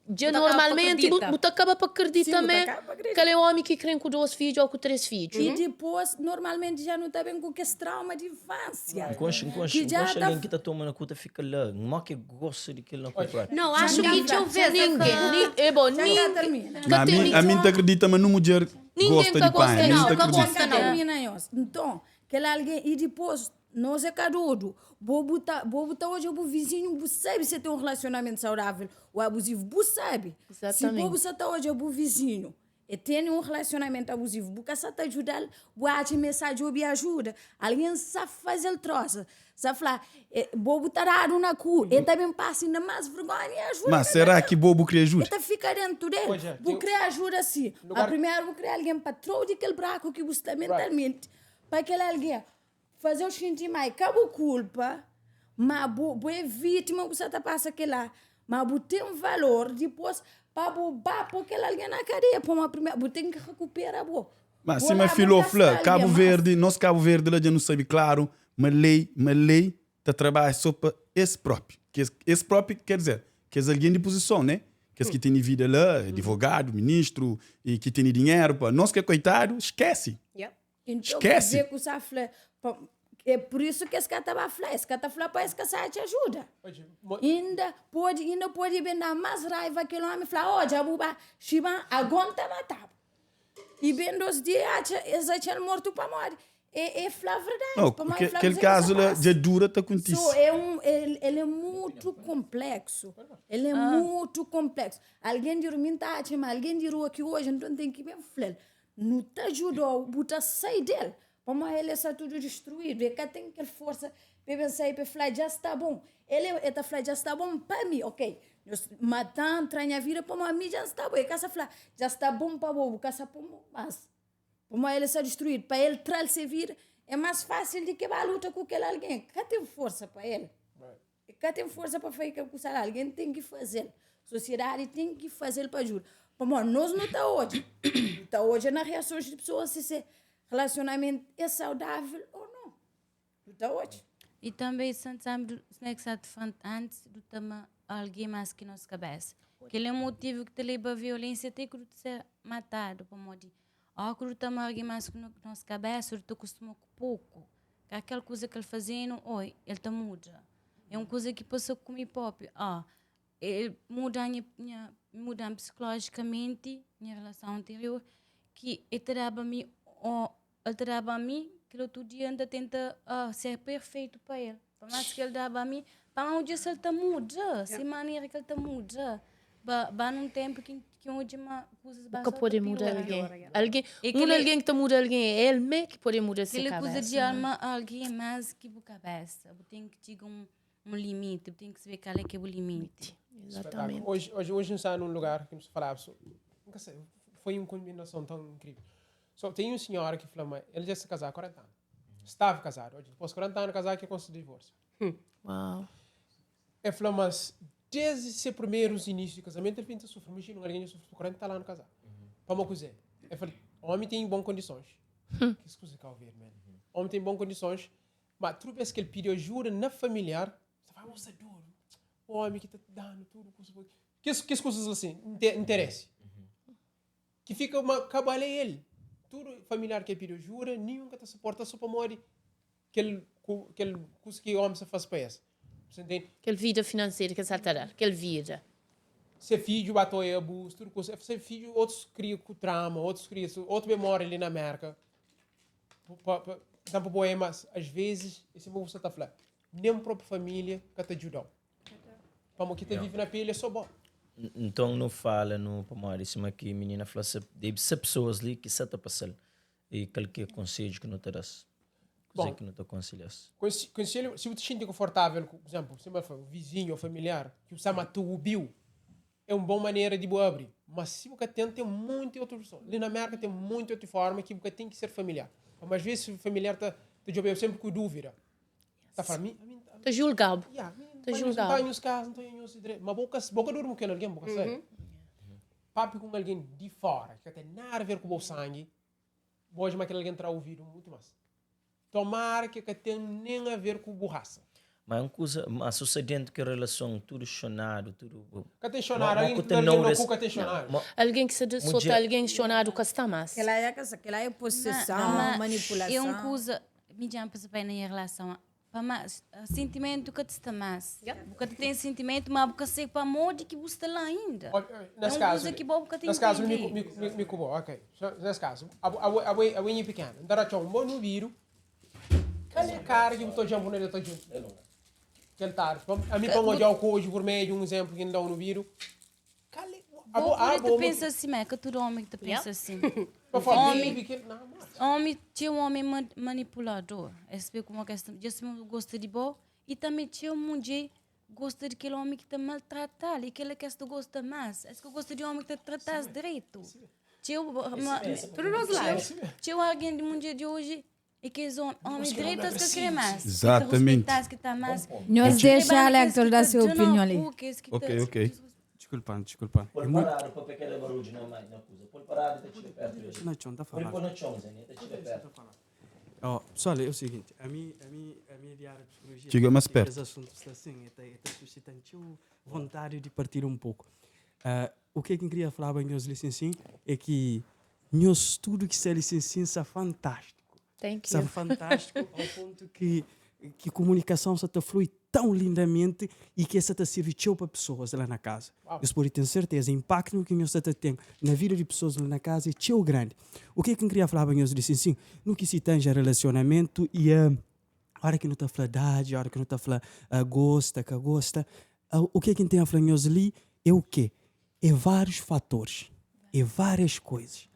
Speaker 2: Dja
Speaker 5: Bu ta kaba pa
Speaker 2: normalmenti bu
Speaker 5: kridita.
Speaker 2: bu ta kaba pa
Speaker 6: Sim,
Speaker 2: kridita
Speaker 6: bu ta
Speaker 2: ma
Speaker 6: kaba pa kridita.
Speaker 2: kel é ómi ki kre-m ku dôs fidju ô ku três fidju.
Speaker 6: E dipôs, normalmenti dja nu ta ben ku kes trauma di infância.
Speaker 1: N konxe, N konxe,
Speaker 6: Ki
Speaker 1: N
Speaker 6: dja
Speaker 1: konxe
Speaker 6: ta
Speaker 1: algen ki ta toma na ku ta fika la. Mó ki gosta di kel na ku própi.
Speaker 5: Não, acho que txeu vez é
Speaker 2: Ninguém,
Speaker 5: ka...
Speaker 2: ni, é bom,
Speaker 6: Dja ka
Speaker 2: ninguém,
Speaker 6: termina.
Speaker 2: ka
Speaker 4: Ma
Speaker 2: tem
Speaker 4: ami, ami N ta akredita ma nu mudjer
Speaker 2: Ninguém
Speaker 4: gosta
Speaker 2: ka
Speaker 4: di
Speaker 2: gosta,
Speaker 4: panha. Mi N
Speaker 5: não,
Speaker 4: ta
Speaker 5: ka
Speaker 4: akredita.
Speaker 5: gosta, não.
Speaker 6: Termina nhos. Nton, kel algen, e dipôs, nos é ka dodu. Bo bu ta, bo bu ta odja bu vizinhu, bu sabe se ten un relasionamentu saudável ô abuzivu, bu sabe. Si bo
Speaker 2: Exatamente.
Speaker 6: bu sa ta odja bu vizinhu E tene un relasionamentu abuzivu, bu ka sa ta djuda-l, bu atxa ma e sa djobe ajuda, algen sa faze-l trosa, sa fla, bo bu ta dadu na ku, e ta ben pasa inda más vergonha i ajuda
Speaker 4: Ma
Speaker 6: ka ta
Speaker 4: será
Speaker 6: ben.
Speaker 4: ki bo bu kre
Speaker 6: E
Speaker 4: ajuda?
Speaker 6: ta fika dentu del.
Speaker 7: Odja,
Speaker 6: Bu
Speaker 7: ten
Speaker 6: kre ajuda si, ma
Speaker 7: lugar.
Speaker 6: primeru bu kre algen pa tra-u di kel braku ki bu sta
Speaker 7: Right.
Speaker 6: mentalmenti, pa kel algen faze-u xinti ma e ka bu kulpa, ma bu bu é vítima, bu sa ta pasa kila, ma bu ten valor dipôs pa bu ba pô kel algen na kadeia, pamodi primeru bu ten ki rekupera bo.
Speaker 4: Ma
Speaker 6: Bo
Speaker 4: sima
Speaker 6: la bu
Speaker 4: Filó
Speaker 6: ka
Speaker 4: fla,
Speaker 6: sta algen
Speaker 4: Kabu
Speaker 6: más.
Speaker 4: Verdi, nos Kabu Verdi la dja nu sabe klaru ma lei, ma lei ta trabadja so pa es propi. Kes, es propi ker dizer, kes algen di puzison, ne? Kes ki tene vida la, adivogadu, ministru, i ki tene dinheru pa nos ki é koitadu, skese.
Speaker 5: Yep.
Speaker 6: Então,
Speaker 4: Esquece.
Speaker 6: kuzê ku sa fla, pa, é por isso que es ka ta ba fla, es ka ta fla pa es ka sa atxa ajuda. Inda pode, inda pode ben da más raiva kel omi fla, oh, dja bu ba, Xiban, agon ta matabu. E ben dos dia atxa, es atxa-l mortu pamodi é, é fla verdade,
Speaker 4: Não,
Speaker 6: pamodi
Speaker 4: ke,
Speaker 6: fla
Speaker 4: kel
Speaker 6: kuzê ki
Speaker 4: kazu
Speaker 6: sa
Speaker 4: la
Speaker 6: pasa.
Speaker 4: dja dura ta kontise.
Speaker 6: So, é um, ele, ele é muito complexo. Ele é muito complexo. Alguém di rua, mi ta atxa ma alguém di rua ki hoje, então tem ki ben fla-l. Nu ta djuda-u bu ta sai del, pamodi el sta tudu distruídu, el ka ten kel forsa pa el ben sai pa el fla dja sta bon. El el ta fla dja sta bon pa mi, ok, nhos mata-m, tra nha vida pamodi mi dja N sta bon. El ka sta fla dja sta bon pa bo, bu ka sta pô-m más, pamodi el sta distruídu. Pa el tra-l se vida é más fásil di ki ba luta ku kel algen, ka ten forsa pa el. E ka ten forsa pa faze kel kusa la, algen ten ki faze-l. Sosiedadi ten ki faze-l pa ajuda. Pamodi nos nu ta odja, nu ta odja na reasons di pesoas si se relasionamentu é saudável ô nau. Nu ta odja.
Speaker 3: E tanbe santiamdu sima ki sa ta fla antis du ta ama algen más ki nos kabesa. Kel é motivu ki ta leba violensia te ki du ta ser matadu pamodi óki du ta ama algen más ki nos kabesa du ta kustuma ku poku. Ka kel kuza ki el faze-nu, oi, el ta muda. É un kuza ki pasa ku mi própi. Ó, el muda nha, nha, muda-m psikolójikamenti, nha relason anterior, ki el ta daba mi, ó, el ta daba mi, kel otu dia N ta tenta ser perfeitu pa el. Pa más ki el daba mi, pa N odja si el ta muda, se manera ki el ta muda. Ba, ba nun ténpu ki, ki N odja ma kuzas ba
Speaker 2: Ka
Speaker 3: só ta
Speaker 2: pode muda
Speaker 3: piora.
Speaker 2: algen. Algen,
Speaker 3: É
Speaker 2: un
Speaker 3: kel-li-
Speaker 2: algen ki ta muda algen é el mê ki pode muda se
Speaker 3: Kel kuza
Speaker 2: kabésa.
Speaker 3: di ama algen más ki bu kabésa. Bu ten ki txiga un, un limiti, bu ten ki sabe kal é ki é bu limiti.
Speaker 2: Exatamente.
Speaker 7: Oji, oji, oji N sta nun lugar ki nu sta falaba so, N ka sabe, foi un kombinason tão inkrivel. So, ten un sinhora ki fla ma el dja sta kazadu 40 anu. Stava kazadu. Odja, dipôs 40 anu kazadu ki el konsigi divórsiu.
Speaker 2: Uau.
Speaker 7: El fla ma desdi se primerus inísiu di kazamentu el finta sufri. Imajina un algen dja sufri pa 40 anu kazadu. Pamodi kuzê? El fla, Ómi ten bon kondisons. Kes kuza ka obi man. Ómi ten bon kondisons, ma tudu bes ki el pidi ajuda na familiar, ta fla, Bo sta dodu. Ómi ki ta danu tudu kuza. Kes kes kuzas la sin, interesi. Ki fika ma ka bale el. Tudu familiar ki el pidi ajuda, ninhun ka ta suporta so pamodi kel kel kusa ki omi sa fasi pa es. Você entende?
Speaker 2: Kel vida finanseru ki es sa ta dal, kel vida.
Speaker 7: Se fidju ba ta oia abus, tudu kusa. Se fidju, otus kria ku trauma, otus kria, otu ben mori li na Merka. Pa, pa, pa, pa bo é, mas às vezes, é sima bu sa ta fla, nem próprio família ka ta djudau. Pamo ki ta vive na pele é só bo.
Speaker 1: Nton nu fala nu pamodi sima ki minina fla sa debe ser pessoas li ki sa ta pasal e kal ki é konsedju ki nu ta das? Kuzê ki nu ta konselha-s?
Speaker 7: Konselhu, si bu ta xinti konfortável ku, por exemplu, sima el fla, vizinhu ou familiar ki bu sa ma ta obiu, é un bon manera di bu abri. Ma si bu ka ten, ten monti otu opson. Li na Merka ten monti otu forma ki bu ka ten ki ser familiar. Pamodi as vezes familiar ta ta djobe-bu senpri ku duvida. Ta fla, mi, mi,
Speaker 2: Ta julga-bu.
Speaker 7: Ya, mi,
Speaker 2: Ta
Speaker 7: mi,
Speaker 2: julga-bu.
Speaker 7: N ta nhos kaza, n ta nhos dretu. Ma bo ka, bo ka durmi ku kel algen, bo ka sabe. Papia ku un algen di fora, ki ka ten nada a ver ku bo sangi, bo odja ma kel algen tra ouvidu mutu mas. Tomara ki ka ten nen a ver ku bu rasa.
Speaker 1: Ma é un kuza, ma su sta dentu ki relason tudu xonadu, tudu.
Speaker 7: Ka ten xonadu, algen ki ta algen na ku ka ten xonadu.
Speaker 2: Algen ki sta di sota algen xonadu ka sta mas.
Speaker 6: Kela é ka kela é poseson, manipulason.
Speaker 3: É un kuza, mi dja N pensa pa na nha relason, pa ma sentimentu ka ta sta mas. Bu ka ta ten sentimentu, ma bu ka sai pamodi ki bu sta la inda. É un kuza ki bo bu ka ta
Speaker 7: Nes kazu,
Speaker 3: intende.
Speaker 7: mi ku bo, ok. Nes kazu, abo abo é nha pikena. N ta ratxa un bo no obidu. Kal é kara ki bu ta odja-m bu na da ta djuntu? Kel tardi. Ami pa N odja-u ku odju burmedju, un izénplu ki N da-u no obidu. Kal é?
Speaker 3: Bo pode ta pensa si, ma é ka tudu ómi ki ta pensa si. Ómi, ómi, txeu ómi é manipulador. Es sabe kuma ki es ta, dja sima gosta di bo i tanbe txeu mudjer gosta di kel ómi ki ta maltrata-l i kel-la ki es ta gosta más. Es ka gosta di ómi ki ta trata-s dretu. Txeu, ma, txeu algen di mudjer di oji É kes omi direito es ka kre más.
Speaker 4: Exatamente.
Speaker 3: Ki ta respeitas, ki ta amas.
Speaker 6: Nhos dexa Lector da se opinion li.
Speaker 4: Ok, ok.
Speaker 8: Desculpa, desculpa.
Speaker 1: Pol paradu pa pa kada barudju na mai na kuza. Pol paradu ta txiga perto dele.
Speaker 8: Na txon, ta
Speaker 1: Pode
Speaker 8: falado.
Speaker 1: pôr na txon, Zé, ta txiga perto.
Speaker 8: Ó, pessoal, é o seguinte, a mim, a mim, a mim é de área de psicologia.
Speaker 4: Txiga más perto.
Speaker 8: Esse assunto está assim, é ta suscita txeu vontade de partir um pouco. Ah, o que é que eu queria falar para nhos licencinho é que Nhos tudo ki sta li sin sin sa fantástico.
Speaker 2: Thank
Speaker 8: Sa
Speaker 2: you.
Speaker 8: fantástico ao ponto ki ki comunicação sa ta flui tão lindamente e ki es sa ta sirvi txeu pa pessoas la na casa. Nhos pode ten certeza impacto ki nhos sa ta ten na vida di pessoas la na casa é txeu grandi. O ke ki N kria flaba nhos li sin sin, no ki si tanja relacionamento e ora ki no ta fla dadji, ora ki no ta fla gosta, ka gosta, o ke ki N ten a fla nhos li é o ke? É vários fatores, é várias coisas.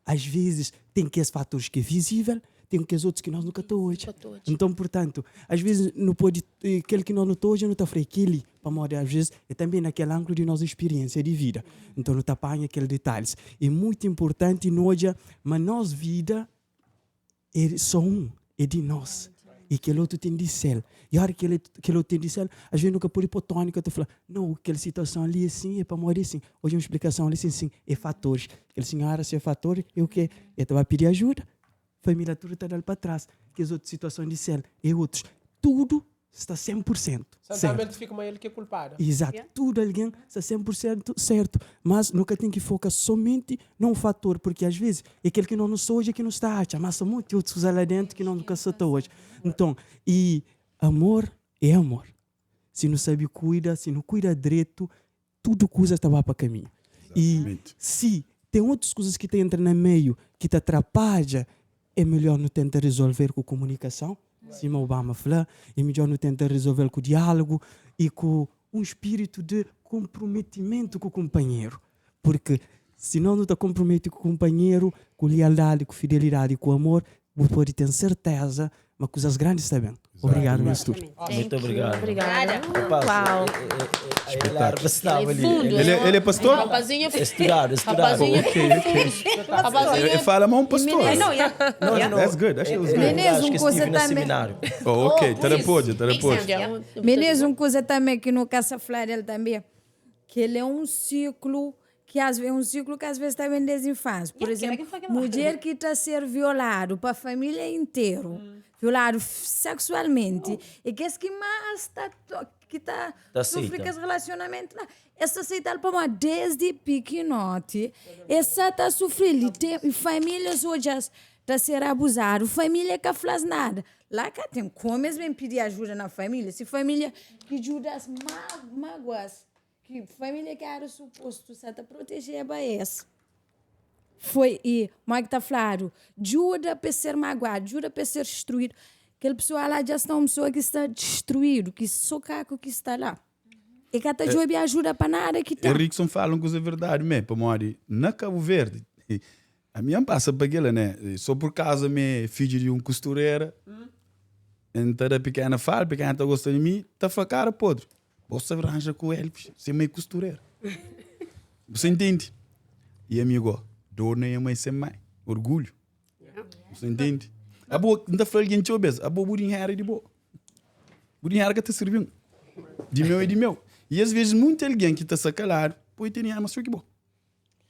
Speaker 8: Às vezes tem kes fatores que é visível, tem kes outros que nós nunca ta odja. Então, portanto, às vezes nu pode, kel ki nós nu ta odja nu ta fla é kel-li, pamodi às vezes é também naquele ângulo di nos experiência di vida. Então nu ta panha kel detalhes. É muito importante nu odja ma nos vida É só un, é di nos. I kel otu ten di sel. I óra ki kel otu ten di sel, asvês nu ka pode pô tónika ta fla, Nau, kel situason li é sin, é pamodi é sin. Odja un splikason li sin, sin, é fatoris. Kel sinhora se fator é u ke? El ta ba pidi ajuda, família tudu ta da-l pa tras. Kes otu situason di sel é otus. Tudu sta 100 pur sentu
Speaker 7: Santana
Speaker 8: sertu.
Speaker 7: el fika ma el ki é kulpada.
Speaker 8: Izatu, tudu algen sta 100 pur sentu sertu, mas nu ka ten ki foka somenti na un fator, purki as vezis é kel ki nos nu sta odja ki nu sta atxa, mas sta monti otus kuza la dentu ki nos nu ka sta ta odja. Nton, i amor é amor. Si nu sabi kuida, si nu kuida dretu, tudu kuza ta ba pa kaminhu. I si ten otus kuzas ki ta entra na meiu ki ta trapadja, é melhor nu tenta resolver ku komunikason, sima Obama fla, é midjor nu tenta resolve-l ku diálogu i ku un spiritu di konprometimentu ku kunpanheru. Purki si nos nu ta konpromete ku kunpanheru, ku lialdadi, ku fidelidadi i ku amor, bu pode ten serteza ma kuzas grandi sta ben. Obrigadu nhos tudu.
Speaker 1: Muito obrigado.
Speaker 2: Obrigada.
Speaker 1: Rapaz,
Speaker 2: Uau.
Speaker 1: Ele estava ali.
Speaker 2: Fundo.
Speaker 4: Ele, ele é pastor?
Speaker 2: Rapazinho.
Speaker 1: Estudado, estudado.
Speaker 2: Rapazinho.
Speaker 4: Ok, ok.
Speaker 2: Rapazinho.
Speaker 4: Ele fala mas um pastor.
Speaker 5: I know, yeah.
Speaker 1: Não, não, não.
Speaker 4: That's good. That shit was good.
Speaker 6: Menezes,
Speaker 1: Acho
Speaker 6: um
Speaker 1: que
Speaker 6: coisa
Speaker 1: estive no
Speaker 6: também.
Speaker 1: seminário.
Speaker 4: Oh, ok. Tá
Speaker 2: por
Speaker 4: pode, tá
Speaker 5: Makes
Speaker 4: pode.
Speaker 5: sense, yeah.
Speaker 6: Menezes, um coisa também que no caso falar dele também, que ele é um ciclo que às vezes, um ciclo que às vezes também desde infância. Por
Speaker 5: Yeah, que
Speaker 6: exemplo,
Speaker 5: era que foi aquela-
Speaker 6: mulher que está a ser violado para a família inteira, violado sexualmente, e que esse que mais está que está
Speaker 1: Tá
Speaker 6: sofre
Speaker 1: aceita.
Speaker 6: com esse relacionamento lá. Essa aceita para desde pequenote, essa está sofrendo, e tem e famílias hoje está a ser abusado, família que faz nada. Lá cá tem como eles vêm pedir ajuda na família, se família que ajuda as mágoas, que família que era suposto só tá proteger a esse. Foi e Mike tá falando, ajuda para ser magoado, ajuda para ser destruído. Aquela pessoa lá já está uma pessoa que está destruído, que só caco que está lá. E ka ta djobe ajuda pa nada ki ten.
Speaker 4: Erickson fala un kuza verdadi mé, pamodi na Kabu Verdi, ami N pasa pa kila né, so pur kaza mi é fidju di un kusturera, N ta da pikena fala, pikena ta gosta di mi, ta fla kara podri, bo sa ranja ku Elvis, se mai kusturera. Bu sa intendi? I ami go, dor na nha mai sen mai, orgulhu. Bu sa intendi? Abo, N ta fla algen txeu bes, abo bu dinheru é di bo. Bu dinheru ka ta sirbi-m. Di meu é di meu. I as vezis munti algen ki ta sta kaladu pode ten dinheru más txeu ki bo.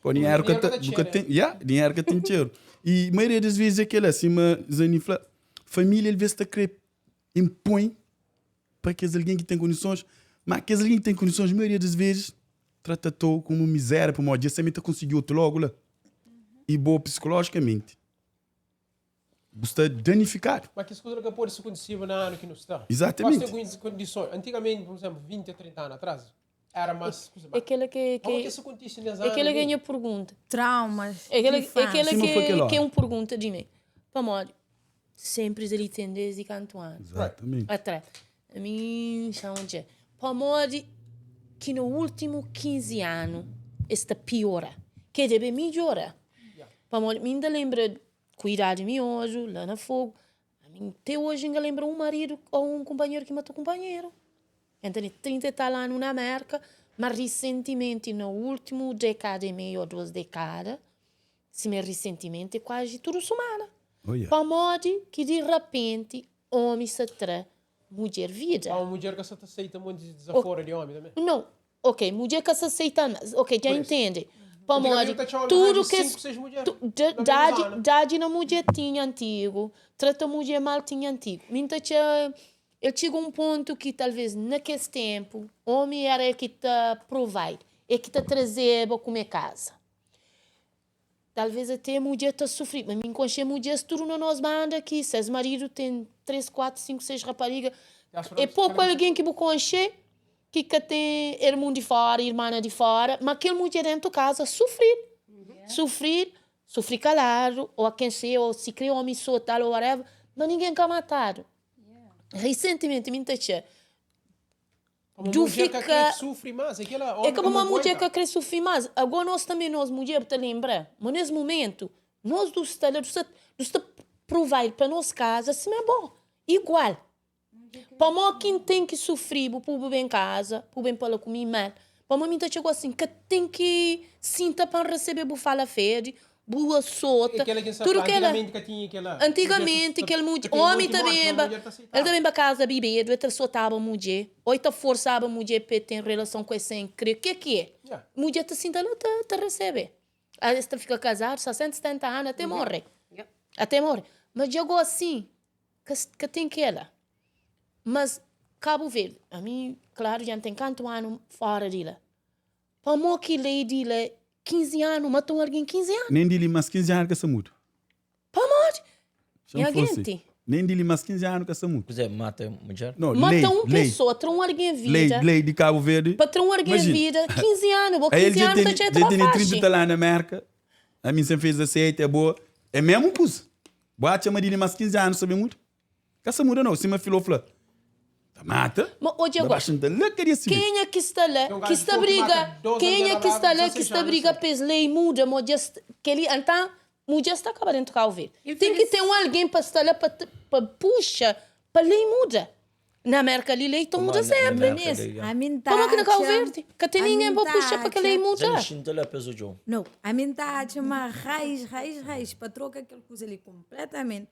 Speaker 4: Pô, dinheru ka ta, bu ka ten, ya, dinheru ka ten txeru. I maioria des vezis é kela, sima Zani fla, família alvês ta kre inpõe pa kes algen ki ten kondisons, má kes algen ki ten kondisons maioria des vezis trata to komu mizéria pamodi es tanbe ta konsigi otu logu la. I bo psikolójikamenti Bu sta danifikadu.
Speaker 7: Ma kes kuza la ka pode ser kontisiba na anu ki nu sta.
Speaker 4: Izatamenti.
Speaker 7: Gosi ten kondison. Antigamenti, pur izénplu, 20 a 30 anu atras, éra más kuza.
Speaker 2: É kela ke
Speaker 7: Pamodi ki sa kontise nes
Speaker 2: é
Speaker 7: anu
Speaker 2: kela ke
Speaker 7: li?
Speaker 2: nha pergunta.
Speaker 6: Traumas
Speaker 2: É kela
Speaker 6: di
Speaker 2: é kela
Speaker 4: Sima foi
Speaker 2: ke
Speaker 4: kel
Speaker 2: ke
Speaker 4: óra.
Speaker 2: un pergunta di mi. Pamodi senpri es ali ten desdi kantu anu
Speaker 4: Izatamenti.
Speaker 2: atras. Ami N xama dja. Pamodi ki na últimu 15 anu es ta piora. Ke debe midjora. Pamodi mi N ta lenbra Ku idadi mi oju la na fogu Ami te oji N ka lenbra un maridu o un kunpanheru ki mata kunpanheru N tene 30 e tal anu na Merka ma risentimenti na ultimu dekada e meiu o duas dekada sima risentimenti kuazi tudu sumana Pamodi ki di rapenti omi sa tra mudjer vida.
Speaker 7: Pamodi mudjer ka sa ta seita monti di dizafora di omi tanbe.
Speaker 2: Nau, Ok, mudjer ka sa seita mas. Ok, dja intende. Pamodi tudu kes dadi, dadi na mudjer tinha antigu, trata mudjer mal tinha antigu. Mi nta txa el txiga un pontu ki talvez na kes tenpu omi era el ki ta provide, el ki ta trazeba kume kaza. Talvez ate mudjer ta sufri, ma mi nkonxe mudjers tudu na nos banda ki ses maridu ten 3, 4, 5, 6 rapariga. É poku algen ki bu konxe ki ka ten ermun di fora, irmana di fora, ma kel mudjer dentu kaza sufri, sufri, sufri kaladu, o ken se, o si kre omi so tal o whatever, ma ningen ka matadu. Risentimenti mi nta txia. Du fika É ka pamodi mudjer ka kre sufri más Agó nos tanbe nos mudjer bu ta lenbra ma nes mumentu nos du sta la du sta du sta provide pa nos kaza sima bo igual Pamodi ki N ten ki sufri bu pu bu ben kaza pu ben pala ku mi mal Pamodi mi ta txega gosi N ka ten ki sinta pa N resebe bu fala fedi Bu asota, tudu kela. Antigamenti kel mudjer, omi ta benba, el ta benba kaza bibedu, el ta sotaba mudjer, o el ta forsaba mudjer pa el ten relason ku el sen kre. Ke ki é? Mudjer ta sinta la ta ta resebe. Es ta fika kazadu 60, 70 anu ate morre. Ate morre. Ma dja gosi ka ka ten kela. Mas Kabu Verdi, ami klaru dja N ten kantu anu fora di la. Pamo ki lei di la 15 anu mata un argen 15 anu?
Speaker 4: Nem di li mas 15 anu ka sa muda.
Speaker 2: Pamodi?
Speaker 4: Nha
Speaker 2: Nha genti.
Speaker 4: Nem di li mas 15 anu ka sa muda.
Speaker 1: Kuzé, mata mudjer?
Speaker 4: No,
Speaker 2: Mata
Speaker 4: lei,
Speaker 2: un
Speaker 4: lei.
Speaker 2: pessoa, tra un argen
Speaker 4: Lei,
Speaker 2: vida.
Speaker 4: lei di Cabo Verde.
Speaker 2: Pa tra un argen
Speaker 4: Imagina.
Speaker 2: vida, 15 anu, bo
Speaker 4: Aí ele
Speaker 2: 15
Speaker 4: já
Speaker 2: anu ta
Speaker 4: tem,
Speaker 2: txeta
Speaker 4: já
Speaker 2: pa
Speaker 4: tem 30
Speaker 2: faxi.
Speaker 4: tá lá na América. A mim sempre fez aceite, é boa. É mesmo coisa. Boa chama de li mais 15 anos, sabe muito? Ka sa muda nau, sima Filó fla, ta mata,
Speaker 2: Ma odja
Speaker 4: ta
Speaker 2: agora,
Speaker 4: baxa nta la kadia sivil.
Speaker 2: kenha ki sta la, ki sta briga, kenha ki sta la ki sta briga pa es lei muda, ma dja sta, keli, antan mudjer sta kaba dentu Kau Verdi. Ten ki ten un algen pa sta la pa pa puxa pa lei muda. Na Merka li lei ta muda senpri. Pamodi ki na Kau Verdi ka ten ningen pa puxa pa kel lei muda?
Speaker 6: Nau, ami N ta atxa ma rais, rais, rais pa troka kel kuza li konpletamenti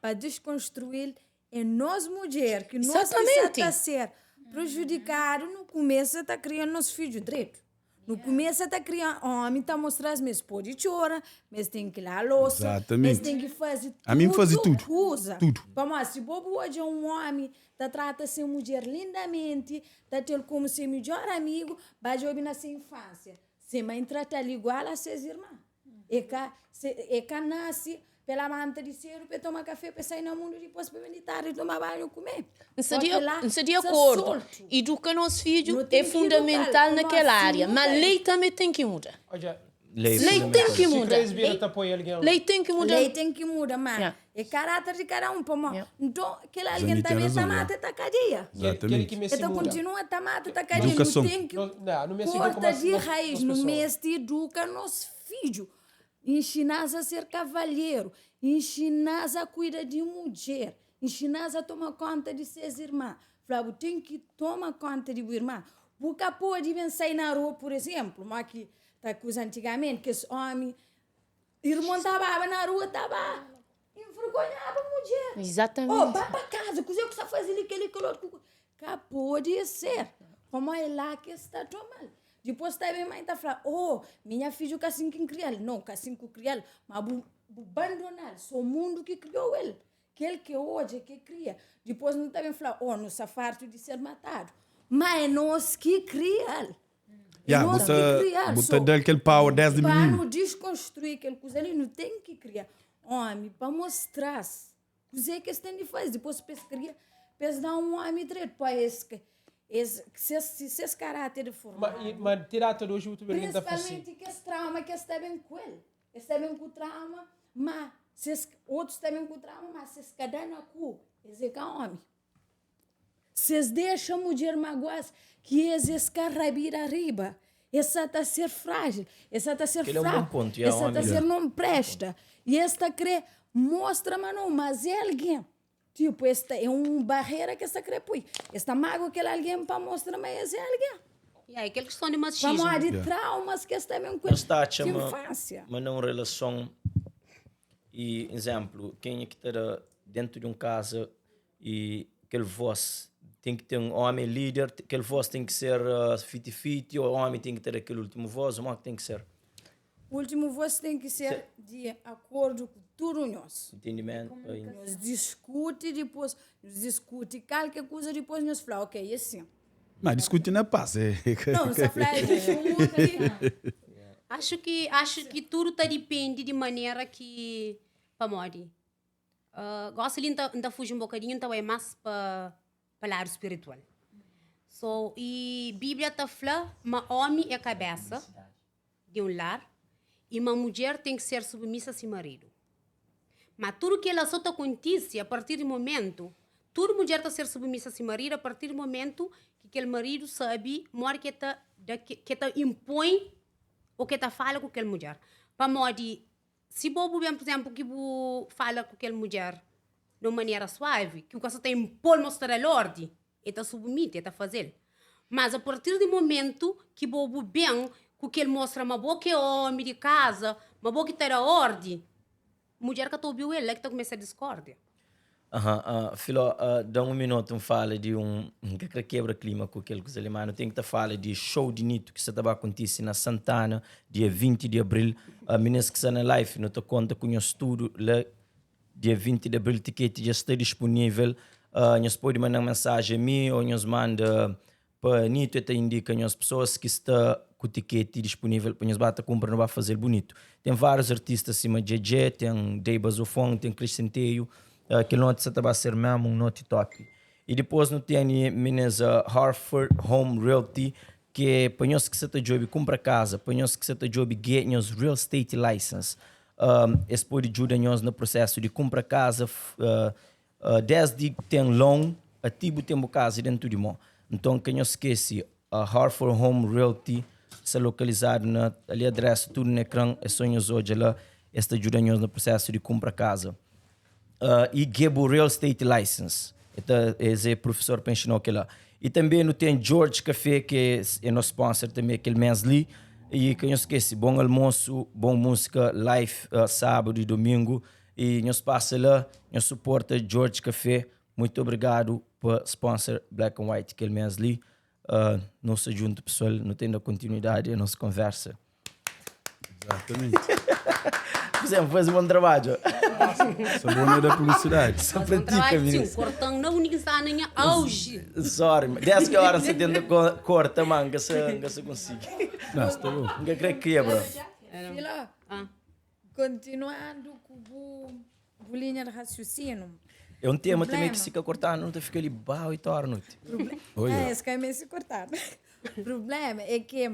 Speaker 6: Pa desconstruí-l é nos mudjer ki nos ki sa ta ser prejudikadu nu kumesa ta kria nos fidju dretu nu kumesa ta kria omi ta mostra-s ma es pode txora ma es ten ki laba losa ma es ten ki faze tudu kuza pamodi si bo bu odja un omi ta trata se mudjer lindamenti ta ten-l komu se midjor amigu ba djobe na se infansia se mai trata-l igual a ses irma. E ka, se, e ka nase pa e labanta di sedu pa e toma kafe pa e sai na mundu dipôs pa e ben di tardi toma banhu kume.
Speaker 2: N sta di,
Speaker 6: Só ki la
Speaker 2: N sta di
Speaker 6: sta
Speaker 2: akordu.
Speaker 6: soltu.
Speaker 2: Iduka nos fidju
Speaker 6: Nu
Speaker 2: é
Speaker 6: ten ki
Speaker 2: fundamental
Speaker 6: eduka-l,
Speaker 2: na
Speaker 6: pamodi
Speaker 2: kel
Speaker 6: si
Speaker 2: ária,
Speaker 6: nu
Speaker 2: má
Speaker 6: ka
Speaker 2: lei tanbê ten ki muda.
Speaker 7: Odja.
Speaker 1: Lei
Speaker 2: Lei ten ki
Speaker 7: Si
Speaker 2: muda.
Speaker 7: krê es bira ta apoia algen.
Speaker 2: Lei ten ki muda.
Speaker 6: Lei ten ki muda, ma
Speaker 2: Yeah.
Speaker 6: é karáter di kada un, pamó
Speaker 2: Yeah.
Speaker 6: nton kel algen
Speaker 4: Zani ten
Speaker 6: tanbe ta
Speaker 4: razon, yeah.
Speaker 6: mata e ta kadia.
Speaker 7: Kel kel
Speaker 4: Exatamente.
Speaker 7: ki
Speaker 6: E
Speaker 7: meste
Speaker 6: ta
Speaker 7: muda.
Speaker 6: kontinua ta mata ta kadia. Nu
Speaker 4: Edukason.
Speaker 6: ten ki
Speaker 7: Nos, na, nu meste eduka
Speaker 6: korta
Speaker 7: mas
Speaker 6: di
Speaker 7: nos,
Speaker 6: raiz,
Speaker 7: nos
Speaker 6: nu
Speaker 7: pesoa.
Speaker 6: meste eduka nos fidju, inxina-s a ser kavalheru, inxina-s a kuida di mudjer, inxina-s a toma konta di ses irma. Fla, bu ten ki toma konta di bu irma. Bu ka pode ben sai na rua, pur izénplu, mó ki ta kuza antigamenti, kes ómi, irmon ta baba na rua, ta ba envergonhaba mudjer.
Speaker 2: Exatamente.
Speaker 6: Oh, ba pa kaza, kuzê ku sta faze li, kel-li, kel otu. Ka pode ser. Pamodi é la ki es ta toma-l. Dipôs ta ben mãe ta fla, oh, minha fidju ka sin ki N kria-l. Não, ka sin ku kria-l, ma bu, bu bandona-l. Sô mundu ki kriou el. Kel ke odja, ke kria. Dipôs nu ta ben fla, oh, nu sta fartu di ser matadu. Má é nos ki kria-l. É
Speaker 4: Ya, bu
Speaker 6: nos
Speaker 4: ta,
Speaker 6: ki kria-l.
Speaker 4: bu ta
Speaker 6: So,
Speaker 4: da-l kel power desdi
Speaker 6: pa
Speaker 4: mininu.
Speaker 6: nu deskonstrui kel kuza li, nu ten ki kria ómi pa mostra-s kuzê ki es ten di faze. Dipôs pa es kria, pa es da un ómi dretu, pa es, es, ses, si ses karáter é
Speaker 7: Ma,
Speaker 6: formadu.
Speaker 7: i, ma ti data di oji bu ta obi algen ta fla si.
Speaker 6: Prinsipalmenti kes trauma ki es ta ben ku el. Es ta ben ku trauma, ma ses, otus ta ben ku trauma, ma ses ka da na ku, es é ka omi. Se es dexa mudjer magoa-s, ki es es ka rabida riba, es sa ta ser frájil, es sa ta ser
Speaker 1: Kel é un bon
Speaker 6: fraku,
Speaker 1: pontu, ya,
Speaker 6: es sa ta
Speaker 1: omi.
Speaker 6: ser non presta, y es ta kre mostra ma no, mas é algen. Tipo, es ta, é un barrera ki es ta kre pui. Es ta magua kel algen pa mostra ma es é algen.
Speaker 5: Yeah, é kel questão de machismo.
Speaker 6: Pamodi
Speaker 4: Yeah.
Speaker 6: traumas ki es ta ben ku el
Speaker 1: Nhos ta atxa
Speaker 6: di
Speaker 1: ma,
Speaker 6: infância.
Speaker 1: ma na un relason i izénplu, kenha ki ta da dentu di un kaza i kel vós ten ki ten un ómi é líder, kel vós ten ki ser fiti-fiti ô ómi ten ki ta da kel últimu vós, modi ki ten ki ser?
Speaker 6: Últimu vós ten ki ser di akordu ku tudu nhos.
Speaker 1: Entendimentu.
Speaker 6: Nhos diskuti dipôs, nhos diskuti kalker kuza dipôs nhos fla, ok, é sin.
Speaker 4: Ma diskuti na pas. É.
Speaker 6: Não, não fla discuti.
Speaker 5: Acho que acho que tudo tá depende de maneira que pamodi. Uh, gosto ali nta fugi um bocadinho, nta vai mais pa pa lado espiritual. So, e Bíblia ta fla ma homem é cabeça de um lar e uma mulher tem que ser submissa a seu marido. Mas tudo que ela só tá acontece a partir do momento, tudo mulher tá ser submissa a seu marido a partir do momento que aquele marido sabe, mora que tá da que, que tá impõe o que tá fala com aquela mulher. Pamodi, se bobo bem, por exemplo, que bu fala com aquela mulher de uma maneira suave, que o caso tá impor mostrar a ordem, ele tá submite, ele tá fazendo. Mas a partir do momento que bobo bem, com que ele mostra uma boa que é homem de casa, uma boa que tá da ordem, mulher que tá ouviu ele, é que tá começando a discórdia.
Speaker 1: Aham, ah, Filó, ah, dá um minuto, um fala de um. Que quer quebra clima com aquele coisa ali, mas não tem que tá fala de show de Nito que se tá acontece na Santana, dia 20 de abril. A meninas que está na live, não te conta com o estudo lá, dia 20 de abril, tiquete já está disponível. Uh, nós pode mandar mensagem a mim ou nós manda para Nito e te indica as pessoas que está com o tiquete disponível para nós bata compra não vai fazer bonito. Tem vários artistas acima de JJ, tem Dei Bazofon, tem Christian Teio, uh, aquele noite vai ser mesmo um noite top. E depois não tem meninas uh, Hartford Home Realty, que é para nós que você está job compra casa, para nós que você está job get nós real estate license. Um, esse pode ajudar nós no processo de compra casa, uh, uh, desde que tem loan, ativo tem casa dentro de mão. Então, que não esquece, a Hartford Home Realty está localizado na ali adressa tudo no ecrã, é só nós hoje lá, esta ajuda nós no processo de compra casa. Uh, e Gebo Real Estate License. Então, esse é professor para ensinar aquilo lá. E também não tem George Café, que é nosso sponsor também, aquele mês ali. E que não esquece, bom almoço, bom música, live uh, sábado e domingo. E nós passa lá, nós suporta George Café. Muito obrigado por sponsor Black and White, aquele mês ali. Uh, nós junto, pessoal, não tem da continuidade a nossa conversa.
Speaker 4: Exatamente.
Speaker 1: Por exemplo, faz um bom trabalho.
Speaker 4: Sabona da publicidade.
Speaker 1: Só
Speaker 5: Mas um
Speaker 1: pratica,
Speaker 5: trabalho, sim,
Speaker 1: meninas.
Speaker 5: cortando não ninguém está nem auge.
Speaker 1: Sorry, 10 que horas você tenta co- corta, man, que se, que se consiga.
Speaker 4: Não, está bom.
Speaker 1: Nunca creio que quebra.
Speaker 6: Filó,
Speaker 5: Ah.
Speaker 6: continuando com o bu linha de raciocínio.
Speaker 1: É um tema também que
Speaker 6: Problema.
Speaker 1: se fica cortando, não fica ali bau e torno.
Speaker 4: Olha.
Speaker 6: É, esse caminho se cortar. O problema é que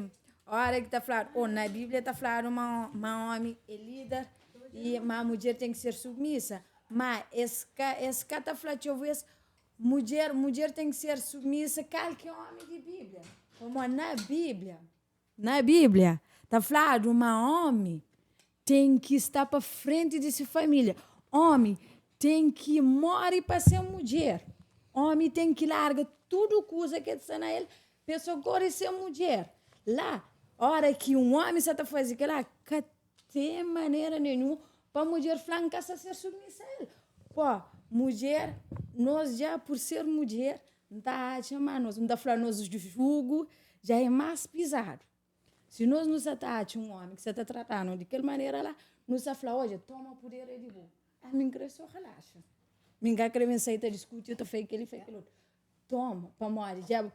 Speaker 6: Ora ki ta fladu, ô na Bíblia ta fladu ma ma ómi é líder i ma mudjer ten ki ser submisa. Má es ka es ka ta fla txeu bês mudjer mudjer ten ki ser submisa kal ki é ómi di Bíblia. Pamodi na Bíblia na Bíblia ta fladu ma ómi ten ki sta pa frenti di se família. Ómi ten ki móre pa se mudjer. Ómi ten ki larga tudu kuza ki el sta na el pa el sokore se mudjer. La, óra ki un ómi sta ta faze kel-la, ka ten manera nenhun pa mudjer fla, N ka sta ser submisa a el. Pó, mudjer, nos dja pur ser mudjer, N ta atxa ma nos, N ta fla nos jugu dja é más pizadu. Si nos nu sa ta atxa un ómi ki sa ta trata-nu di kel manera la, nu sa fla, Odja, toma puder é di bo. Ami N krê sô relaxa. Mi N ka krê ben sai ta diskuti, ta fai kel-li, fai kel otu. Toma, pamodi dja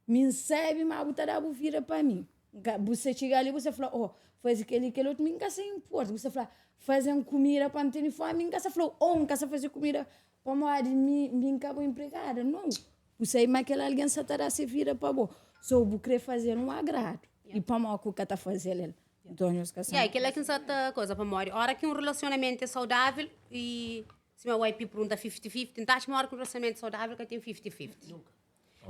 Speaker 6: mi N sabe ma bu ta da bu vida pa mi. N ka, bu sa txiga li bu sa fla, oh, faze kel-li, kel otu, mi N ka sa inporta. Bu sa fla, faze-m kumida pa N tene fómi, mi N ka sa fla-u, oh, N ka sa faze kumida pamodi mi, mi N ka bu inpregada. Nau. Bu sabe ma kel algen sa ta da se vida pa bo. So bu kre faze-l un agradu. I pamodi ku ka ta faze-l el? Nton nhos ka
Speaker 5: sabe. Ya, kila ki N sa ta koza, pamodi ora ki un relasionamentu é saudável i sima YP pergunta 50-50, N ta atxa ma ora ki un relasionamentu é saudável ka ten 50-50.
Speaker 7: Nunka.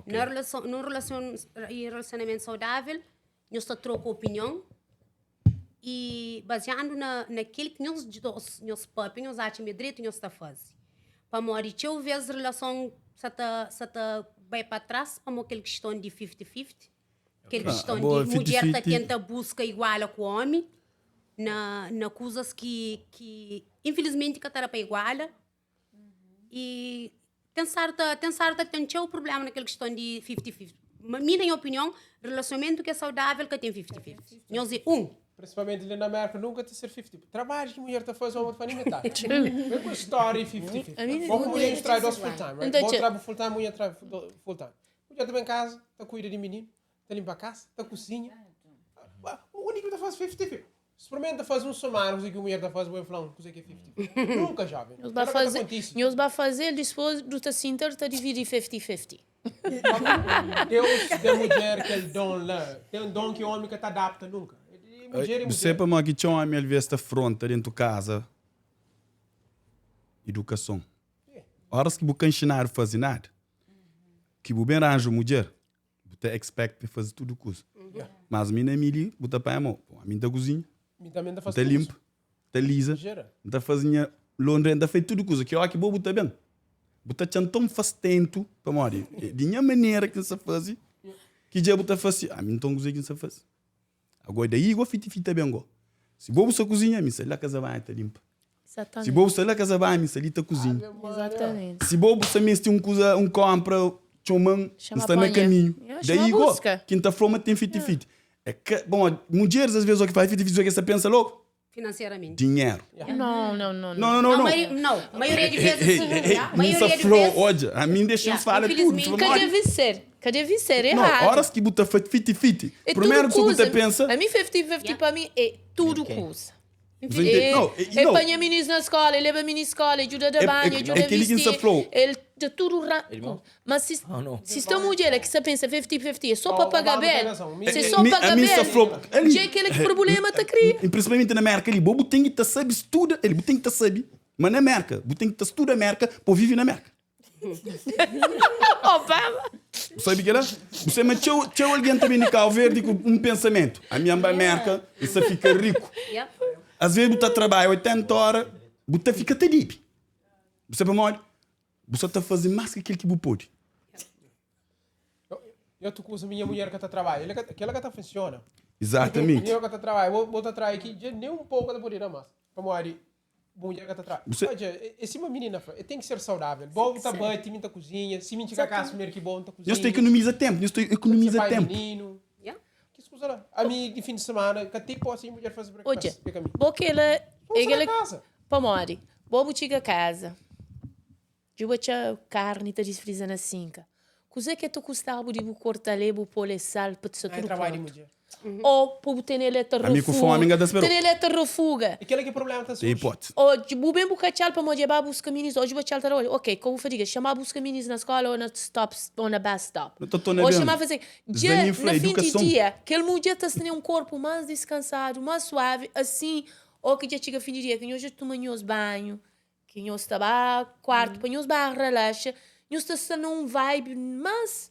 Speaker 5: Na relason, nun relason, i relasionamentu saudável, nhos ta troka opinion i baziandu na na kel ki nhos dos nhos papia, nhos atxa ma é dretu nhos ta faze. Pamodi txeu vez relason sa ta sa ta bai pa tras pamodi kel kiston di 50-50, kel kiston di mudjer ta tenta buska iguala ku omi na na kuzas ki ki infilismenti ka ta da pa iguala. I ten sarta ten sarta ten txeu prubléma na kel kiston di 50-50. Ma mi na nha opinion, relasionamentu ki é saudável ka ten 50-50. Nhos é un.
Speaker 7: Prinsipalmenti li na Mérka nunka ta ser 50. Trabadju ki mulher ta faze, omi ta faze nen metadi. Vem ku stória di 50-50. Bo ku mulher nhos trae dos full time, right? Bo tra bu full time, mulher tra full time. Mulher ta ben kaza, ta kuida di mininu, ta limpa kasa, ta kusinha. Undi ki bu ta faze 50-50? Sprimenta faze un semana kuze ki un mulher ta faze, bu ben fla-m kuze ki é 50-50. Nunka, joven.
Speaker 2: Nhos ba
Speaker 7: Kel-la ka ta
Speaker 2: faze,
Speaker 7: kontise.
Speaker 2: nhos ba faze-l dispôs du ta sinta du ta dividi 50-50.
Speaker 7: Deus da mudjer kel don la. Ten don ki omi ka ta adapta nunka. E mudjer é
Speaker 4: Bu sai
Speaker 7: mudjer.
Speaker 4: pamodi ki txeu omi alvês ta fronta dentu kaza idukason. Óras ki bu ka nxinadu faze nada, ki bu ben ranja un mudjer, Bu ta expect pa e fazi tudu kuza. Mas mi na mi li, bu ta panha mo. Ami N ta kuzinha,
Speaker 7: Mi tanbe N ta
Speaker 4: N
Speaker 7: fazi
Speaker 4: ta
Speaker 7: tudu
Speaker 4: limpa, N ta liza,
Speaker 7: Jera.
Speaker 4: N ta fazi nha londria, N ta fai tudu kuza. Ki oki bo bu ta ben, bu ta txan ton fastentu pamodi é di nha manera ki N sa fazi, ki dja bu ta fasi, ami nton kuze ki N sa fazi? Ago daí go fiti fita ben go. Si bo bu sa kuzinha, mi sa la kaza banha ta limpa. Si bo bu sta la kaza banha, mi sa li ta kuzinha.
Speaker 2: Exatamente.
Speaker 4: Si bo bu sa mesti un kuza, un kompra, txoman, N sta na kaminhu. Daí go ki N ta fla ma ten fiti fiti. É ka, bon, mudjeris as vezes o ki fala fiti fiti, o ki es ta pensa logo?
Speaker 5: Financeiramente.
Speaker 4: Dinheru.
Speaker 2: Não, não, não.
Speaker 4: Não, não, não,
Speaker 5: não. Não, maioria de vezes.
Speaker 4: Ei, ei, maioria de vezes. Odja, a mim deixa yeah. fala tudo.
Speaker 2: Ka deve ser, ka deve ser errado.
Speaker 4: Não, horas que bu ta fiti fiti.
Speaker 2: É
Speaker 4: Primeiro
Speaker 2: tudo
Speaker 4: que bu ta pensa.
Speaker 2: A mim 50-50 para mim é tudo
Speaker 1: Ok.
Speaker 2: coisa.
Speaker 4: Você
Speaker 2: É,
Speaker 4: não,
Speaker 2: é
Speaker 4: não.
Speaker 2: panha meninos na escola, ele leva meninos na escola, ajuda da
Speaker 4: É-
Speaker 2: banho,
Speaker 4: é-
Speaker 2: ajuda
Speaker 4: é
Speaker 2: a
Speaker 4: aquele que
Speaker 2: vestir.
Speaker 4: se falou.
Speaker 2: Ele de tudo ra...
Speaker 1: Irmão?
Speaker 2: Mas se,
Speaker 1: Ah, não.
Speaker 2: se esta mulher é que se pensa 50-50, é só
Speaker 7: Oh,
Speaker 2: para pagar
Speaker 7: Obama tem
Speaker 2: bem.
Speaker 7: razão.
Speaker 2: Se é só
Speaker 4: Mi-
Speaker 2: pagar
Speaker 4: a mim
Speaker 2: bem,
Speaker 4: se falou- ali-
Speaker 2: já é aquele que problema te cria.
Speaker 4: E principalmente na América ali, bo tem que tá sabe estuda, ele tem que tá sabe, mas na América, bo tem que tá estuda América, pô vive na América.
Speaker 2: Obama.
Speaker 4: Sabe que era? Você mas tchau, tchau alguém também de Cabo Verde com um pensamento. A minha América, isso fica rico.
Speaker 5: Yeah.
Speaker 4: Às vezes você trabalha 80 horas, você fica até deep. Você para mole, você tá fazendo mais que aquilo que você pode.
Speaker 7: Eu tu usa minha mulher que tá trabalha, ela que ela que tá funciona.
Speaker 4: Exatamente.
Speaker 7: Minha que tá trabalha, vou botar trabalho aqui, de nem um pouco da poder mais. Como ari, mulher que tá trabalha.
Speaker 4: Você-
Speaker 7: Olha, esse uma menina, tem que ser saudável. Bom tá banho, tem muita cozinha, se me chegar a casa primeiro que bom tá cozinha.
Speaker 4: Nós economiza tempo, nós economiza
Speaker 7: pai
Speaker 4: tempo.
Speaker 7: menino.
Speaker 5: Yeah.
Speaker 7: Que escusa lá. A mim de fim de semana, que tipo assim mulher faz
Speaker 2: Olha,
Speaker 7: breakfast.
Speaker 2: bo que ela,
Speaker 7: Vamos
Speaker 2: aquela
Speaker 7: na casa.
Speaker 2: Pamodi, bo bu txiga kaza, djuba txa karni ta disfriza na sinka. Kuzê ki ta kusta-bu di bu korta-l bu pô-l sal pa ta sta
Speaker 7: É
Speaker 2: tudu
Speaker 7: trabalho de
Speaker 2: prontu?
Speaker 7: mulher.
Speaker 2: Ou pa bu tene-l ta
Speaker 4: Ami ku fome
Speaker 2: refuga,
Speaker 4: N ka ta spera-u.
Speaker 2: tene-l ta refuga.
Speaker 7: E kel-la ki problema ta
Speaker 4: Tem
Speaker 7: surji.
Speaker 4: hipótese.
Speaker 2: Ou di bu ben bu ka txal pamodi e ba buska minis, oji bu txal ta da oji. Ok, ka bu fadiga, txama buska minis na skola ou na stop, ou na bus stop.
Speaker 4: Nu ta torna
Speaker 2: Ou
Speaker 4: ben.
Speaker 2: txama faze. Dja,
Speaker 4: Zanin fla,
Speaker 2: na fin di
Speaker 4: edukason.
Speaker 2: dia, kel mudjer ta tene un korpu más diskansadu, más suavi, asin, ô ki dja txiga fin di dia, ki nhos dja tuma nhos banhu, ki nhos ta ba kuartu pa nhos ba relaxa, nhos ta sta na un vibe más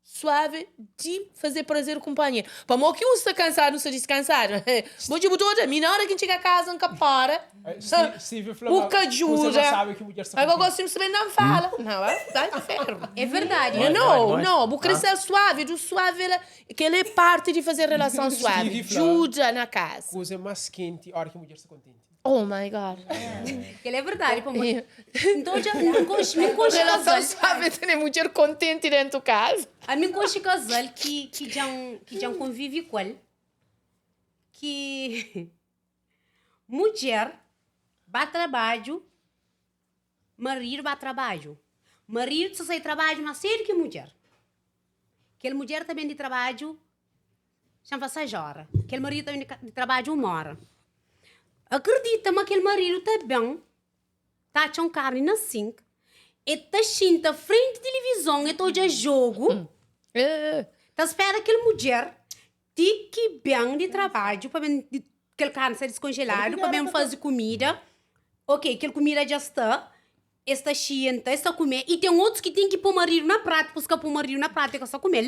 Speaker 2: suave di faze prazer ku kunpanheru. Pamodi ki un sta kansadu, un sta diskansadu. Bo dja bu ta odja, mi na ora ki N txiga kaza N ka para, bu ka djuda. Agora gosi N sta ben da-m fala. Não, vai pa ferru.
Speaker 5: É verdadi.
Speaker 2: Não, não, bu kre ser suave, du suave ela, kel é parti di faze relason suave, djuda na kaza.
Speaker 7: Kuza más kenti ora ki mudjer sta kontenti.
Speaker 2: Oh my God.
Speaker 5: Kel é verdade, pamodi Nton dja N konxe, mi N konxe
Speaker 2: Relação
Speaker 5: kazal.
Speaker 2: suave tene mudjer kontenti dentu kaza.
Speaker 5: Ami N konxe kazal ki ki dja N ki dja N konvivi ku el ki mudjer ba trabadju, maridu ba trabadju. Maridu ta sai trabadju más sedu ki mudjer. Kel mudjer ta ben di trabadju Xa-m fla 6 óra. Kel maridu ta ben di trabadju 1 óra. Akredita ma kel maridu ta ben, ta atxa un karni na sink, e ta xinta frenti tilivizon, e ta odja jogu, ta spera kel mudjer ti ki ben di trabadju pa ben kel karni sta diskonjeladu pa ben faze kumida. Ok, kel kumida dja sta, Es ta xinta, es ta kume. I ten otus ki ten ki pô maridu na pratu, pa es ka pô maridu na pratu, e ka sta kume-l.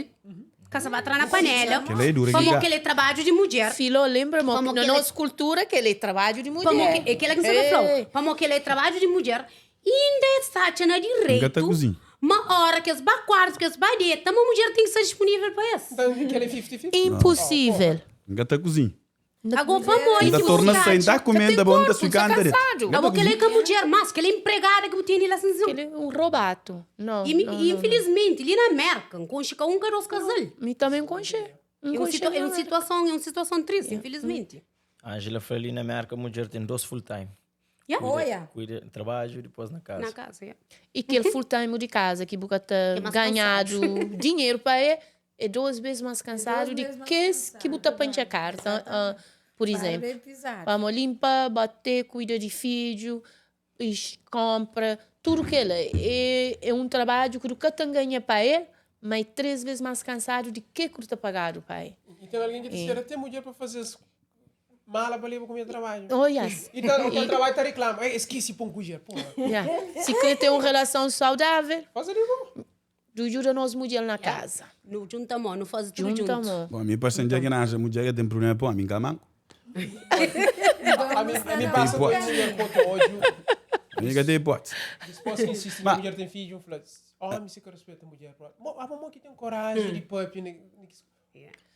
Speaker 5: Ka sa ba tra na panela.
Speaker 4: Kel-la é dura
Speaker 5: Pamó
Speaker 4: ki
Speaker 5: kel-la é trabadju di mudjer.
Speaker 2: Filó, lenbra mo
Speaker 5: Pamó
Speaker 2: na
Speaker 5: kel-la
Speaker 2: nos kultura kel-la é trabadju di
Speaker 5: Pamó
Speaker 2: mudjer.
Speaker 5: ke, é kel-la ki N sta ta fla-u. Pamó kel-la é trabadju di mudjer. Inda es ta atxa na
Speaker 4: N ka ta
Speaker 5: direitu
Speaker 4: kuzinha.
Speaker 5: ma óra ki es ba kuartu, ki es ba deta, ma mudjer ten ki sta disponível pa es.
Speaker 7: Nton, kel-la é 50-50?
Speaker 2: Imposível.
Speaker 4: N ka ta kuzinha.
Speaker 5: Ago pamodi
Speaker 4: N ta
Speaker 5: ki bu
Speaker 4: torna
Speaker 5: ta
Speaker 4: sai, N
Speaker 5: atxa?
Speaker 4: ta kume,
Speaker 2: Ka
Speaker 4: N
Speaker 2: ten
Speaker 4: ta ba, N ta
Speaker 2: korpu,
Speaker 4: sui
Speaker 2: N sta
Speaker 4: kanta det.
Speaker 2: kansadu.
Speaker 4: N ka ta
Speaker 5: Abo kel-la é
Speaker 4: kuzinha.
Speaker 5: ka mudjer más, kel-la é inpregada ki bu tene la sinzon.
Speaker 2: Kel-la é un robatu. Não,
Speaker 5: I mi,
Speaker 2: não,
Speaker 5: i
Speaker 2: não, não.
Speaker 5: infilismenti, li na Merka, N konxe ka un ka dos kazal.
Speaker 2: Mi tanbe N konxe. N
Speaker 5: É un
Speaker 2: konxe
Speaker 5: situa,
Speaker 2: li
Speaker 5: é
Speaker 2: na
Speaker 5: un
Speaker 2: Merka.
Speaker 5: situason, é un situason tristi, infilismenti.
Speaker 1: Angela fla li na Merka mudjer ten dos full time.
Speaker 5: Yeah.
Speaker 1: Kuida,
Speaker 6: Oia.
Speaker 1: kuida trabadju dipôs na kaza.
Speaker 5: Na kaza, yeah.
Speaker 2: I kel full time di kaza ki bu ka ta
Speaker 5: É más
Speaker 2: ganhadu
Speaker 5: kansadu.
Speaker 2: dinheru pa é, é dos bes más kansadu
Speaker 6: É
Speaker 2: di
Speaker 6: dos vezes mais
Speaker 2: kes ki bu ta
Speaker 6: cansado,
Speaker 2: pantia
Speaker 6: verdade.
Speaker 2: karta, ah,
Speaker 6: Exatamente.
Speaker 2: pur
Speaker 6: Farda
Speaker 2: izénplu.
Speaker 6: é pisado.
Speaker 2: Pamo linpa, bate, kuida di fidju, konpra, tudu kel-la é, é un trabadju ki du ka ta nganha pa el, ma é 3 bes más kansadu di ke ku du ta pagadu pa el.
Speaker 7: I ten algen ki ta spera te mudjer pa faze-s mala pa leba kumida trabadju.
Speaker 2: Oh, yes.
Speaker 7: I ta, kel trabadju ta reklama, ei, skisi pon kudjer, porra.
Speaker 2: Yeah. Si kre ten un relason saudável,
Speaker 7: Faze di bo.
Speaker 2: du djuda nos mudjer na kaza.
Speaker 5: Nu djunta mô, nu faze tudu
Speaker 2: Djunta
Speaker 5: djuntu.
Speaker 2: mô.
Speaker 4: Bom, mi parse-m dja ki N axa mudjer ka ten prubléma pa omi, N ka manku.
Speaker 7: Ami, ami pasa ku
Speaker 4: Tem
Speaker 7: mulher ku otu odju.
Speaker 4: Mi ka ten hipótese.
Speaker 7: Dispôs ki insisti ma mulher ten fidju, N fla, omi si ka ruspeta mulher, mo, abo mo ki ten koraji di papia na kis.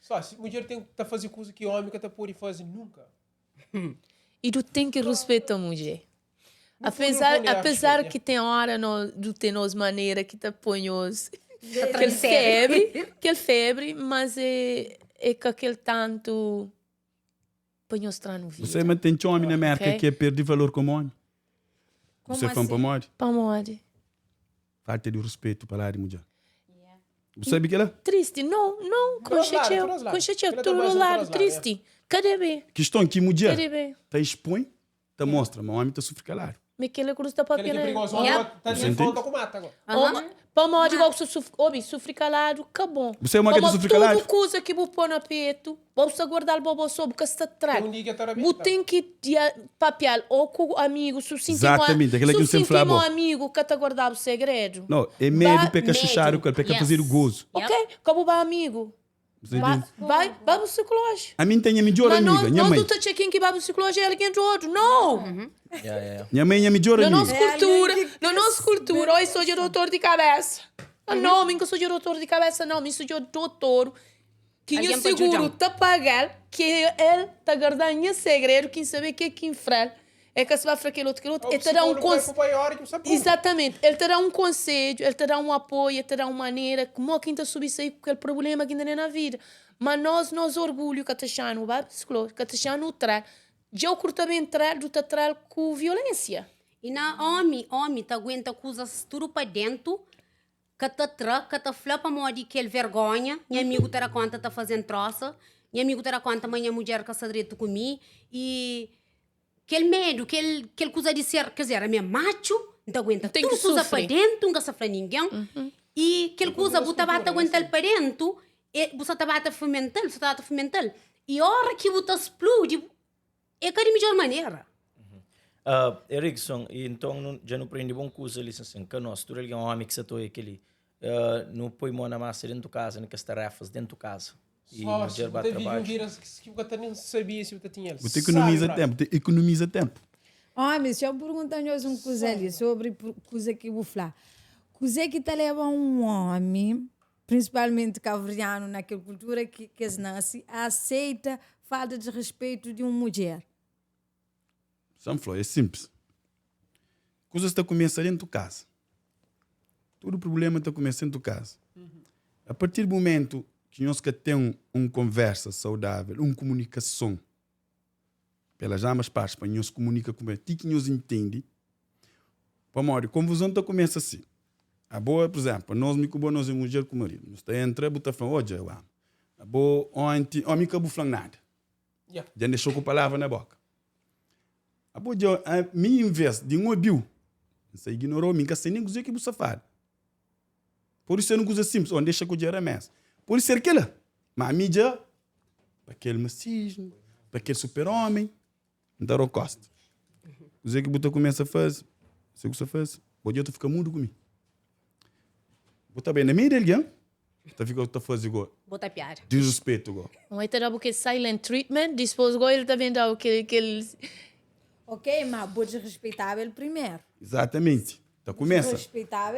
Speaker 7: Só, si mulher ten ta faze kuza ki omi ka ta pode faze nunka.
Speaker 2: I du ten ki ruspeta mudjer.
Speaker 7: No fundo, no
Speaker 2: Apesar,
Speaker 7: fundo é
Speaker 2: apesar
Speaker 7: respeito,
Speaker 2: ki ten ora no, du ten nos manera ki ta poi nos
Speaker 5: Ta
Speaker 2: kel
Speaker 5: tra
Speaker 2: febri, kel febri, mas é, é ka kel tantu pa nhos tra-nu
Speaker 4: Você
Speaker 2: vida.
Speaker 4: ma ten txeu omi na Merka
Speaker 2: Ok?
Speaker 4: ki é perdi valor komu omi.
Speaker 6: Como
Speaker 4: Você fla-m
Speaker 6: assim?
Speaker 4: pamodi?
Speaker 2: Pamodi?
Speaker 4: Falta di ruspetu pa ladu di mudjer. Bu sabe kela?
Speaker 2: Tristi, não, não,
Speaker 7: Todos lados,
Speaker 2: konxetxeu,
Speaker 7: todos lados.
Speaker 2: konxetxeu,
Speaker 7: Kela ta
Speaker 2: tudu
Speaker 7: basa na
Speaker 2: ladu,
Speaker 7: todos lados,
Speaker 2: tristi. Kada be,
Speaker 4: Kiston ki mudjer
Speaker 2: kada be.
Speaker 4: ta expõe, ta mostra, ma omi ta sufri kaladu.
Speaker 2: Ma kela ku ta
Speaker 7: Kela
Speaker 2: papia
Speaker 7: ki é
Speaker 2: na
Speaker 7: perigoso. Omi
Speaker 5: Yep.
Speaker 7: ta
Speaker 4: Você
Speaker 7: nem
Speaker 4: entende?
Speaker 7: falta ku mata agora.
Speaker 2: Oma, pamodi gosi bu sufri, obi, sufri kaladu ka bon.
Speaker 4: Bu sabe ma ke ta
Speaker 2: Pamodi
Speaker 4: sufri
Speaker 2: tudu
Speaker 4: kaladu?
Speaker 2: kuza ki bu po na petu, bo sta guardal bo bo so, bu ka sta
Speaker 7: Tem
Speaker 2: tral.
Speaker 7: um dia que ta
Speaker 2: Bu
Speaker 7: rabenta.
Speaker 2: ten ki dia papial ou ku amigu, su sinti mo,
Speaker 4: Exatamente, aquela
Speaker 2: su
Speaker 4: que eu sempre
Speaker 2: sinti
Speaker 4: falava.
Speaker 2: mo amigu ka ta guarda bu segredu.
Speaker 4: Não, é medo
Speaker 2: Ba
Speaker 4: pe ka xuxadu
Speaker 3: Medo.
Speaker 4: ku el, pe ka fazedu
Speaker 3: Yes.
Speaker 4: gozu.
Speaker 3: Yep.
Speaker 2: Ok, ka bu ba amigu.
Speaker 4: Você
Speaker 2: Ba,
Speaker 4: entende?
Speaker 2: vai, ba bu psicológico.
Speaker 4: A mim tem a melhor
Speaker 2: Mas
Speaker 4: amiga,
Speaker 2: nós,
Speaker 4: minha
Speaker 2: nós
Speaker 4: mãe.
Speaker 2: não tá quem que vai pro psicológico é alguém do outro. Não!
Speaker 1: Yeah, yeah, yeah.
Speaker 4: Minha mãe é a melhor
Speaker 2: Na
Speaker 4: amiga.
Speaker 2: nossa
Speaker 6: É
Speaker 2: cultura,
Speaker 6: alguém que
Speaker 2: na nossa cultura, oi, sou de doutor de cabeça. Ah, Não, nunca sou de doutor de cabeça, não. Me sou de doutor que
Speaker 5: Alguém
Speaker 2: o
Speaker 5: pode
Speaker 2: seguro
Speaker 5: ajudar.
Speaker 2: tá pagar, que ele tá guardando meu segredo, quem sabe que é quem frel. É que se vai para aquele outro, aquele outro.
Speaker 7: O
Speaker 2: Ele te dá um
Speaker 7: psicólogo vai
Speaker 2: conselho.
Speaker 7: pro maior que o sabe.
Speaker 2: Exatamente. Ele te dá um conselho, ele te dá um apoio, ele te dá uma maneira, como quem está subir aí com aquele problema que ainda nem na vida. Mas nós, nós orgulho que está no bar, psicólogo, que está no tral. Já o curtamento tral, do tral com violência.
Speaker 5: E na homem, homem tá aguenta coisas tudo para dentro. Ka ta tra, ka ta fla pamodi kel vergonha, nha amigu ta da konta ta faze-m trosa, nha amigu ta da konta ma nha mudjer ka sta dretu ku mi i kel medu, kel kel kuza di ser, ker dizer, ami é matxu, N ta aguenta
Speaker 2: Ten
Speaker 5: tudu
Speaker 2: ki
Speaker 5: kuza pa
Speaker 2: sufri.
Speaker 5: dentu, N ka sta fla ningen i kel kuza bu ta ba ta aguenta-l pa dentu, e bu sa ta ba ta fomenta-l, bu sa ta ba ta fomenta-l i ora ki bu ta spludi É ka di midjor manera.
Speaker 1: Uh, Erickson, e nton nu, dja nu prende bon kuza li, sin, ka nos, tudu algen omi ki sa ta oia kel-li. Uh, nu poi mon na masa dentu kaza, na kes tarefas dentu kaza. E
Speaker 7: Só
Speaker 1: mudjer
Speaker 7: bu
Speaker 1: ba
Speaker 7: ta vive un
Speaker 1: trabadju.
Speaker 7: vida ki bu ka ta nen sabia si bu ta tinha el.
Speaker 4: Bu ta ikonomiza
Speaker 7: Sabe,
Speaker 4: ténpu, bu ta ikonomiza ténpu.
Speaker 6: Omis, xa-m pergunta nhos un kuza li sobri kuza ki bu fla. Kuzê ki ta leba un omi prinsipalmenti kabuverdianu na kel kultura ki es nase, aseita falta di respetu di un mudjer.
Speaker 4: San fla, é sinplis. Kuzas ta kumesa dentu kaza. Tudu prubléma ta kumesa dentu kaza. A partir di mumentu ki nhos ka ten un konversa saudável, un kumunikason pelas ambas partes, pa nhos kumunika ku ti ki nhos intende, pamodi konfuzon ta kumesa si. Abo, pur izénplu, anos mi ku bo, nos é mudjer ku maridu. Nos ta entra, bu ta fla, odja, eu amo. Abo, onti, omi ka bu fla-m nada. Dja N dexa-u ku palavra na boka. Abo dja, mi inves di N obi-u, N sta iginora-u, mi N ka sai nen kuzê ki bu sta fala. Pode ser un kuza sinplis, ô N dexa ku dja mesa. Pode ser kel-la, má mi dja, pa kel masismu, pa kel super-ómi, N ta da-u kósta. Kuzê ki bu ta kumesa faze? Kuzê ki bu sta faze? Bo dja ta fika mudu ku mi. Bu ta bai na meiu di algen, bu ta fika ta faze go.
Speaker 5: Bota piada.
Speaker 4: Disrespetu go.
Speaker 2: Un el ta da-bu kel silent treatment, dispôs go el ta ben da-u kel, kel.
Speaker 6: Ok, ma bo disrespeitaba el primeru.
Speaker 4: Exatamente. Ta kumesa.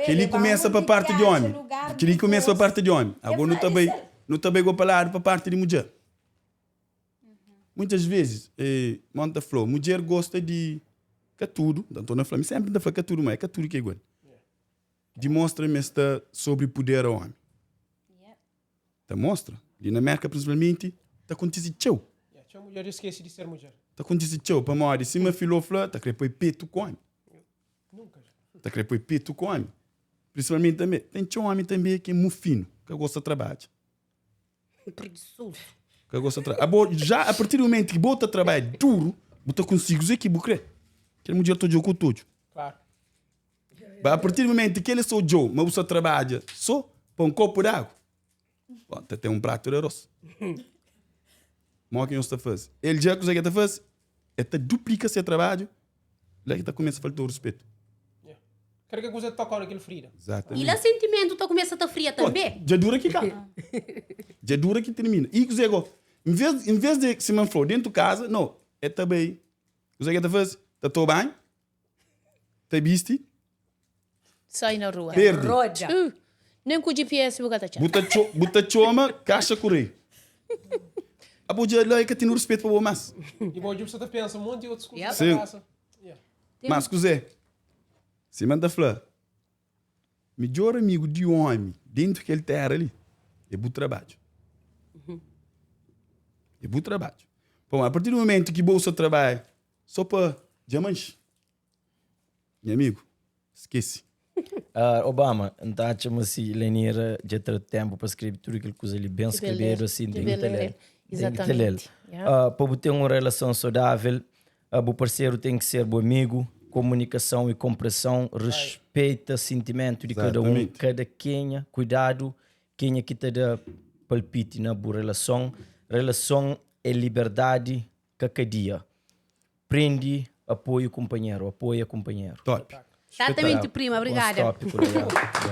Speaker 4: Kel-li kumesa pa parti di ómi. Kel-li kumesa pa parti di ómi. Agora nu ta bai, nu ta bai go pa ladu pa parti di mudjer. Muitas vezes, eh, mon ta fla, mudjer gosta di ka tudu, nton na fla, mi sempri ta fla ka tudu, ma é ka tudu ki é igual. Di mostra ma es ta sobri puder a ómi. Ta mostra. Li na Merka prinsipalmenti ta kontise txeu.
Speaker 7: Yeah, txeu mudjer dja skese di ser mudjer.
Speaker 4: Ta kontise txeu, pamodi sima Filó fla, ta kre poi petu ku ómi.
Speaker 7: Nunka.
Speaker 4: Ta kre poi petu ku ómi. Prinsipalmenti tanbe, ten txeu ómi tanbe ki é mufinu, ka gosta trabadja.
Speaker 5: Preguiçoso.
Speaker 4: Ka gosta tra. Abo já a partir do momento que bo ta trabalha duro, bo ta consegue o que bo crê. Aquela mulher ta com tudo.
Speaker 7: Claro.
Speaker 4: Mas a partir do momento que ele só jogo, mas você trabalha só para um copo de água. Bom, tá tem um prato de arroz. Mó que nós tá faz. Ele já consegue tá faz, ele tá duplica seu trabalho, lá que tá começa a faltar o respeito.
Speaker 7: Kada ke kuza toka na kel frida.
Speaker 4: Exatamente.
Speaker 5: E la sentimentu ta kumesa ta fria tanbe.
Speaker 4: Dja dura ki ka. Dja dura ki termina. E kuzê go? Em vez, em vez de sima N flau, dentu kaza, no, e ta bai. Kuzê ke ta faze? Ta toma banhu, ta bisti.
Speaker 2: Sai na rua.
Speaker 4: Perde.
Speaker 5: Rodja.
Speaker 2: Nem ku GPS bu ka ta txá.
Speaker 4: Bu ta txo, bu ta txoma kaxa kureio. Abo dja la e ka tene ruspetu pa bo mas.
Speaker 7: E bo dja bu sta ta pensa monti otus kuza na
Speaker 4: Sim.
Speaker 7: kabesa. Yeah.
Speaker 4: Mas kuzê? Sima N ta fla, midjór amigu di ómi déntu kel téra li é bu trabadju. É bu trabadju. Pamodi apartir di momentu ki bo sta trabadja sô pa dja manxe, nha amigu, skese.
Speaker 1: Obama, N ta atxa ma si Lenira dja tra ténpu pa skrebe tudu kel kuza li ben skrebedu asin, ten ki ta lé-l. Ten ki ta lé-l. Pa bu ten un relason saudável, Bu parseru ten ki ser bu amigu, komunikason i konpreson, respeita sintimentu di kada un, kada kenha, kuidadu kenha ki ta da palpiti na bu relason. Relason é liberdadi, ka kadia. Prende apoiu kunpanheru, apoia kunpanheru.
Speaker 4: Top.
Speaker 5: Exatamente, prima, obrigada.
Speaker 1: Bons tópicos, legal.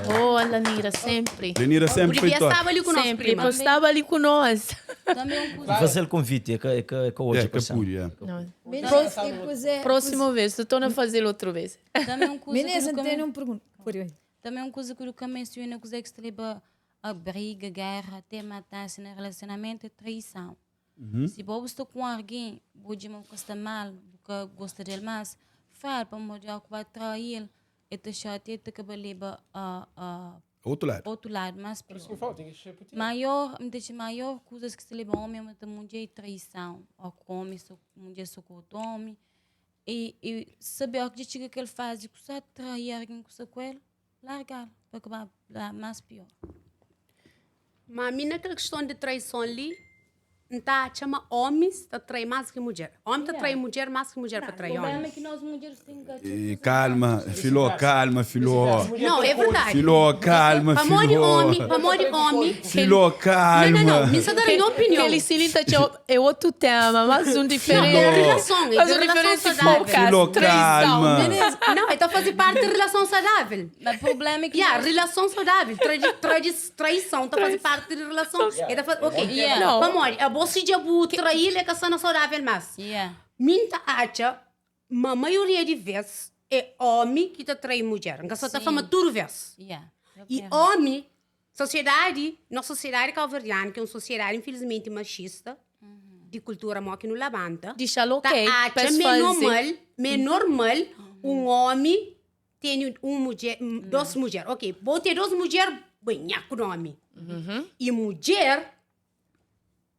Speaker 2: Boa, Lenira, sempre.
Speaker 4: Lenira sempre foi
Speaker 5: Devia
Speaker 4: top.
Speaker 5: estava ali com nós,
Speaker 2: Sempre.
Speaker 5: prima.
Speaker 2: Pois estava ali com nós.
Speaker 3: Também um
Speaker 1: Vou fazer o convite, é que, é que, é que hoje
Speaker 4: É, que pude, é.
Speaker 2: Não.
Speaker 6: Meninas, e coisa-
Speaker 2: Próxima vez, estou a fazer outra vez.
Speaker 3: Também um coisa
Speaker 6: Meninas,
Speaker 3: que
Speaker 6: não
Speaker 3: nunca
Speaker 6: tem nenhuma pergunta. Por aí.
Speaker 3: Também uma coisa que eu nunca menciono, coisa que se leva a briga, guerra, até matar-se no relacionamento é traição. Se você está com alguém, você não gosta mal, você gosta dele mais, fala para mulher que vai trair ele, e te chateia, te acaba leva a, a
Speaker 4: Outro lado.
Speaker 3: outro lado mais
Speaker 7: Por isso
Speaker 3: pior.
Speaker 7: que eu falo, tem que ser putinho.
Speaker 3: Maior, me deixa maior coisas que se leva homem, mas mulher é traição. Ou com homem, só mulher só com outro homem. E, e saber o que chega que ele faz e que você trair alguém que você com ele, Largal pa ka ba bira más pior.
Speaker 5: Ma mi na kel kiston di traison li, N ta atxa ma omis ta trai más ki mudjer. Omi ta trai mudjer más ki mudjer pa trai omi.
Speaker 4: E calma, filó, calma, filó.
Speaker 5: Não, é verdade.
Speaker 4: Filó, calma,
Speaker 5: Pamodi
Speaker 4: filó.
Speaker 5: omi, pamodi omi.
Speaker 4: Filó, calma.
Speaker 5: Não, não, não. Mi sa da minha opinião.
Speaker 2: Kel si ta txeu é outro tema, mas um diferente.
Speaker 5: Não, é relação, é
Speaker 2: Mas um
Speaker 5: relação
Speaker 2: diferente
Speaker 5: saudável.
Speaker 2: podcast.
Speaker 4: Filó,
Speaker 2: Traição.
Speaker 4: calma.
Speaker 5: Não, então fazer parte de relação saudável.
Speaker 3: Mas o problema é que
Speaker 5: Yeah,
Speaker 3: nós-
Speaker 5: relação saudável. Traição tá fazer parte de relação. É tá fa- ok.
Speaker 3: Yeah.
Speaker 2: Não.
Speaker 5: Pamodi, a bolsa de abu trair é que são saudável, mas.
Speaker 3: Yeah.
Speaker 5: Minta acha, ma maioria de vezes é homem que tá trai mulher. Não só tá falando tudo vez.
Speaker 3: Yeah.
Speaker 5: E homem, sociedade, nossa sociedade calverdiana, que é uma sociedade infelizmente machista, de cultura mó que não levanta.
Speaker 2: Deixa-lo
Speaker 5: Tá
Speaker 2: ok.
Speaker 5: acha
Speaker 2: Pes
Speaker 5: me
Speaker 2: fazer.
Speaker 5: normal, me normal um homem tem uma mulher, duas mulheres. Ok, vou ter duas mulheres, bem, nhaco nome. E mulher,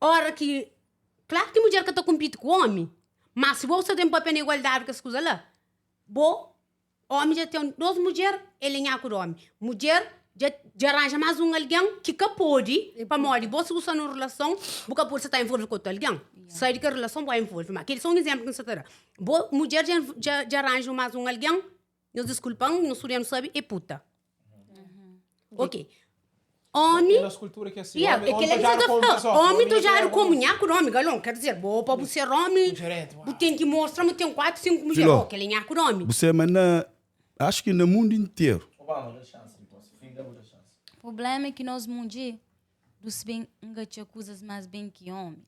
Speaker 5: hora que. Claro que mulher que tá compete com homem, mas se você tem papel na igualdade que as coisas lá, bo, homem já tem duas mulheres, ele nhaco homem. Mulher já, já arranja mais um alguém que que pode, para morrer, você usa numa relação, você pode estar envolvido com outro alguém. Sai de que a relação vai envolver. Mas aquele são um exemplo que você terá. Bo, mulher já, já, já arranja mais um alguém, nos desculpam, nos não sabe, é puta. Ok. Homem
Speaker 7: É nossa cultura que é assim.
Speaker 5: Yeah,
Speaker 7: homem,
Speaker 5: é que ele
Speaker 7: já
Speaker 5: tá
Speaker 7: como
Speaker 5: falando.
Speaker 7: pessoal,
Speaker 5: Homem, tu já
Speaker 7: já
Speaker 5: era como nhaco, nome, galão. Quer dizer, boa para você ser homem.
Speaker 7: Gerente, uau.
Speaker 5: Tu tem que mostrar, mas tem quatro, cinco mulheres.
Speaker 4: Filó.
Speaker 5: Oh, aquele nhaco, nome.
Speaker 4: Você, mas na, acho que no mundo inteiro.
Speaker 1: Obama, dá chance, depois. Fim da dá chance.
Speaker 3: O problema é que nós, mundi, dos bem engatia coisas mais bem que homem.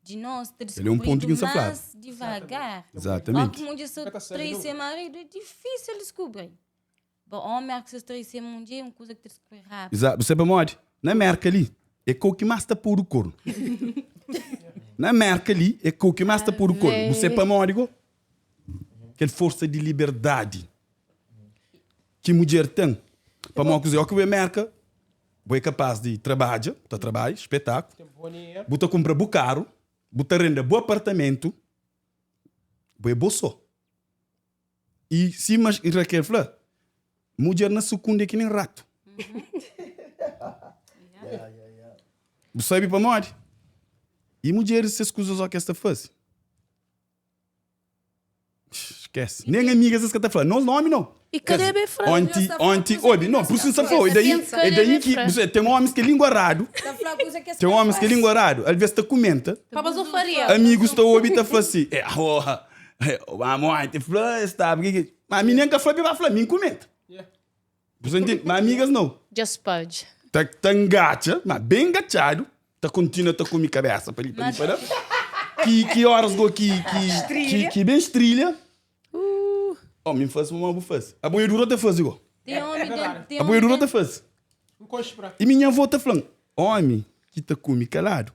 Speaker 3: De nós, ter
Speaker 4: Ele é um ponto que não se fala.
Speaker 3: mais devagar.
Speaker 4: Exatamente.
Speaker 3: Homem, mundi, se
Speaker 7: Nunca tá saindo
Speaker 3: trai
Speaker 7: nunca.
Speaker 3: ser marido, é difícil descobrir. Bom, homem, acho que se trai ser mundi, é uma coisa que te descobre rápido.
Speaker 4: Exato. Você para onde? Na América ali, é com o que mais está pôr o corno. Na América ali, é com o que mais está pôr o corno. Você para onde? go? Aquela força de liberdade que mulher tem. Para uma coisa, que a América, você é capaz de trabalhar, tá trabalho, espetáculo.
Speaker 7: Tem bom dinheiro.
Speaker 4: Buta compra bu carro, buta renda bu apartamento, bu é bolso. E se mas Raquel fala, mulher na secunda é que nem rato. Bu sabe para onde? E mulheres se escusa só que esta faz. Esquece. Nem amigas as que tá falando. Não, nome não.
Speaker 2: E cadê bem frango?
Speaker 4: Ontem, ontem, olha, não, por isso você falou. E daí,
Speaker 5: Pensa.
Speaker 4: e daí que você tem homens que é linguarado.
Speaker 6: Tá falando coisa que
Speaker 4: Tem homens que é linguarado. Às vezes te comenta.
Speaker 5: Papas eu faria.
Speaker 4: Amigos estão ouvindo e falam assim: é, oh, é, a mãe te fala, está. Mas a menina que fala, vai falar, mim comenta.
Speaker 7: Yeah.
Speaker 4: Você entende? Mas amigas não.
Speaker 2: Just pudge.
Speaker 4: Tá, tá engacha, mas bem engateado. Tá continua, tá com minha cabeça para ali, para ali, para lá. Que, que horas go que, que, que, que bem estrilha. Oh, me faz uma boa faz. A boiadura tá faz igual.
Speaker 3: Tem homem dentro, tem
Speaker 4: A
Speaker 3: homem
Speaker 4: boiadura tá
Speaker 3: dentro.
Speaker 4: faz.
Speaker 7: Um coxo pra.
Speaker 4: E minha avó tá falando, homem que tá come calado,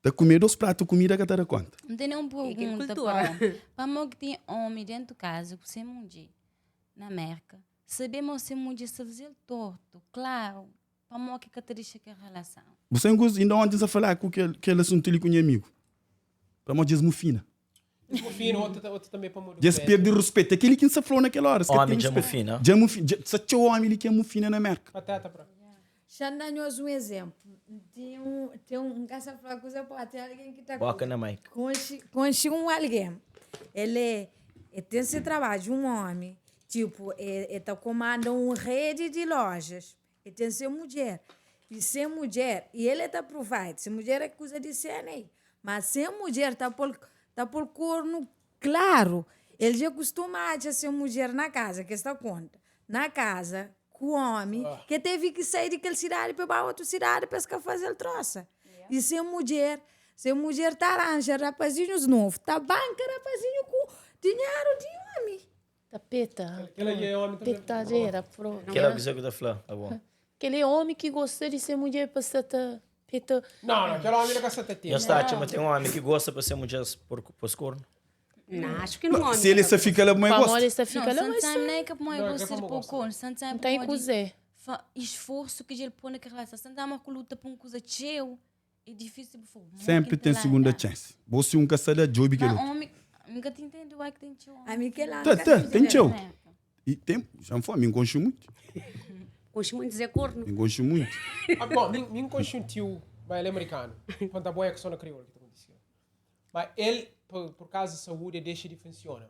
Speaker 4: tá comer dois pratos de comida que tá da conta.
Speaker 3: Não tem nenhuma
Speaker 5: que
Speaker 3: pergunta
Speaker 5: cultura.
Speaker 3: para homem. Para mim que tem homem dentro de casa, que você mundi na América, sabemos se mundi se fazer torto, claro. Para mim que que te deixa que a relação.
Speaker 4: Você ainda ontem a falar com aquele, aquele assunto ali com o meu amigo. Para mim, diz mufina.
Speaker 7: Mufina, outro, outro também para morrer.
Speaker 4: Diz perde respeito. Aquele que se falou naquela hora.
Speaker 1: Homem de mufina.
Speaker 4: De mufina. Se tinha homem ali que é mufina na América.
Speaker 7: Pateta pra.
Speaker 6: Xandando um exemplo. Tem um, tem um, casa falar coisa pode tem alguém que está
Speaker 1: Boca na mic.
Speaker 6: Conche um alguém. Ele, é, ele tem esse trabalho, um homem. Tipo, ele está comandando uma rede de lojas. Ele tem ser mulher. E ser mulher, e ele está provide. Se mulher é coisa de cena aí. Mas ser mulher está por, tá por corno claro. Ele já costuma a ser mulher na casa, que está conta. Na casa, com o homem, que teve que sair daquela cidade para outra cidade para fazer troça. E ser mulher, ser mulher tá arranja rapazinhos novos, tá banca rapazinho com dinheiro de homem.
Speaker 2: Tapeta.
Speaker 7: Aquele ali é homem também.
Speaker 2: Petadeira, pronto.
Speaker 1: Aquela coisa que eu tô falando, tá bom.
Speaker 2: Aquele homem que gosta de ser mulher para ser peta.
Speaker 7: Não, não, aquele homem não gosta de
Speaker 1: Eu está, mas tem um homem que gosta para ser mulher por, por corno.
Speaker 5: Não, acho que não homem.
Speaker 4: Se ele se fica lá, mãe
Speaker 2: Para
Speaker 4: gosta.
Speaker 2: mim, essa fica
Speaker 3: Não,
Speaker 2: lá, mas
Speaker 3: sometimes nem é que a mãe
Speaker 7: Não, é que
Speaker 3: gosta de
Speaker 7: a mãe
Speaker 3: pôr
Speaker 7: gosta.
Speaker 3: corno, sometimes
Speaker 2: tem
Speaker 3: pode
Speaker 2: que cozer.
Speaker 3: esforço que ele põe naquela relação. Sometimes a luta por uma coisa teu, é difícil. por
Speaker 4: Sempre tem segunda chance. Você um caçada job que
Speaker 3: Mas
Speaker 4: ele.
Speaker 3: homem, nunca te entendo, uai que tem teu homem.
Speaker 6: A mim que lá.
Speaker 4: Tá, tá, tem teu.
Speaker 3: Né?
Speaker 4: E tem, já me foi, me enconcho muito.
Speaker 5: Konxe monti Zé Kornu.
Speaker 4: Mi konxe muito.
Speaker 7: Ah, bom, mi, mi konxe un tio, mas ele é americano. Conta boa é que só na crioula que tá acontecendo. Mas ele, por, por causa de saúde, ele deixa de funcionar.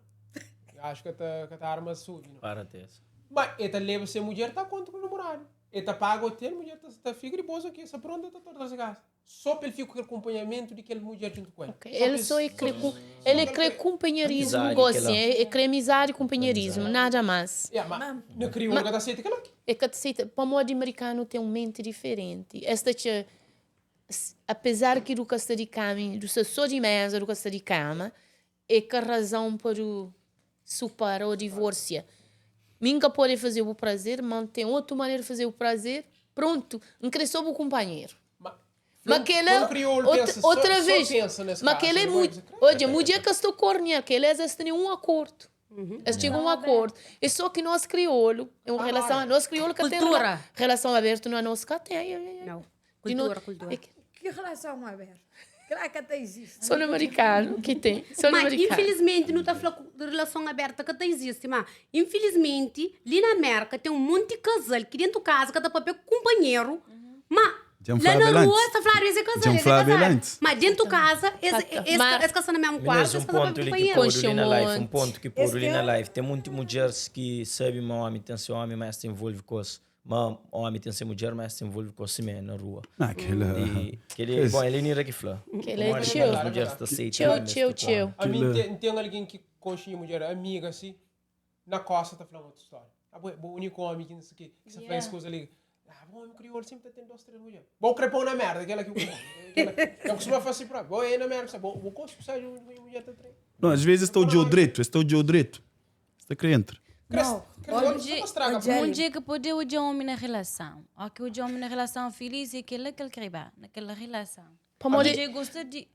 Speaker 7: Eu acho que tá, que tá arma sube, não?
Speaker 1: Para ter.
Speaker 7: Mas ele tá leva sua mulher, tá contra o namorado. Ele tá paga o hotel, mulher tá, tá fica de boa aqui, essa pronta, tá toda essa casa. Só para ele ficar com aquele acompanhamento de aquele mulher junto com ele.
Speaker 2: Ok. Ele só é crê, ele crê companheirismo,
Speaker 1: Amizade,
Speaker 2: gosto,
Speaker 1: aquela-
Speaker 2: é, é crê amizade e companheirismo, nada mais.
Speaker 7: Yeah, mas na crioula que tá aceita aquilo.
Speaker 2: É que aceita, para o modo americano tem uma mente diferente. Esta che, apesar que do está de cama, do ser só de mesa, do está de cama, é que a razão para o separar ou divorciar. Nunca pode fazer o prazer, mas tem outra maneira de fazer o prazer, pronto, não quer só o companheiro.
Speaker 7: Mas,
Speaker 2: Mas aquele
Speaker 7: um crioulo
Speaker 2: outra,
Speaker 7: pensa, só-
Speaker 2: outra
Speaker 7: só
Speaker 2: vez,
Speaker 7: pensa nesse
Speaker 2: mas
Speaker 7: caso,
Speaker 2: aquele é
Speaker 7: não vai
Speaker 2: muito.
Speaker 7: dizer,
Speaker 2: Olha, mulher que estou corninha, aquele é têm um acordo. Eles chegam a um acordo. É só que nós crioulo, é uma
Speaker 7: Ah,
Speaker 2: relação, nós crioulo que tem
Speaker 5: Cultura.
Speaker 2: rela- relação aberta, não é nosso que tem. Ai, ai, ai.
Speaker 5: Não.
Speaker 2: De no-
Speaker 5: Cultura, cultura.
Speaker 2: É que-
Speaker 6: Que relação aberta? Claro que até existe.
Speaker 2: Só no americano que tem. Só no
Speaker 5: Mas,
Speaker 2: americano.
Speaker 5: infelizmente, não está falando de relação aberta que até existe, mas, infelizmente, ali na América tem um monte de casal que dentro de casa, cada papel com companheiro, mas
Speaker 4: Gian
Speaker 5: lá
Speaker 4: Flávio
Speaker 5: na rua,
Speaker 4: Lantes.
Speaker 5: está falando, esse é casal,
Speaker 4: Gian
Speaker 5: esse é
Speaker 4: Flávio
Speaker 5: casado.
Speaker 4: Lantes.
Speaker 5: Mas dentro de casa, esse,
Speaker 2: Tá,
Speaker 5: esse,
Speaker 2: mas-
Speaker 5: esse casal no mesmo quarto,
Speaker 1: Meninas, um
Speaker 5: esse casal
Speaker 1: ponto
Speaker 5: com
Speaker 1: ali que
Speaker 5: companheiro.
Speaker 1: pôr
Speaker 2: Conche
Speaker 1: ali na
Speaker 2: um
Speaker 1: live, um
Speaker 2: monte.
Speaker 1: ponto que pôr
Speaker 6: Esse
Speaker 1: ali na
Speaker 6: tem-
Speaker 1: live. Tem muitas mulheres que sabem que homem tem seu homem, mas se envolve com os... Mas homem tem seu mulher, mas se envolve com si mesmo na rua.
Speaker 4: Não, aquela...
Speaker 1: E que ele, bom, ele nem era que fala.
Speaker 2: Que ele é
Speaker 1: Como
Speaker 2: tio.
Speaker 1: As mulheres estão aceitando.
Speaker 2: Tio,
Speaker 1: mas
Speaker 2: tio,
Speaker 1: tipo,
Speaker 2: tio.
Speaker 7: A mim
Speaker 4: Aquilo-
Speaker 7: tem, tem alguém que conche mulher amiga assim, na costa tá falando outra história. Ah, bom, o único homem que não sei o que, que se faz coisa ali. Ah, bom, homem crioulo sempre tá tendo duas, três mulheres. Bom, crepão na merda, aquela que eu Eu costumo fazer pra. Bom, é na merda, sabe? Bom, vou conseguir sair de uma mulher tá três.
Speaker 4: Não, às vezes estou de direito, estou de direito. Está crente.
Speaker 7: Cresce, cresce, estraga.
Speaker 6: Jerry.
Speaker 3: Um dia que pode o de homem na relação. Ou que o de homem na relação feliz é aquele que ele quer bem, naquela relação.
Speaker 2: Para
Speaker 3: Um
Speaker 2: morrer-
Speaker 3: dia gosta de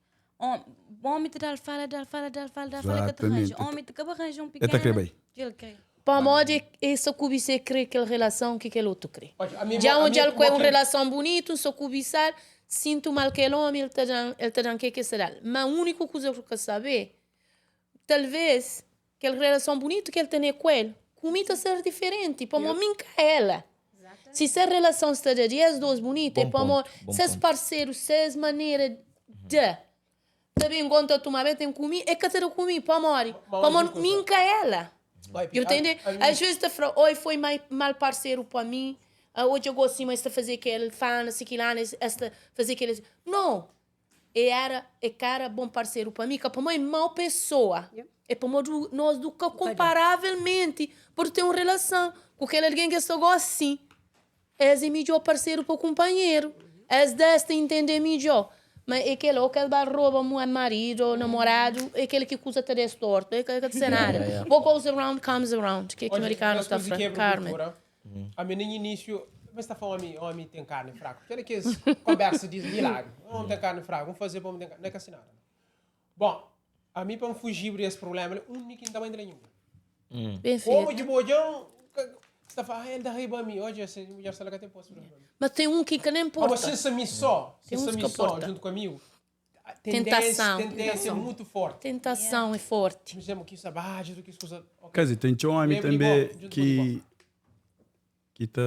Speaker 3: Homem te dá fala, dá fala, dá fala, dá fala que te arranja.
Speaker 4: Exatamente.
Speaker 3: Homem te acaba arranja um pequeno.
Speaker 4: tá quer bem.
Speaker 3: Ele quer.
Speaker 2: Para modo é só cobiçar crê aquela relação que aquele outro crê.
Speaker 7: Olha, a minha-
Speaker 2: Já
Speaker 7: a
Speaker 2: onde
Speaker 7: minha-
Speaker 2: ele quer uma
Speaker 7: uma-
Speaker 2: relação bonita, só cobiçar, sinto mal que ele homem, ele tá dando, ele tá dando que que será. Mas a única coisa que eu quero saber, talvez, aquela relação bonita que ele tem com ele, comigo tá ser diferente, para mim que ela. Se essa relação está de 10, 12 bonita,
Speaker 1: Bom
Speaker 2: é para
Speaker 1: ponto, bom
Speaker 2: seus
Speaker 1: ponto.
Speaker 2: parceiros, seus maneiras de também enquanto tu uma tem comigo, é que ter comigo, para amor, para
Speaker 7: única
Speaker 2: mim que ela.
Speaker 7: Vai,
Speaker 2: Eu entendo?
Speaker 7: a- a-
Speaker 2: Às vezes te fala, oi, foi mai, mal parceiro para mim, ah, hoje eu gosto mas está fazer aquele fã, assim, que lá, esta fazer aquele. Não! E era, é cara bom parceiro para mim, que para mim é mal pessoa. É para nós do, nós do que comparavelmente, por ter uma relação com aquele alguém que só gosta assim. És é melhor parceiro para o companheiro. És desta entender melhor. Mas é aquele ou que ele vai rouba o marido ou namorado, é aquele que usa te desse torto, é aquele que te nada. What goes around comes around. Que é que o
Speaker 7: Olha,
Speaker 2: americano
Speaker 7: as
Speaker 2: está
Speaker 7: coisas que
Speaker 2: falando?
Speaker 7: quebram
Speaker 2: Carmen.
Speaker 7: cultura. A mim, no início, mas está falando, homem, homem tem carne fraca. Aquela que es- conversa diz milagre. Homem tem carne fraca, vamos fazer para homem tem carne. Não é que assim nada. Bom, a mim, para me fugir desse problema, um que não também nenhum.
Speaker 2: Bem
Speaker 7: Como
Speaker 2: feito.
Speaker 7: de bojão, está falando, ah, ele dá riba a mim. Hoje, essa mulher está lá que tem posto.
Speaker 2: Mas tem um que que nem
Speaker 7: Mas
Speaker 2: importa.
Speaker 7: você se me só,
Speaker 2: Tem
Speaker 7: se
Speaker 2: uns
Speaker 7: me
Speaker 2: que
Speaker 7: só,
Speaker 2: porta.
Speaker 7: junto comigo, a
Speaker 2: Tentação.
Speaker 7: tendência, tendência é muito forte.
Speaker 2: Tentação é forte.
Speaker 7: Me chamo que isso abaixo, do que isso coisa. Ok.
Speaker 4: Quer dizer, tem um homem
Speaker 7: Lembra de
Speaker 4: também
Speaker 7: bom, junto com
Speaker 4: que que tá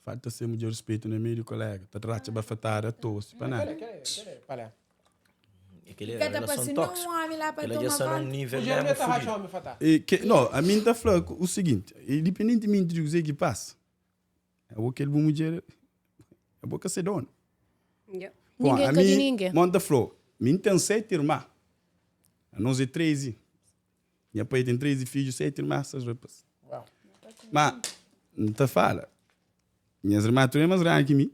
Speaker 4: falta ser muito respeito no meio do colega, tá racha bafatada à toa, se para nada.
Speaker 7: Aquele, aquele, palha.
Speaker 1: Aquele é
Speaker 6: Cada
Speaker 1: relação
Speaker 6: passo
Speaker 1: tóxica.
Speaker 6: um homem lá para
Speaker 1: Aquela já
Speaker 6: tomar
Speaker 1: está num
Speaker 6: conta.
Speaker 1: nível
Speaker 7: O germe
Speaker 1: mesmo
Speaker 7: tá racha
Speaker 1: fudido.
Speaker 7: homem fatal.
Speaker 4: E que, não, a mim tá falando o seguinte, independentemente do que passa, é o que ele mulher é boca ser dono.
Speaker 5: Yeah.
Speaker 4: Bom,
Speaker 2: Ninguém
Speaker 4: a
Speaker 2: quer de
Speaker 4: mim,
Speaker 2: ninguém.
Speaker 4: Monta falou, mim tem sete irmãs. A nós é 13. Minha pai tem 13 filhos, sete irmãs, essas rapazes.
Speaker 7: Uau.
Speaker 4: Mas, não te fala. Minhas irmãs também é mais grandes que mim.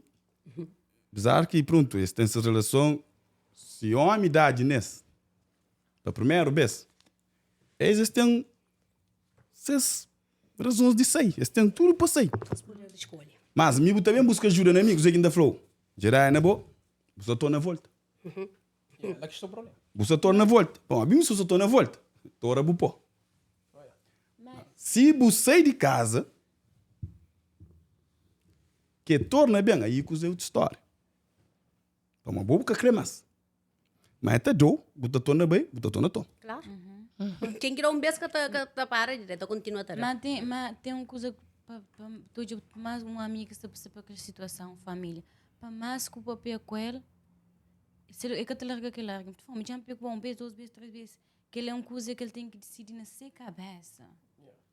Speaker 4: Apesar que, pronto, eles têm essa relação, se homem idade nesse, da primeira vez, eles têm essas razões de sair, eles têm tudo para sair.
Speaker 5: Poder de escolha.
Speaker 4: Mas amigo também busca ajuda no amigo, sei que ainda falou. Gerar é na boa, você torna a volta.
Speaker 7: Yeah, lá que está o problema.
Speaker 4: Você torna a volta. Bom, a mim se você torna a volta, torna o pó. Se você sai de casa, que torna bem, aí que é outra história. Então, uma boa que mais. Mas até dou, você torna bem, você torna tom.
Speaker 5: Claro. Quem quer um beijo que tá, que tá para, direto, continua a
Speaker 3: Mas tem, mas tem uma coisa. Pa pa ta odja más un amiga ki sta pasa pa kel situason, família, pa más ku papia ku el, se el ka ta larga kel algen. Ta fla, mi dja N papia ku bo un bes, dos bes, tres bes. Kel é un kuza ki el ten ki disidi na se kabesa.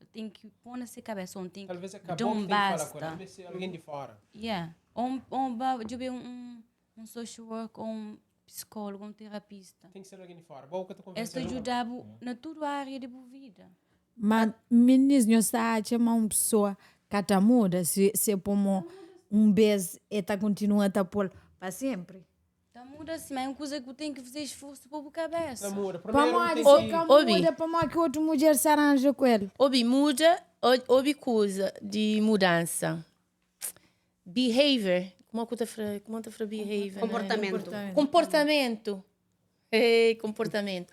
Speaker 3: El ten ki pô na se kabesa, ou ten
Speaker 7: Talvez é
Speaker 3: ki
Speaker 7: ka
Speaker 3: da
Speaker 7: bo
Speaker 3: un
Speaker 7: ki ten ki fala ku el,
Speaker 3: basta.
Speaker 7: talvez é algen di fora.
Speaker 3: Yeah. Ou ou ba djobe un un social work, ou un psicólogo, un terapista.
Speaker 7: Ten ki ser algen di fora. Bo ka ta
Speaker 3: Es
Speaker 7: konvense
Speaker 3: ta
Speaker 7: el nunka.
Speaker 3: djuda-bu na tudu ária di bu vida.
Speaker 6: Ma minis nhos ta atxa ma un pessoa ka ta muda si se pô mo un bes e ta kontinua ta pô-l pa senpri?
Speaker 3: Ta muda si, ma é un kuza ki bu ten ki faze esforsu pa bu kabesa.
Speaker 7: Ta muda. Primeru bu
Speaker 6: Pamodi
Speaker 7: ten
Speaker 6: se
Speaker 7: ki.
Speaker 6: ka
Speaker 2: Obi.
Speaker 6: muda pamodi ki otu mudjer sa ranja ku el?
Speaker 2: Obi muda, obi kuza di mudansa. Behavior, kuma ku ta fla, kuma ta fla behavior?
Speaker 5: Komportamentu.
Speaker 2: Komportamentu. Ei, komportamentu.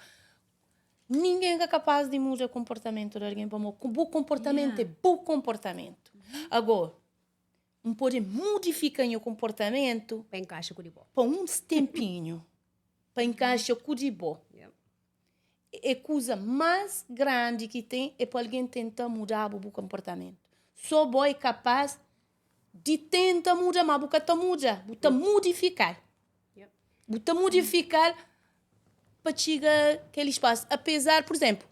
Speaker 2: Ningen ka kapaz di muda komportamentu di algen pamodi bu komportamentu é bu komportamentu. Ago, N pode mudifika nha konportamentu.
Speaker 5: Pa enkaixa ku di bo.
Speaker 2: Pa uns tenpinhu. Pa enkaixa ku di bo. É kuza más grandi ki ten é pa algen tenta muda-bu bu konportamentu. Sô bo é kapaz di tenta muda, má bu ka ta muda, bu ta mudifika-l. Bu ta mudifika-l pa txiga kel spasu. Apezar, pur izénplu,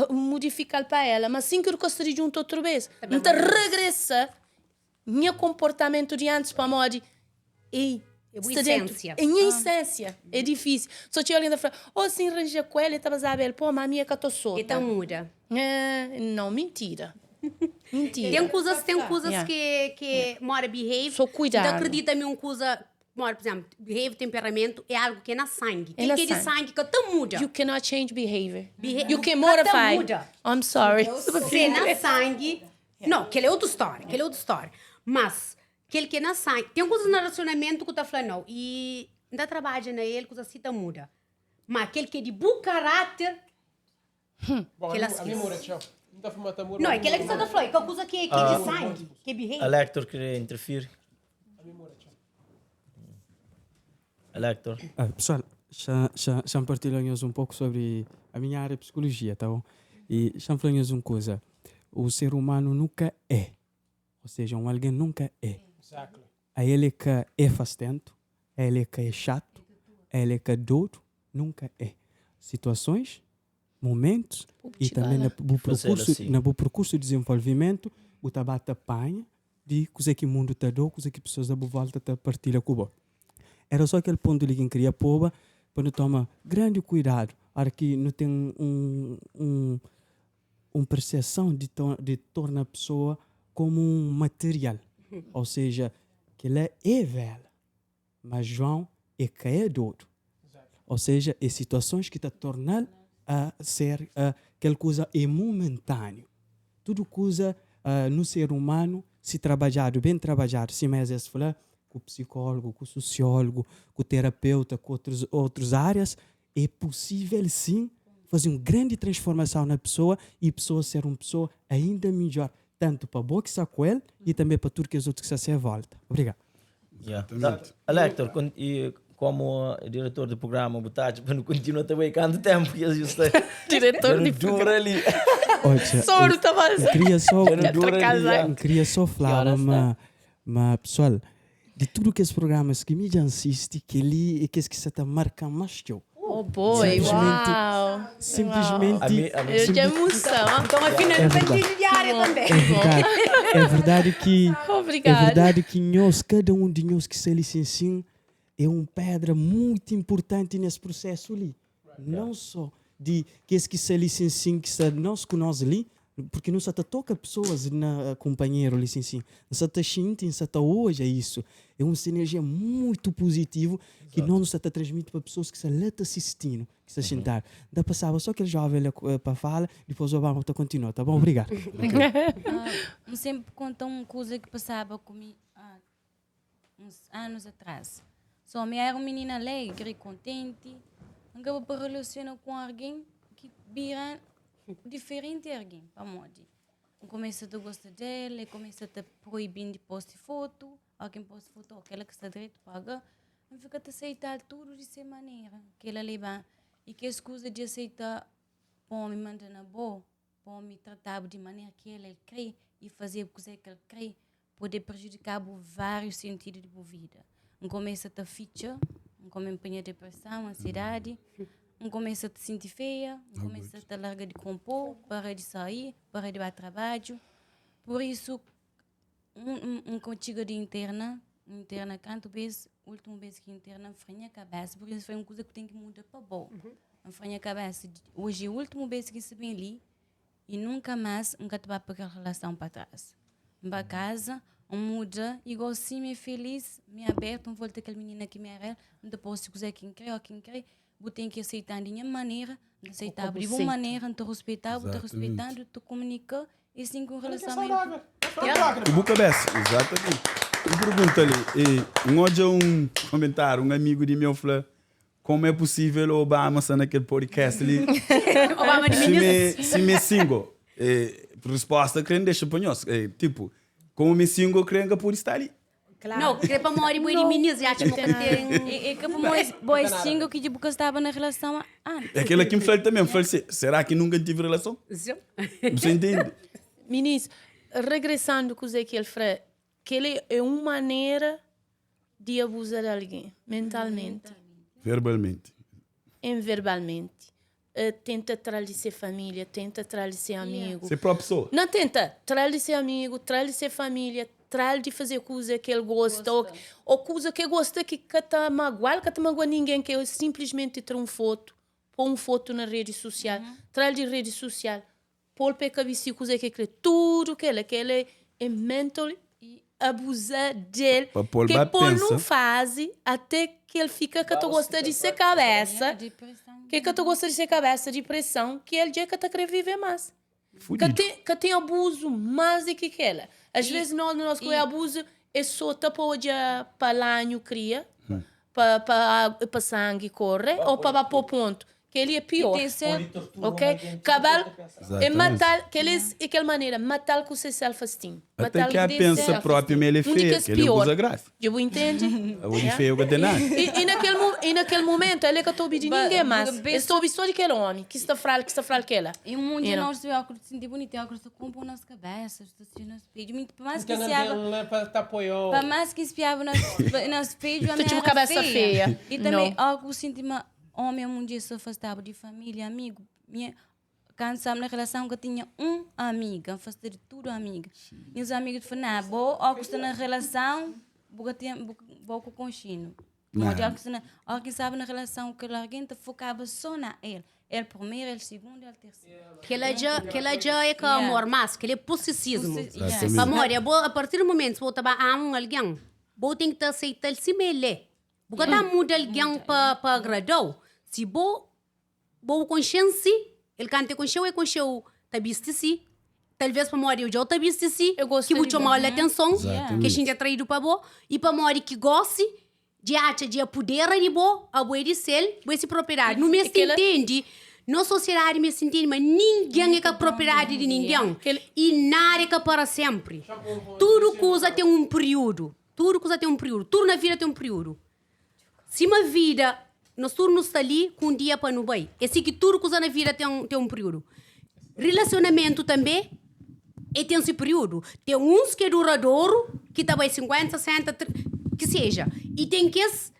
Speaker 2: modifical pa ela, mas sin ki nu ka sta di djuntu otru bes, N ta regresa nha konportamentu di antis pamodi ei
Speaker 5: É bu
Speaker 2: sta dentu,
Speaker 5: isensia.
Speaker 2: é nha isensia, é difísil. So txeu algen ta fla, oh si N ranja ku el, el ta bazaba el, pô, ma mi é ka ta
Speaker 5: E
Speaker 2: sota.
Speaker 5: ta muda.
Speaker 2: Eh, não, mentira. Mentira.
Speaker 5: Ten kuzas, ten kuzas
Speaker 2: Yeah.
Speaker 5: ki ki mora behave.
Speaker 2: So
Speaker 5: N ta
Speaker 2: kuidadu.
Speaker 5: akredita mi un kuza Modi, por exemplo, behavior, temperamento é algo que é na sangue.
Speaker 2: É
Speaker 5: Kel
Speaker 2: na
Speaker 5: ki é de
Speaker 2: sangue.
Speaker 5: sangue ka ta muda.
Speaker 2: You cannot change behavior.
Speaker 5: Beha-
Speaker 2: You can
Speaker 5: ka ta
Speaker 2: modify.
Speaker 5: muda.
Speaker 2: I'm sorry.
Speaker 5: Se é na sangue. Não, kel é outra história, kel é outra história. Mas, kel ki é na sangue. Tem coisas na relacionamento ku ta fla não. E N ta trabadja na el, kuza si ta muda. Ma kel ki é di bu caráter,
Speaker 7: Bom,
Speaker 5: Kel-la
Speaker 7: ami
Speaker 5: skese.
Speaker 7: muda txeu. N ta fuma ta muda.
Speaker 5: Não,
Speaker 7: mas
Speaker 5: é kel-la ki
Speaker 7: ami
Speaker 5: sta ta
Speaker 7: muda.
Speaker 5: fla, é ka kuza ki é ki é di sangi, ki é behavior.
Speaker 1: Alector kre interfir.
Speaker 7: Ami muda txeu.
Speaker 1: Alector.
Speaker 8: Ah, pessoal, xa, xa, xa-m partilha nhos un poku sobri a minha área psikologia, tá bom? E xa-m fla nhos un kuza, o ser humano nunka é, ou seja, un algen nunka é.
Speaker 7: Exactly.
Speaker 8: A el é ka é fastentu, a el é ka é xatu, a el é ka dodu, nunka é. Situasons momentus y tanbe na bu perkursu na bu perkursu di dizenvolvimentu bu ta ba ta panha di kuze ki mundu ta dau kuze ki pesoas na bu volta ta partilha ku bo. Era so kel pontu li ki N kria poba pa nu toma grandi kuidadu ora ki nu ten un un un perseson di di torna pesoa komu un material ou seja kila é vela Ma João é ka é dodu. Ou seja, é situasons ki ta torna-l a ser kel kuza é mumentaniu. Tudu kuza nu ser umanu si trabadjadu, ben trabadjadu, sima es es fla, ku psikólogu, ku susiólogu, ku terapeuta, ku otrus otrus árias, é pusível sin faze un grandi transformason na pesoa y pesoa ser un pesoa ainda midjor, tantu pa bo ki sta ku el y tanbe pa tudu kes otu ki sta se volta. Obrigadu.
Speaker 1: Yeah.
Speaker 4: Exatamente.
Speaker 1: Alector, kon, e como diretor di programa bu ta atxa pa nu kontinua ta bai kantu tempu ki es justa
Speaker 2: Diretor
Speaker 1: dja
Speaker 2: di
Speaker 1: nu dura li
Speaker 8: Odja,
Speaker 2: Soro ta faze.
Speaker 8: N kria só
Speaker 1: dja nu dura li ja.
Speaker 8: N kria só flaba ma ma pessoal di tudu kes programas ki mi dja N sisti kel-li é kes ki sa ta marka-m más txeu.
Speaker 2: Oh boy,
Speaker 8: Simplesmente
Speaker 2: uau.
Speaker 8: simplesmente
Speaker 1: Ami, ami,
Speaker 2: Eu te emoção.
Speaker 5: Então, afinal,
Speaker 8: É
Speaker 5: nu ta
Speaker 8: verdade.
Speaker 5: ntende di área tanbê.
Speaker 8: É verdade, é verdade ki é
Speaker 2: Obrigada.
Speaker 8: verdade ki nhos, kada un di nhos ki sta li sin-sin, é un pedra mutu inpurtanti nes prusesu li. Não só di kes ki sta li sin-sin, ki sta nos ku nos li, porque nu sa ta toka pesoas na kunpanheru li sin-sin. N sa ta xinti, N sa ta odja isu. É un sinerjia mutu puzitivu ki nos nu sa ta transmiti pa pesoas ki sta la ta sistinu, ki sta xintadu. N ta pasaba só kel joven la pa fala, dipôs Obama ta kontinua, ta bon? Obrigadu.
Speaker 3: N senpri konta un kuza ki pasaba ku mi uns anus atrás. So mi era un minina alegre, kontenti. N kaba pa relasiona ku un argen ki bira diferenti argen. Pamodi? N kumesa ta gosta del, el kumesa ta proibin di posti fotu. Óki ki N posti fotu, ó, kel-la ka sta dretu, paga. N fika ta seita-l tudu di se manera. Kel-la leba-m. I kes kuza di aseita pa ómi manda na bo. pa omi trata-bu di manera ki el el kre i faze-bu kuzê ki el kre pode prejudika-bu várius sentidu di bu vida. N kumesa ta fitxa, N kumesa ta panha depreson, ansiedadi, N kumesa ta sinti feia, N kumesa ta larga di konpo, para di sai, para di ba trabadju. Pur isu, N ka txiga di interna, N interna kantu bes, últimu bes ki N interna N fra nha kabesa, pur isu foi un kuza ki ten ki muda pa bo. N fra nha kabesa, oji é últimu bes ki N sta ben li, I nunka más N ka ta ba pa kel relason pa tras. N ba kaza, N muda i gósi mi é filís, mi é abertu, N volta kel minina ki mi éra el, N ta posti kuzê ki N krê, óki N krê. Bu ten ki aseita-m di nha manera, N ta aseita-bu di bu manera, N ta ruspeta-bu, bu ta ruspeta-m, nu ta kumunika i sin ki un relasionamentu.
Speaker 4: Ku bu kabésa, izatamenti. Un pergunta li, N odja un komentáriu, un amigu di meu fla Como é possível Obama sta na kel podcast li
Speaker 5: Obama di
Speaker 4: si
Speaker 5: minis.
Speaker 4: me, si me single? Eh, resposta kre N dexa pa nhos. Eh, tipo, como me single kre N ka pode sta li.
Speaker 6: Claro.
Speaker 5: Não, kre pamodi bo é di minis, e atxa ma ka ten.
Speaker 3: É, é ka pamodi bo é single ki dja bu ka staba na relason antis.
Speaker 4: É kela ki N fla-l também. N fla-l si, será ki nunka N tive relason? Você entende?
Speaker 2: Minis, regressando kuzê ki el fla, kel-li é un manera di abuza di algen mentalmenti.
Speaker 4: Verbalmenti.
Speaker 2: En verbalmenti. Tenta tra-l di se família, tenta tra-l di se amigu.
Speaker 4: Se própi pesoa.
Speaker 2: Não, tenta tra-l di se amigu, tra-l di se família, tra-l di faze kuza ki el gosta, ô, ô kuza ki el gosta ki ka ta magua-l, ka ta magua ningen, ki é sinplismenti tra un fotu, pô un fotu na redi susial, tra-l di redi susial, Pô-l pa e ka bisti kuzê ki e kre. Tudu kel-la, kel-la é mental abuza del.
Speaker 4: Pa pô-l
Speaker 2: Ke
Speaker 4: ba
Speaker 2: pô-l
Speaker 4: pensa.
Speaker 2: nun fazi até ki el fika ka ta gosta di se kabésa, ke ka ta gosta di se kabésa, dipreson, ki el dja ka ta kre vive más. Ka
Speaker 4: Fudidu.
Speaker 2: ten, ka ten abuzu más di ki kel-la. As vezes nós, nós ku é abuzu é sota pa odja pa lanhu kria, pa, pa, pa sangi korre ou pa ba pô pontu. Kel-li é pior. Ok? Kabal é matal, kel é kel manera, matal ku se self-esteem.
Speaker 4: Até
Speaker 2: Matal
Speaker 4: ki a
Speaker 2: ku
Speaker 4: pensa
Speaker 2: self-esteem.
Speaker 4: própi ma el é
Speaker 2: Un di
Speaker 4: feia,
Speaker 2: kes
Speaker 4: kel-li é un
Speaker 2: pior.
Speaker 4: kuza gravi.
Speaker 2: Dja bu intende?
Speaker 4: Abo di feia ka ten nada.
Speaker 2: I, i nakel, i nakel momentu el é ka ta obi di
Speaker 3: Ba-
Speaker 2: ninguém más.
Speaker 3: bu
Speaker 2: El sta obi só di kel omi ki sta fral, ki sta fral kela.
Speaker 3: E um monte de
Speaker 2: You know?
Speaker 3: nós óculos de bonito, óculos de compra nossa cabeça, assistir no espelho. Muito- Por mais que
Speaker 7: Tem
Speaker 3: espiava,
Speaker 7: alguém lá para te apoiar.
Speaker 3: por mais que espiava no, no espelho, a
Speaker 2: Tu
Speaker 3: minha
Speaker 2: tinha
Speaker 3: era
Speaker 2: cabeça feia.
Speaker 3: E também,
Speaker 2: Não.
Speaker 3: algo senti uma homem um dia se afastava de família, amigo. Minha, cansava na relação que eu tinha um amiga, afastei de tudo amiga. E os amigos falaram, nah, bo, ó, que está na relação, boca tem, boca com chino.
Speaker 4: Não.
Speaker 3: Onde que na, ó, que sabe na relação que alguém te focava só na ele. Ele primeiro, ele segundo, ele terceiro.
Speaker 5: Que ela já, que ela já é com amor, mas que ele é possessismo.
Speaker 4: Exatamente.
Speaker 5: Amor, é boa, a partir do momento que você tá ama alguém, você tem que te aceitar se ele. Porque tá muda alguém para pa agradar. Se bo, bo consciência, ele canta com seu é com seu, tá viste si. Talvez para morrer eu já tá viste si.
Speaker 2: Eu gosto
Speaker 5: Que vou
Speaker 2: de
Speaker 5: chamar a atenção,
Speaker 4: Exatamente.
Speaker 5: que a gente é traído para bo e para morrer que goste de acha de poder de bo, a boa de sel, boa se propriedade. Não me se
Speaker 2: Aquela-
Speaker 5: entende. Na sociedade me se entende, mas ninguém é com a propriedade de ninguém.
Speaker 2: Aquele-
Speaker 5: E nada é que para sempre. Tudo coisa tem um período. Tudo coisa tem um período. Tudo na vida tem um período. Se uma vida, nós tudo nos está ali com um dia para não bem. É assim que tudo coisa na vida tem um, tem um período. Relacionamento também e tem esse período. Tem uns que é duradouro, que tá bem 50, 60, que seja. E tem que esse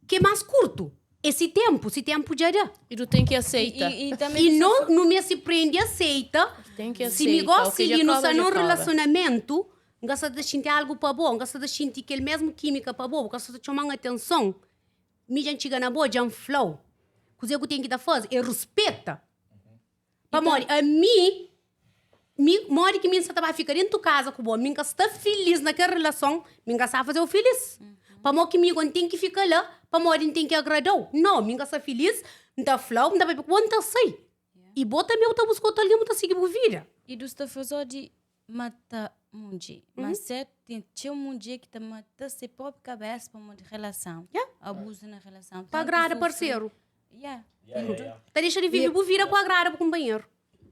Speaker 5: que é mais curto. Esse tempo, esse tempo já dá.
Speaker 2: E tu tem que aceitar.
Speaker 3: E, e também
Speaker 5: E não, não me se prende, aceita.
Speaker 2: Tem que
Speaker 5: Se me
Speaker 2: aceitar. O
Speaker 5: gosta
Speaker 2: que já
Speaker 5: de não
Speaker 2: acaba,
Speaker 5: está
Speaker 2: já
Speaker 5: num
Speaker 2: acaba.
Speaker 5: relacionamento, gosta de sentir algo para bom, gosta de sentir aquele mesmo química para bom, gosta de chamar atenção. Me já chega na boa, já um flow. Coisa que eu tenho que dar fazer é respeita. Pa mori, a mim, mi, mori que mim só tava ficar dentro de casa com o bom, mim que está feliz naquela relação, mim que sabe fazer o feliz. Pa mori que mim quando tem que ficar lá, pa mori tem que agradar. Não, mim que está feliz, não tá flow, não tá bem, não tá sei. E bota meu tá buscando alguém, tá seguindo vida.
Speaker 3: E dos tá fazendo de mata mundi. Mas certo, tem tinha um dia que tá mata sua própria cabeça para uma relação.
Speaker 5: Yeah.
Speaker 3: Abuso na relação.
Speaker 5: Pa agrada parceiro.
Speaker 3: Yeah.
Speaker 5: Tá deixando de viver, vira para agrada pro companheiro.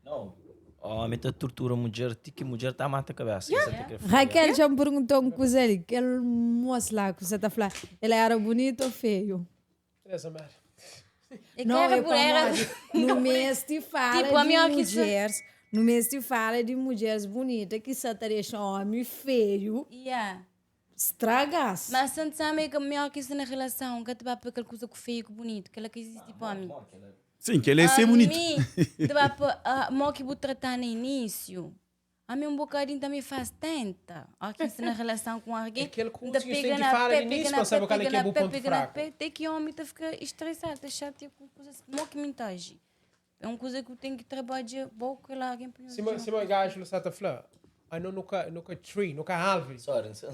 Speaker 1: Não. Homem tá tortura a mulher, ti que mulher tá mata a cabeça. Yeah.
Speaker 6: Raquel já me perguntou uma coisa ali, aquele moço lá que você tá falando, ele era bonito ou feio?
Speaker 7: Essa merda.
Speaker 3: E
Speaker 6: Não,
Speaker 3: que era
Speaker 6: é
Speaker 3: por era.
Speaker 6: como No mês te fala
Speaker 3: Tipo, a
Speaker 6: de
Speaker 3: minha que se-
Speaker 6: mulheres. Nu meste fala di mudjeres bunita ki sa ta dexa omi feiu
Speaker 3: Yeah.
Speaker 6: straga-s.
Speaker 3: Mas santi sama é ka melhor ki sta na relason, ka ta ba pa kel kuza ku feio ku bunitu, kela ka izisti pa mi.
Speaker 4: Sim, kel é ser bunitu.
Speaker 3: Ami ta ba pa ah, mo ki bu trata na início. Ami un bokadinho também faz tenta. Ó ki sta na relason ku alguém,
Speaker 7: É kel
Speaker 3: n
Speaker 7: kuza
Speaker 3: ta
Speaker 7: ki nhos
Speaker 3: pega
Speaker 7: ten ki
Speaker 3: na
Speaker 7: fala
Speaker 3: pé,
Speaker 7: di
Speaker 3: pega
Speaker 7: início
Speaker 3: na
Speaker 7: pa
Speaker 3: pé,
Speaker 7: sabe kal é
Speaker 3: pega
Speaker 7: ki é
Speaker 3: na
Speaker 7: bu
Speaker 3: pé,
Speaker 7: pontu
Speaker 3: pega na
Speaker 7: fraku.
Speaker 3: pé, até ki omi ta fika estressado, ta xatia ku kuzas mo ki mi ta aji. É un kuza ki bu ten ki trabadja bo ku kel algen pa nhos
Speaker 7: Sima,
Speaker 3: djuda.
Speaker 7: sima gajo sa ta fla, ano nu ka, nu ka tree, nu ka árvore.
Speaker 1: Sorry, n sa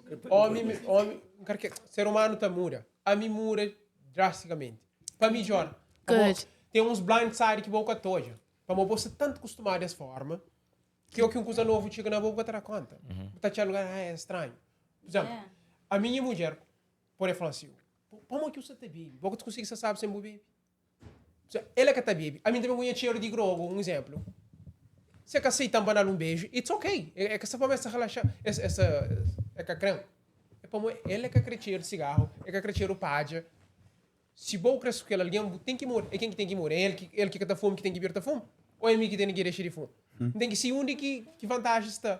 Speaker 1: kre pa
Speaker 7: Omi, omi, n kre ke, ser humano ta muda. Ami muda drasticamente. Pa midjor. Pamo,
Speaker 2: Good.
Speaker 7: ten uns blind side ki bo ka ta odja. Pamo bo sta tantu kustumadu des forma, ki o ki un kuza novu txiga na bo, bu ka ta da konta. Bu ta atxa lugar, ah, é stranhu. Por exemplo, ami nha mudjer pode fla si, pamo ki bu sta ta bebe? Bo ka ta konsigi sta sabi sen bu bebe? El é ka ta bebe. Ami N ta ben ku nha txeru di grogu, un izénplu. Si el ka seita-m pa da-l un beju, it's ok. É ka sta pamodi el sta relaxa, el sta, el ka kre-m. É pamodi el é ka kre txeru di sigaru, el ka kre txeru padja. Si bo kre ku kel algen, bu ten ki muda. É ken ki ten ki muda? É el ki, el ki ka ta fuma ki ten ki bira ta fuma? Ô é mi ki ten ki dexa di fuma? N ten ki si undi ki ki vantaji sta.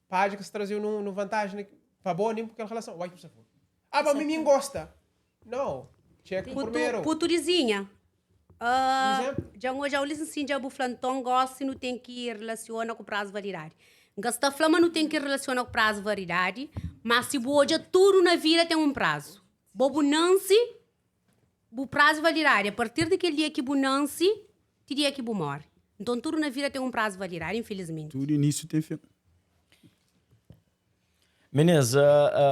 Speaker 7: Padja ka sta traze-u nu vantaji na, pa bo nin pa kel relason. Why ki bu sta fuma? Ah, pa mi mi N gosta. No. Txeka
Speaker 5: Putu,
Speaker 7: primeru.
Speaker 5: putu di zinha.
Speaker 7: Un
Speaker 5: Ah,
Speaker 7: izénplu.
Speaker 5: dja N odja-u li nsin dja bu fla nton gosi nu ten ki relasiona ku prazu validadi. N ka sta fla ma nu ten ki relasiona ku prazu validadi, ma si bu odja tudu na vida ten un prazu. Bo bu nansi, bu prazu validadi a partir di kel dia ki bu nansi ti dia ki bu móre. Nton tudu na vida ten un prazu validadi, infilismenti.
Speaker 4: Tudu inísiu ten fin.
Speaker 1: Meninas,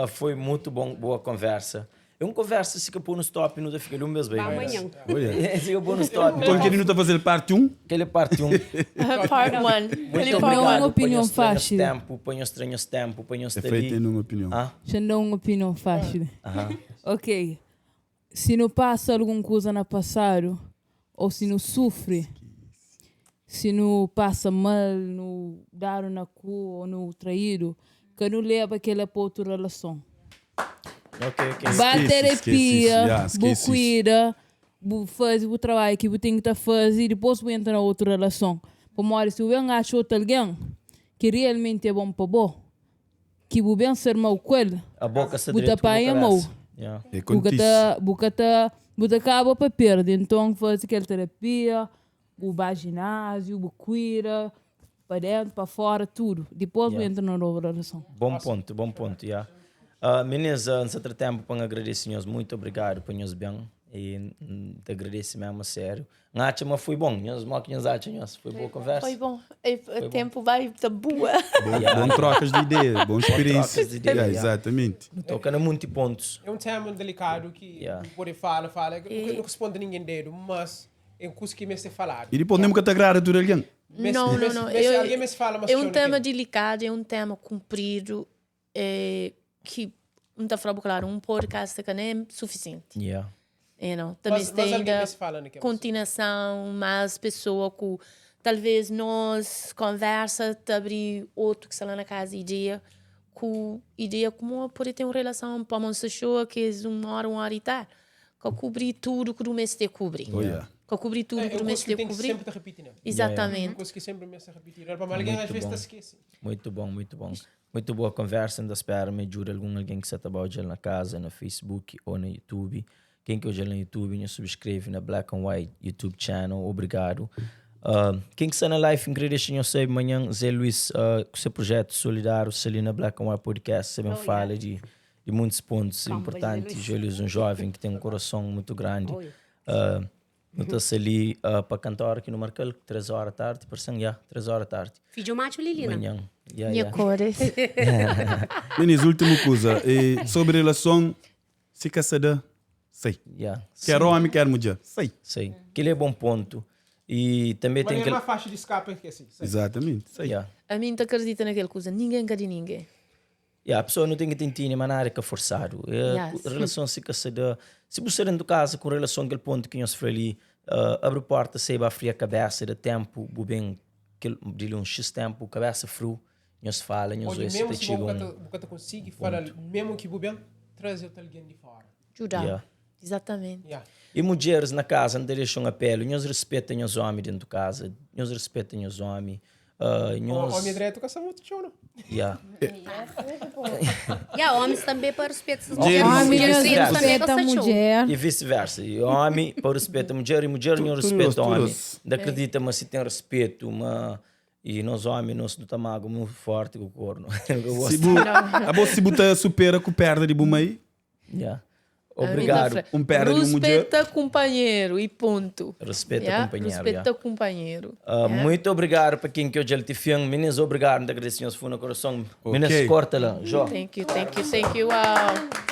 Speaker 1: foi mutu bon, boa konversa. É un konversa si ka pô-nu stop nu ta fika li un bes bai.
Speaker 5: Pa amanhan.
Speaker 4: Oia.
Speaker 1: Si ka pô-nu stop.
Speaker 4: Nton kel-li nu ta faze-l parti 1?
Speaker 1: Kel-li é parti 1.
Speaker 2: Part 1.
Speaker 1: Muito
Speaker 2: Part
Speaker 1: obrigado
Speaker 9: Uma
Speaker 1: pa
Speaker 9: opinião
Speaker 1: nhos tra nhos
Speaker 9: fácil.
Speaker 1: tempu, pa nhos tra nhos tempu, pa nhos
Speaker 4: É
Speaker 1: sta
Speaker 4: feita
Speaker 1: li.
Speaker 4: numa opinião.
Speaker 1: Ah?
Speaker 9: Xa N da un opinion fácil.
Speaker 1: Aham.
Speaker 9: Ok. Si nu pasa algun kuza na pasadu ô si nu sufri, si nu pasa mal, nu dadu na ku ô nu traídu, ka nu leba kel-la pa otu relason.
Speaker 1: Ok, ok.
Speaker 9: Ba
Speaker 4: Skese, skese isso,
Speaker 9: terapia,
Speaker 4: yeah,
Speaker 9: bu
Speaker 4: skese isso.
Speaker 9: kuida, bu faze bu trabadju ki bu ten ki ta faze i dipôs bu entra na otu relason. Pamodi si bu ben atxa otu algen ki realmenti é bon pa bo, ki bu ben ser mau ku el,
Speaker 1: A boka sta
Speaker 9: bu ta
Speaker 1: dretu ku bu
Speaker 9: panha mau.
Speaker 1: kabesa. Yeah.
Speaker 4: É
Speaker 9: Bu ka
Speaker 4: kontise.
Speaker 9: ta, bu ka ta, bu ta kaba pa perde. Nton, faze kel terapia, bu ba jináziu, bu kuida pa dentu, pa fora, tudu. Dipôs bu
Speaker 1: Yeah.
Speaker 9: entra na novu relason.
Speaker 1: Bom pontu, bom pontu, yeah. Uh, meninas, uh, N sa tra tempu pa N agradese nhos. Muito obrigadu pa nhos ben. E N ta agradese mesmu, a sériu. N atxa ma foi bom. Nhos, mo ki nhos atxa nhos? Foi boa conversa?
Speaker 2: Foi bom. E,
Speaker 1: Foi bom.
Speaker 2: tempo vai tá boa.
Speaker 4: Bom,
Speaker 1: Yeah.
Speaker 4: bom trocas de ideia, bom
Speaker 1: Bom
Speaker 4: experiência.
Speaker 1: trocas de ideia,
Speaker 4: Yeah,
Speaker 1: yeah.
Speaker 4: exatamente.
Speaker 1: Nu toca na munti pontos.
Speaker 7: É um tema delicado que
Speaker 1: Yeah.
Speaker 7: bu pode fala, fala, que
Speaker 2: E-
Speaker 7: não responde ninguém dedo, mas é um custo que merece ser falado.
Speaker 4: E depois mesmo que te agrada tudo alguém.
Speaker 7: Merece-
Speaker 2: Não, não,
Speaker 7: merece-
Speaker 2: não.
Speaker 7: merece-
Speaker 2: Eu-
Speaker 7: alguém merece fala, mas
Speaker 2: É um
Speaker 7: que eu não
Speaker 2: tema
Speaker 7: quero.
Speaker 2: delicado, é um tema comprido, é, que não tá falando claro, um podcast que nem é suficiente.
Speaker 1: Yeah.
Speaker 2: You know? Também
Speaker 7: Mas,
Speaker 2: tem
Speaker 7: mas alguém
Speaker 2: ainda
Speaker 7: merece fala naquela.
Speaker 2: continuação, mais pessoa que talvez nós conversa, te abrir outro que está lá na casa ideia, com ideia como pode ter uma relação para uma pessoa que é uma hora e tal, que cobrir tudo que o mês te cobrir.
Speaker 4: Oh, yeah.
Speaker 2: Que cobrir tudo
Speaker 7: É,
Speaker 2: que
Speaker 7: é
Speaker 2: o
Speaker 7: um
Speaker 2: mês
Speaker 7: coisa que
Speaker 2: te
Speaker 7: tem que
Speaker 2: cobrir.
Speaker 7: sempre te repetir, né?
Speaker 2: Exatamente.
Speaker 7: Uma coisa que sempre me se repetir. Para alguém às
Speaker 1: Muito
Speaker 7: vezes
Speaker 1: bom.
Speaker 7: te esquece.
Speaker 1: Muito bom, muito bom. Muito boa conversa. Ainda espero me ajude algum alguém que está a na casa, no Facebook ou no YouTube. Quem que hoje no YouTube, me subscreve na Black and White YouTube channel. Obrigado. Quem que está na live, queria deixar eu sei amanhã, Zé Luís, com seu projeto solidário, ali na Black and White Podcast, você bem
Speaker 5: Oh,
Speaker 1: fala
Speaker 5: yeah.
Speaker 1: de muitos pontos
Speaker 5: Calma, Zé
Speaker 1: importantes.
Speaker 5: Luís.
Speaker 1: Zé Luís, um jovem que tem um coração muito grande.
Speaker 5: Oi.
Speaker 1: Não está ali para cantar aqui no Marcal, 3 horas da tarde, parecendo, yeah, 3 horas da tarde.
Speaker 5: Filho macho Lilina.
Speaker 1: Amanhã. Yeah,
Speaker 2: Minha
Speaker 1: yeah.
Speaker 2: cores.
Speaker 4: Meninas, última coisa. Eh, sobre relação, se casada, sei.
Speaker 1: Yeah.
Speaker 4: Quer homem, quer mulher, sei.
Speaker 1: Sei. Aquele é bom ponto. E também
Speaker 7: Mas
Speaker 1: tem
Speaker 7: é
Speaker 1: aquele.
Speaker 7: uma faixa de escape que é assim. sei.
Speaker 4: Exatamente, sei.
Speaker 1: Yeah.
Speaker 2: A mim te acredita naquela coisa, ninguém quer de ninguém.
Speaker 1: Yeah, a pessoa não tem que tentar, mas nada que é forçado. É,
Speaker 2: Yes.
Speaker 1: A relação se casada. Se você dentro de casa com relação àquele ponto que nós falei ali, abre porta, saiba a fria a cabeça, dá tempo, bu bem, que, de um X tempo, cabeça frio, nós fala, nós
Speaker 7: Olha,
Speaker 1: vê se
Speaker 7: mesmo
Speaker 1: te
Speaker 7: se
Speaker 1: chega
Speaker 7: você
Speaker 1: um.
Speaker 7: você consegue falar, mesmo que bu bem, trazer outro alguém de fora.
Speaker 2: Ajudar.
Speaker 1: Yeah.
Speaker 2: Exatamente.
Speaker 7: Yeah.
Speaker 1: E mudjeres na casa, N ta dexa un apelo, nhos respeta nhos homi dentu casa, nhos respeta nhos homi, uh, nhos...
Speaker 7: Homi dretu ka sa mutu txeu, não.
Speaker 1: Yeah.
Speaker 5: Yeah, homens também para respeito essas
Speaker 4: Mulheres.
Speaker 5: mulheres.
Speaker 6: Homem
Speaker 5: Mulheres também
Speaker 6: respeita
Speaker 5: ka
Speaker 6: a
Speaker 5: sa txeu.
Speaker 6: mulher.
Speaker 1: E vice-versa. E homem para respeita a mulher e mulher não
Speaker 4: Tudo
Speaker 1: respeita
Speaker 4: tudo
Speaker 1: homem. Ainda acredita, mas se tem respeito, mas... E nós homens, nós não estamos muito forte com o corno. Eu gosto.
Speaker 4: Se bu, a bo se bu ta supera ku perda di bu mai,
Speaker 1: Yeah. Obrigado.
Speaker 4: um perda di un mulher.
Speaker 2: Respeita companheiro e ponto.
Speaker 1: Respeita
Speaker 2: Yeah?
Speaker 1: companheiro.
Speaker 2: Respeita
Speaker 1: yeah.
Speaker 2: companheiro.
Speaker 1: Ah, Muito obrigado para quem que hoje ele te fian. Meninas, obrigado. Te agradeço, senhores, fundo no coração.
Speaker 4: Ok.
Speaker 1: Meninas, corta lá. Jó.
Speaker 2: Thank you, thank you, thank you. Wow.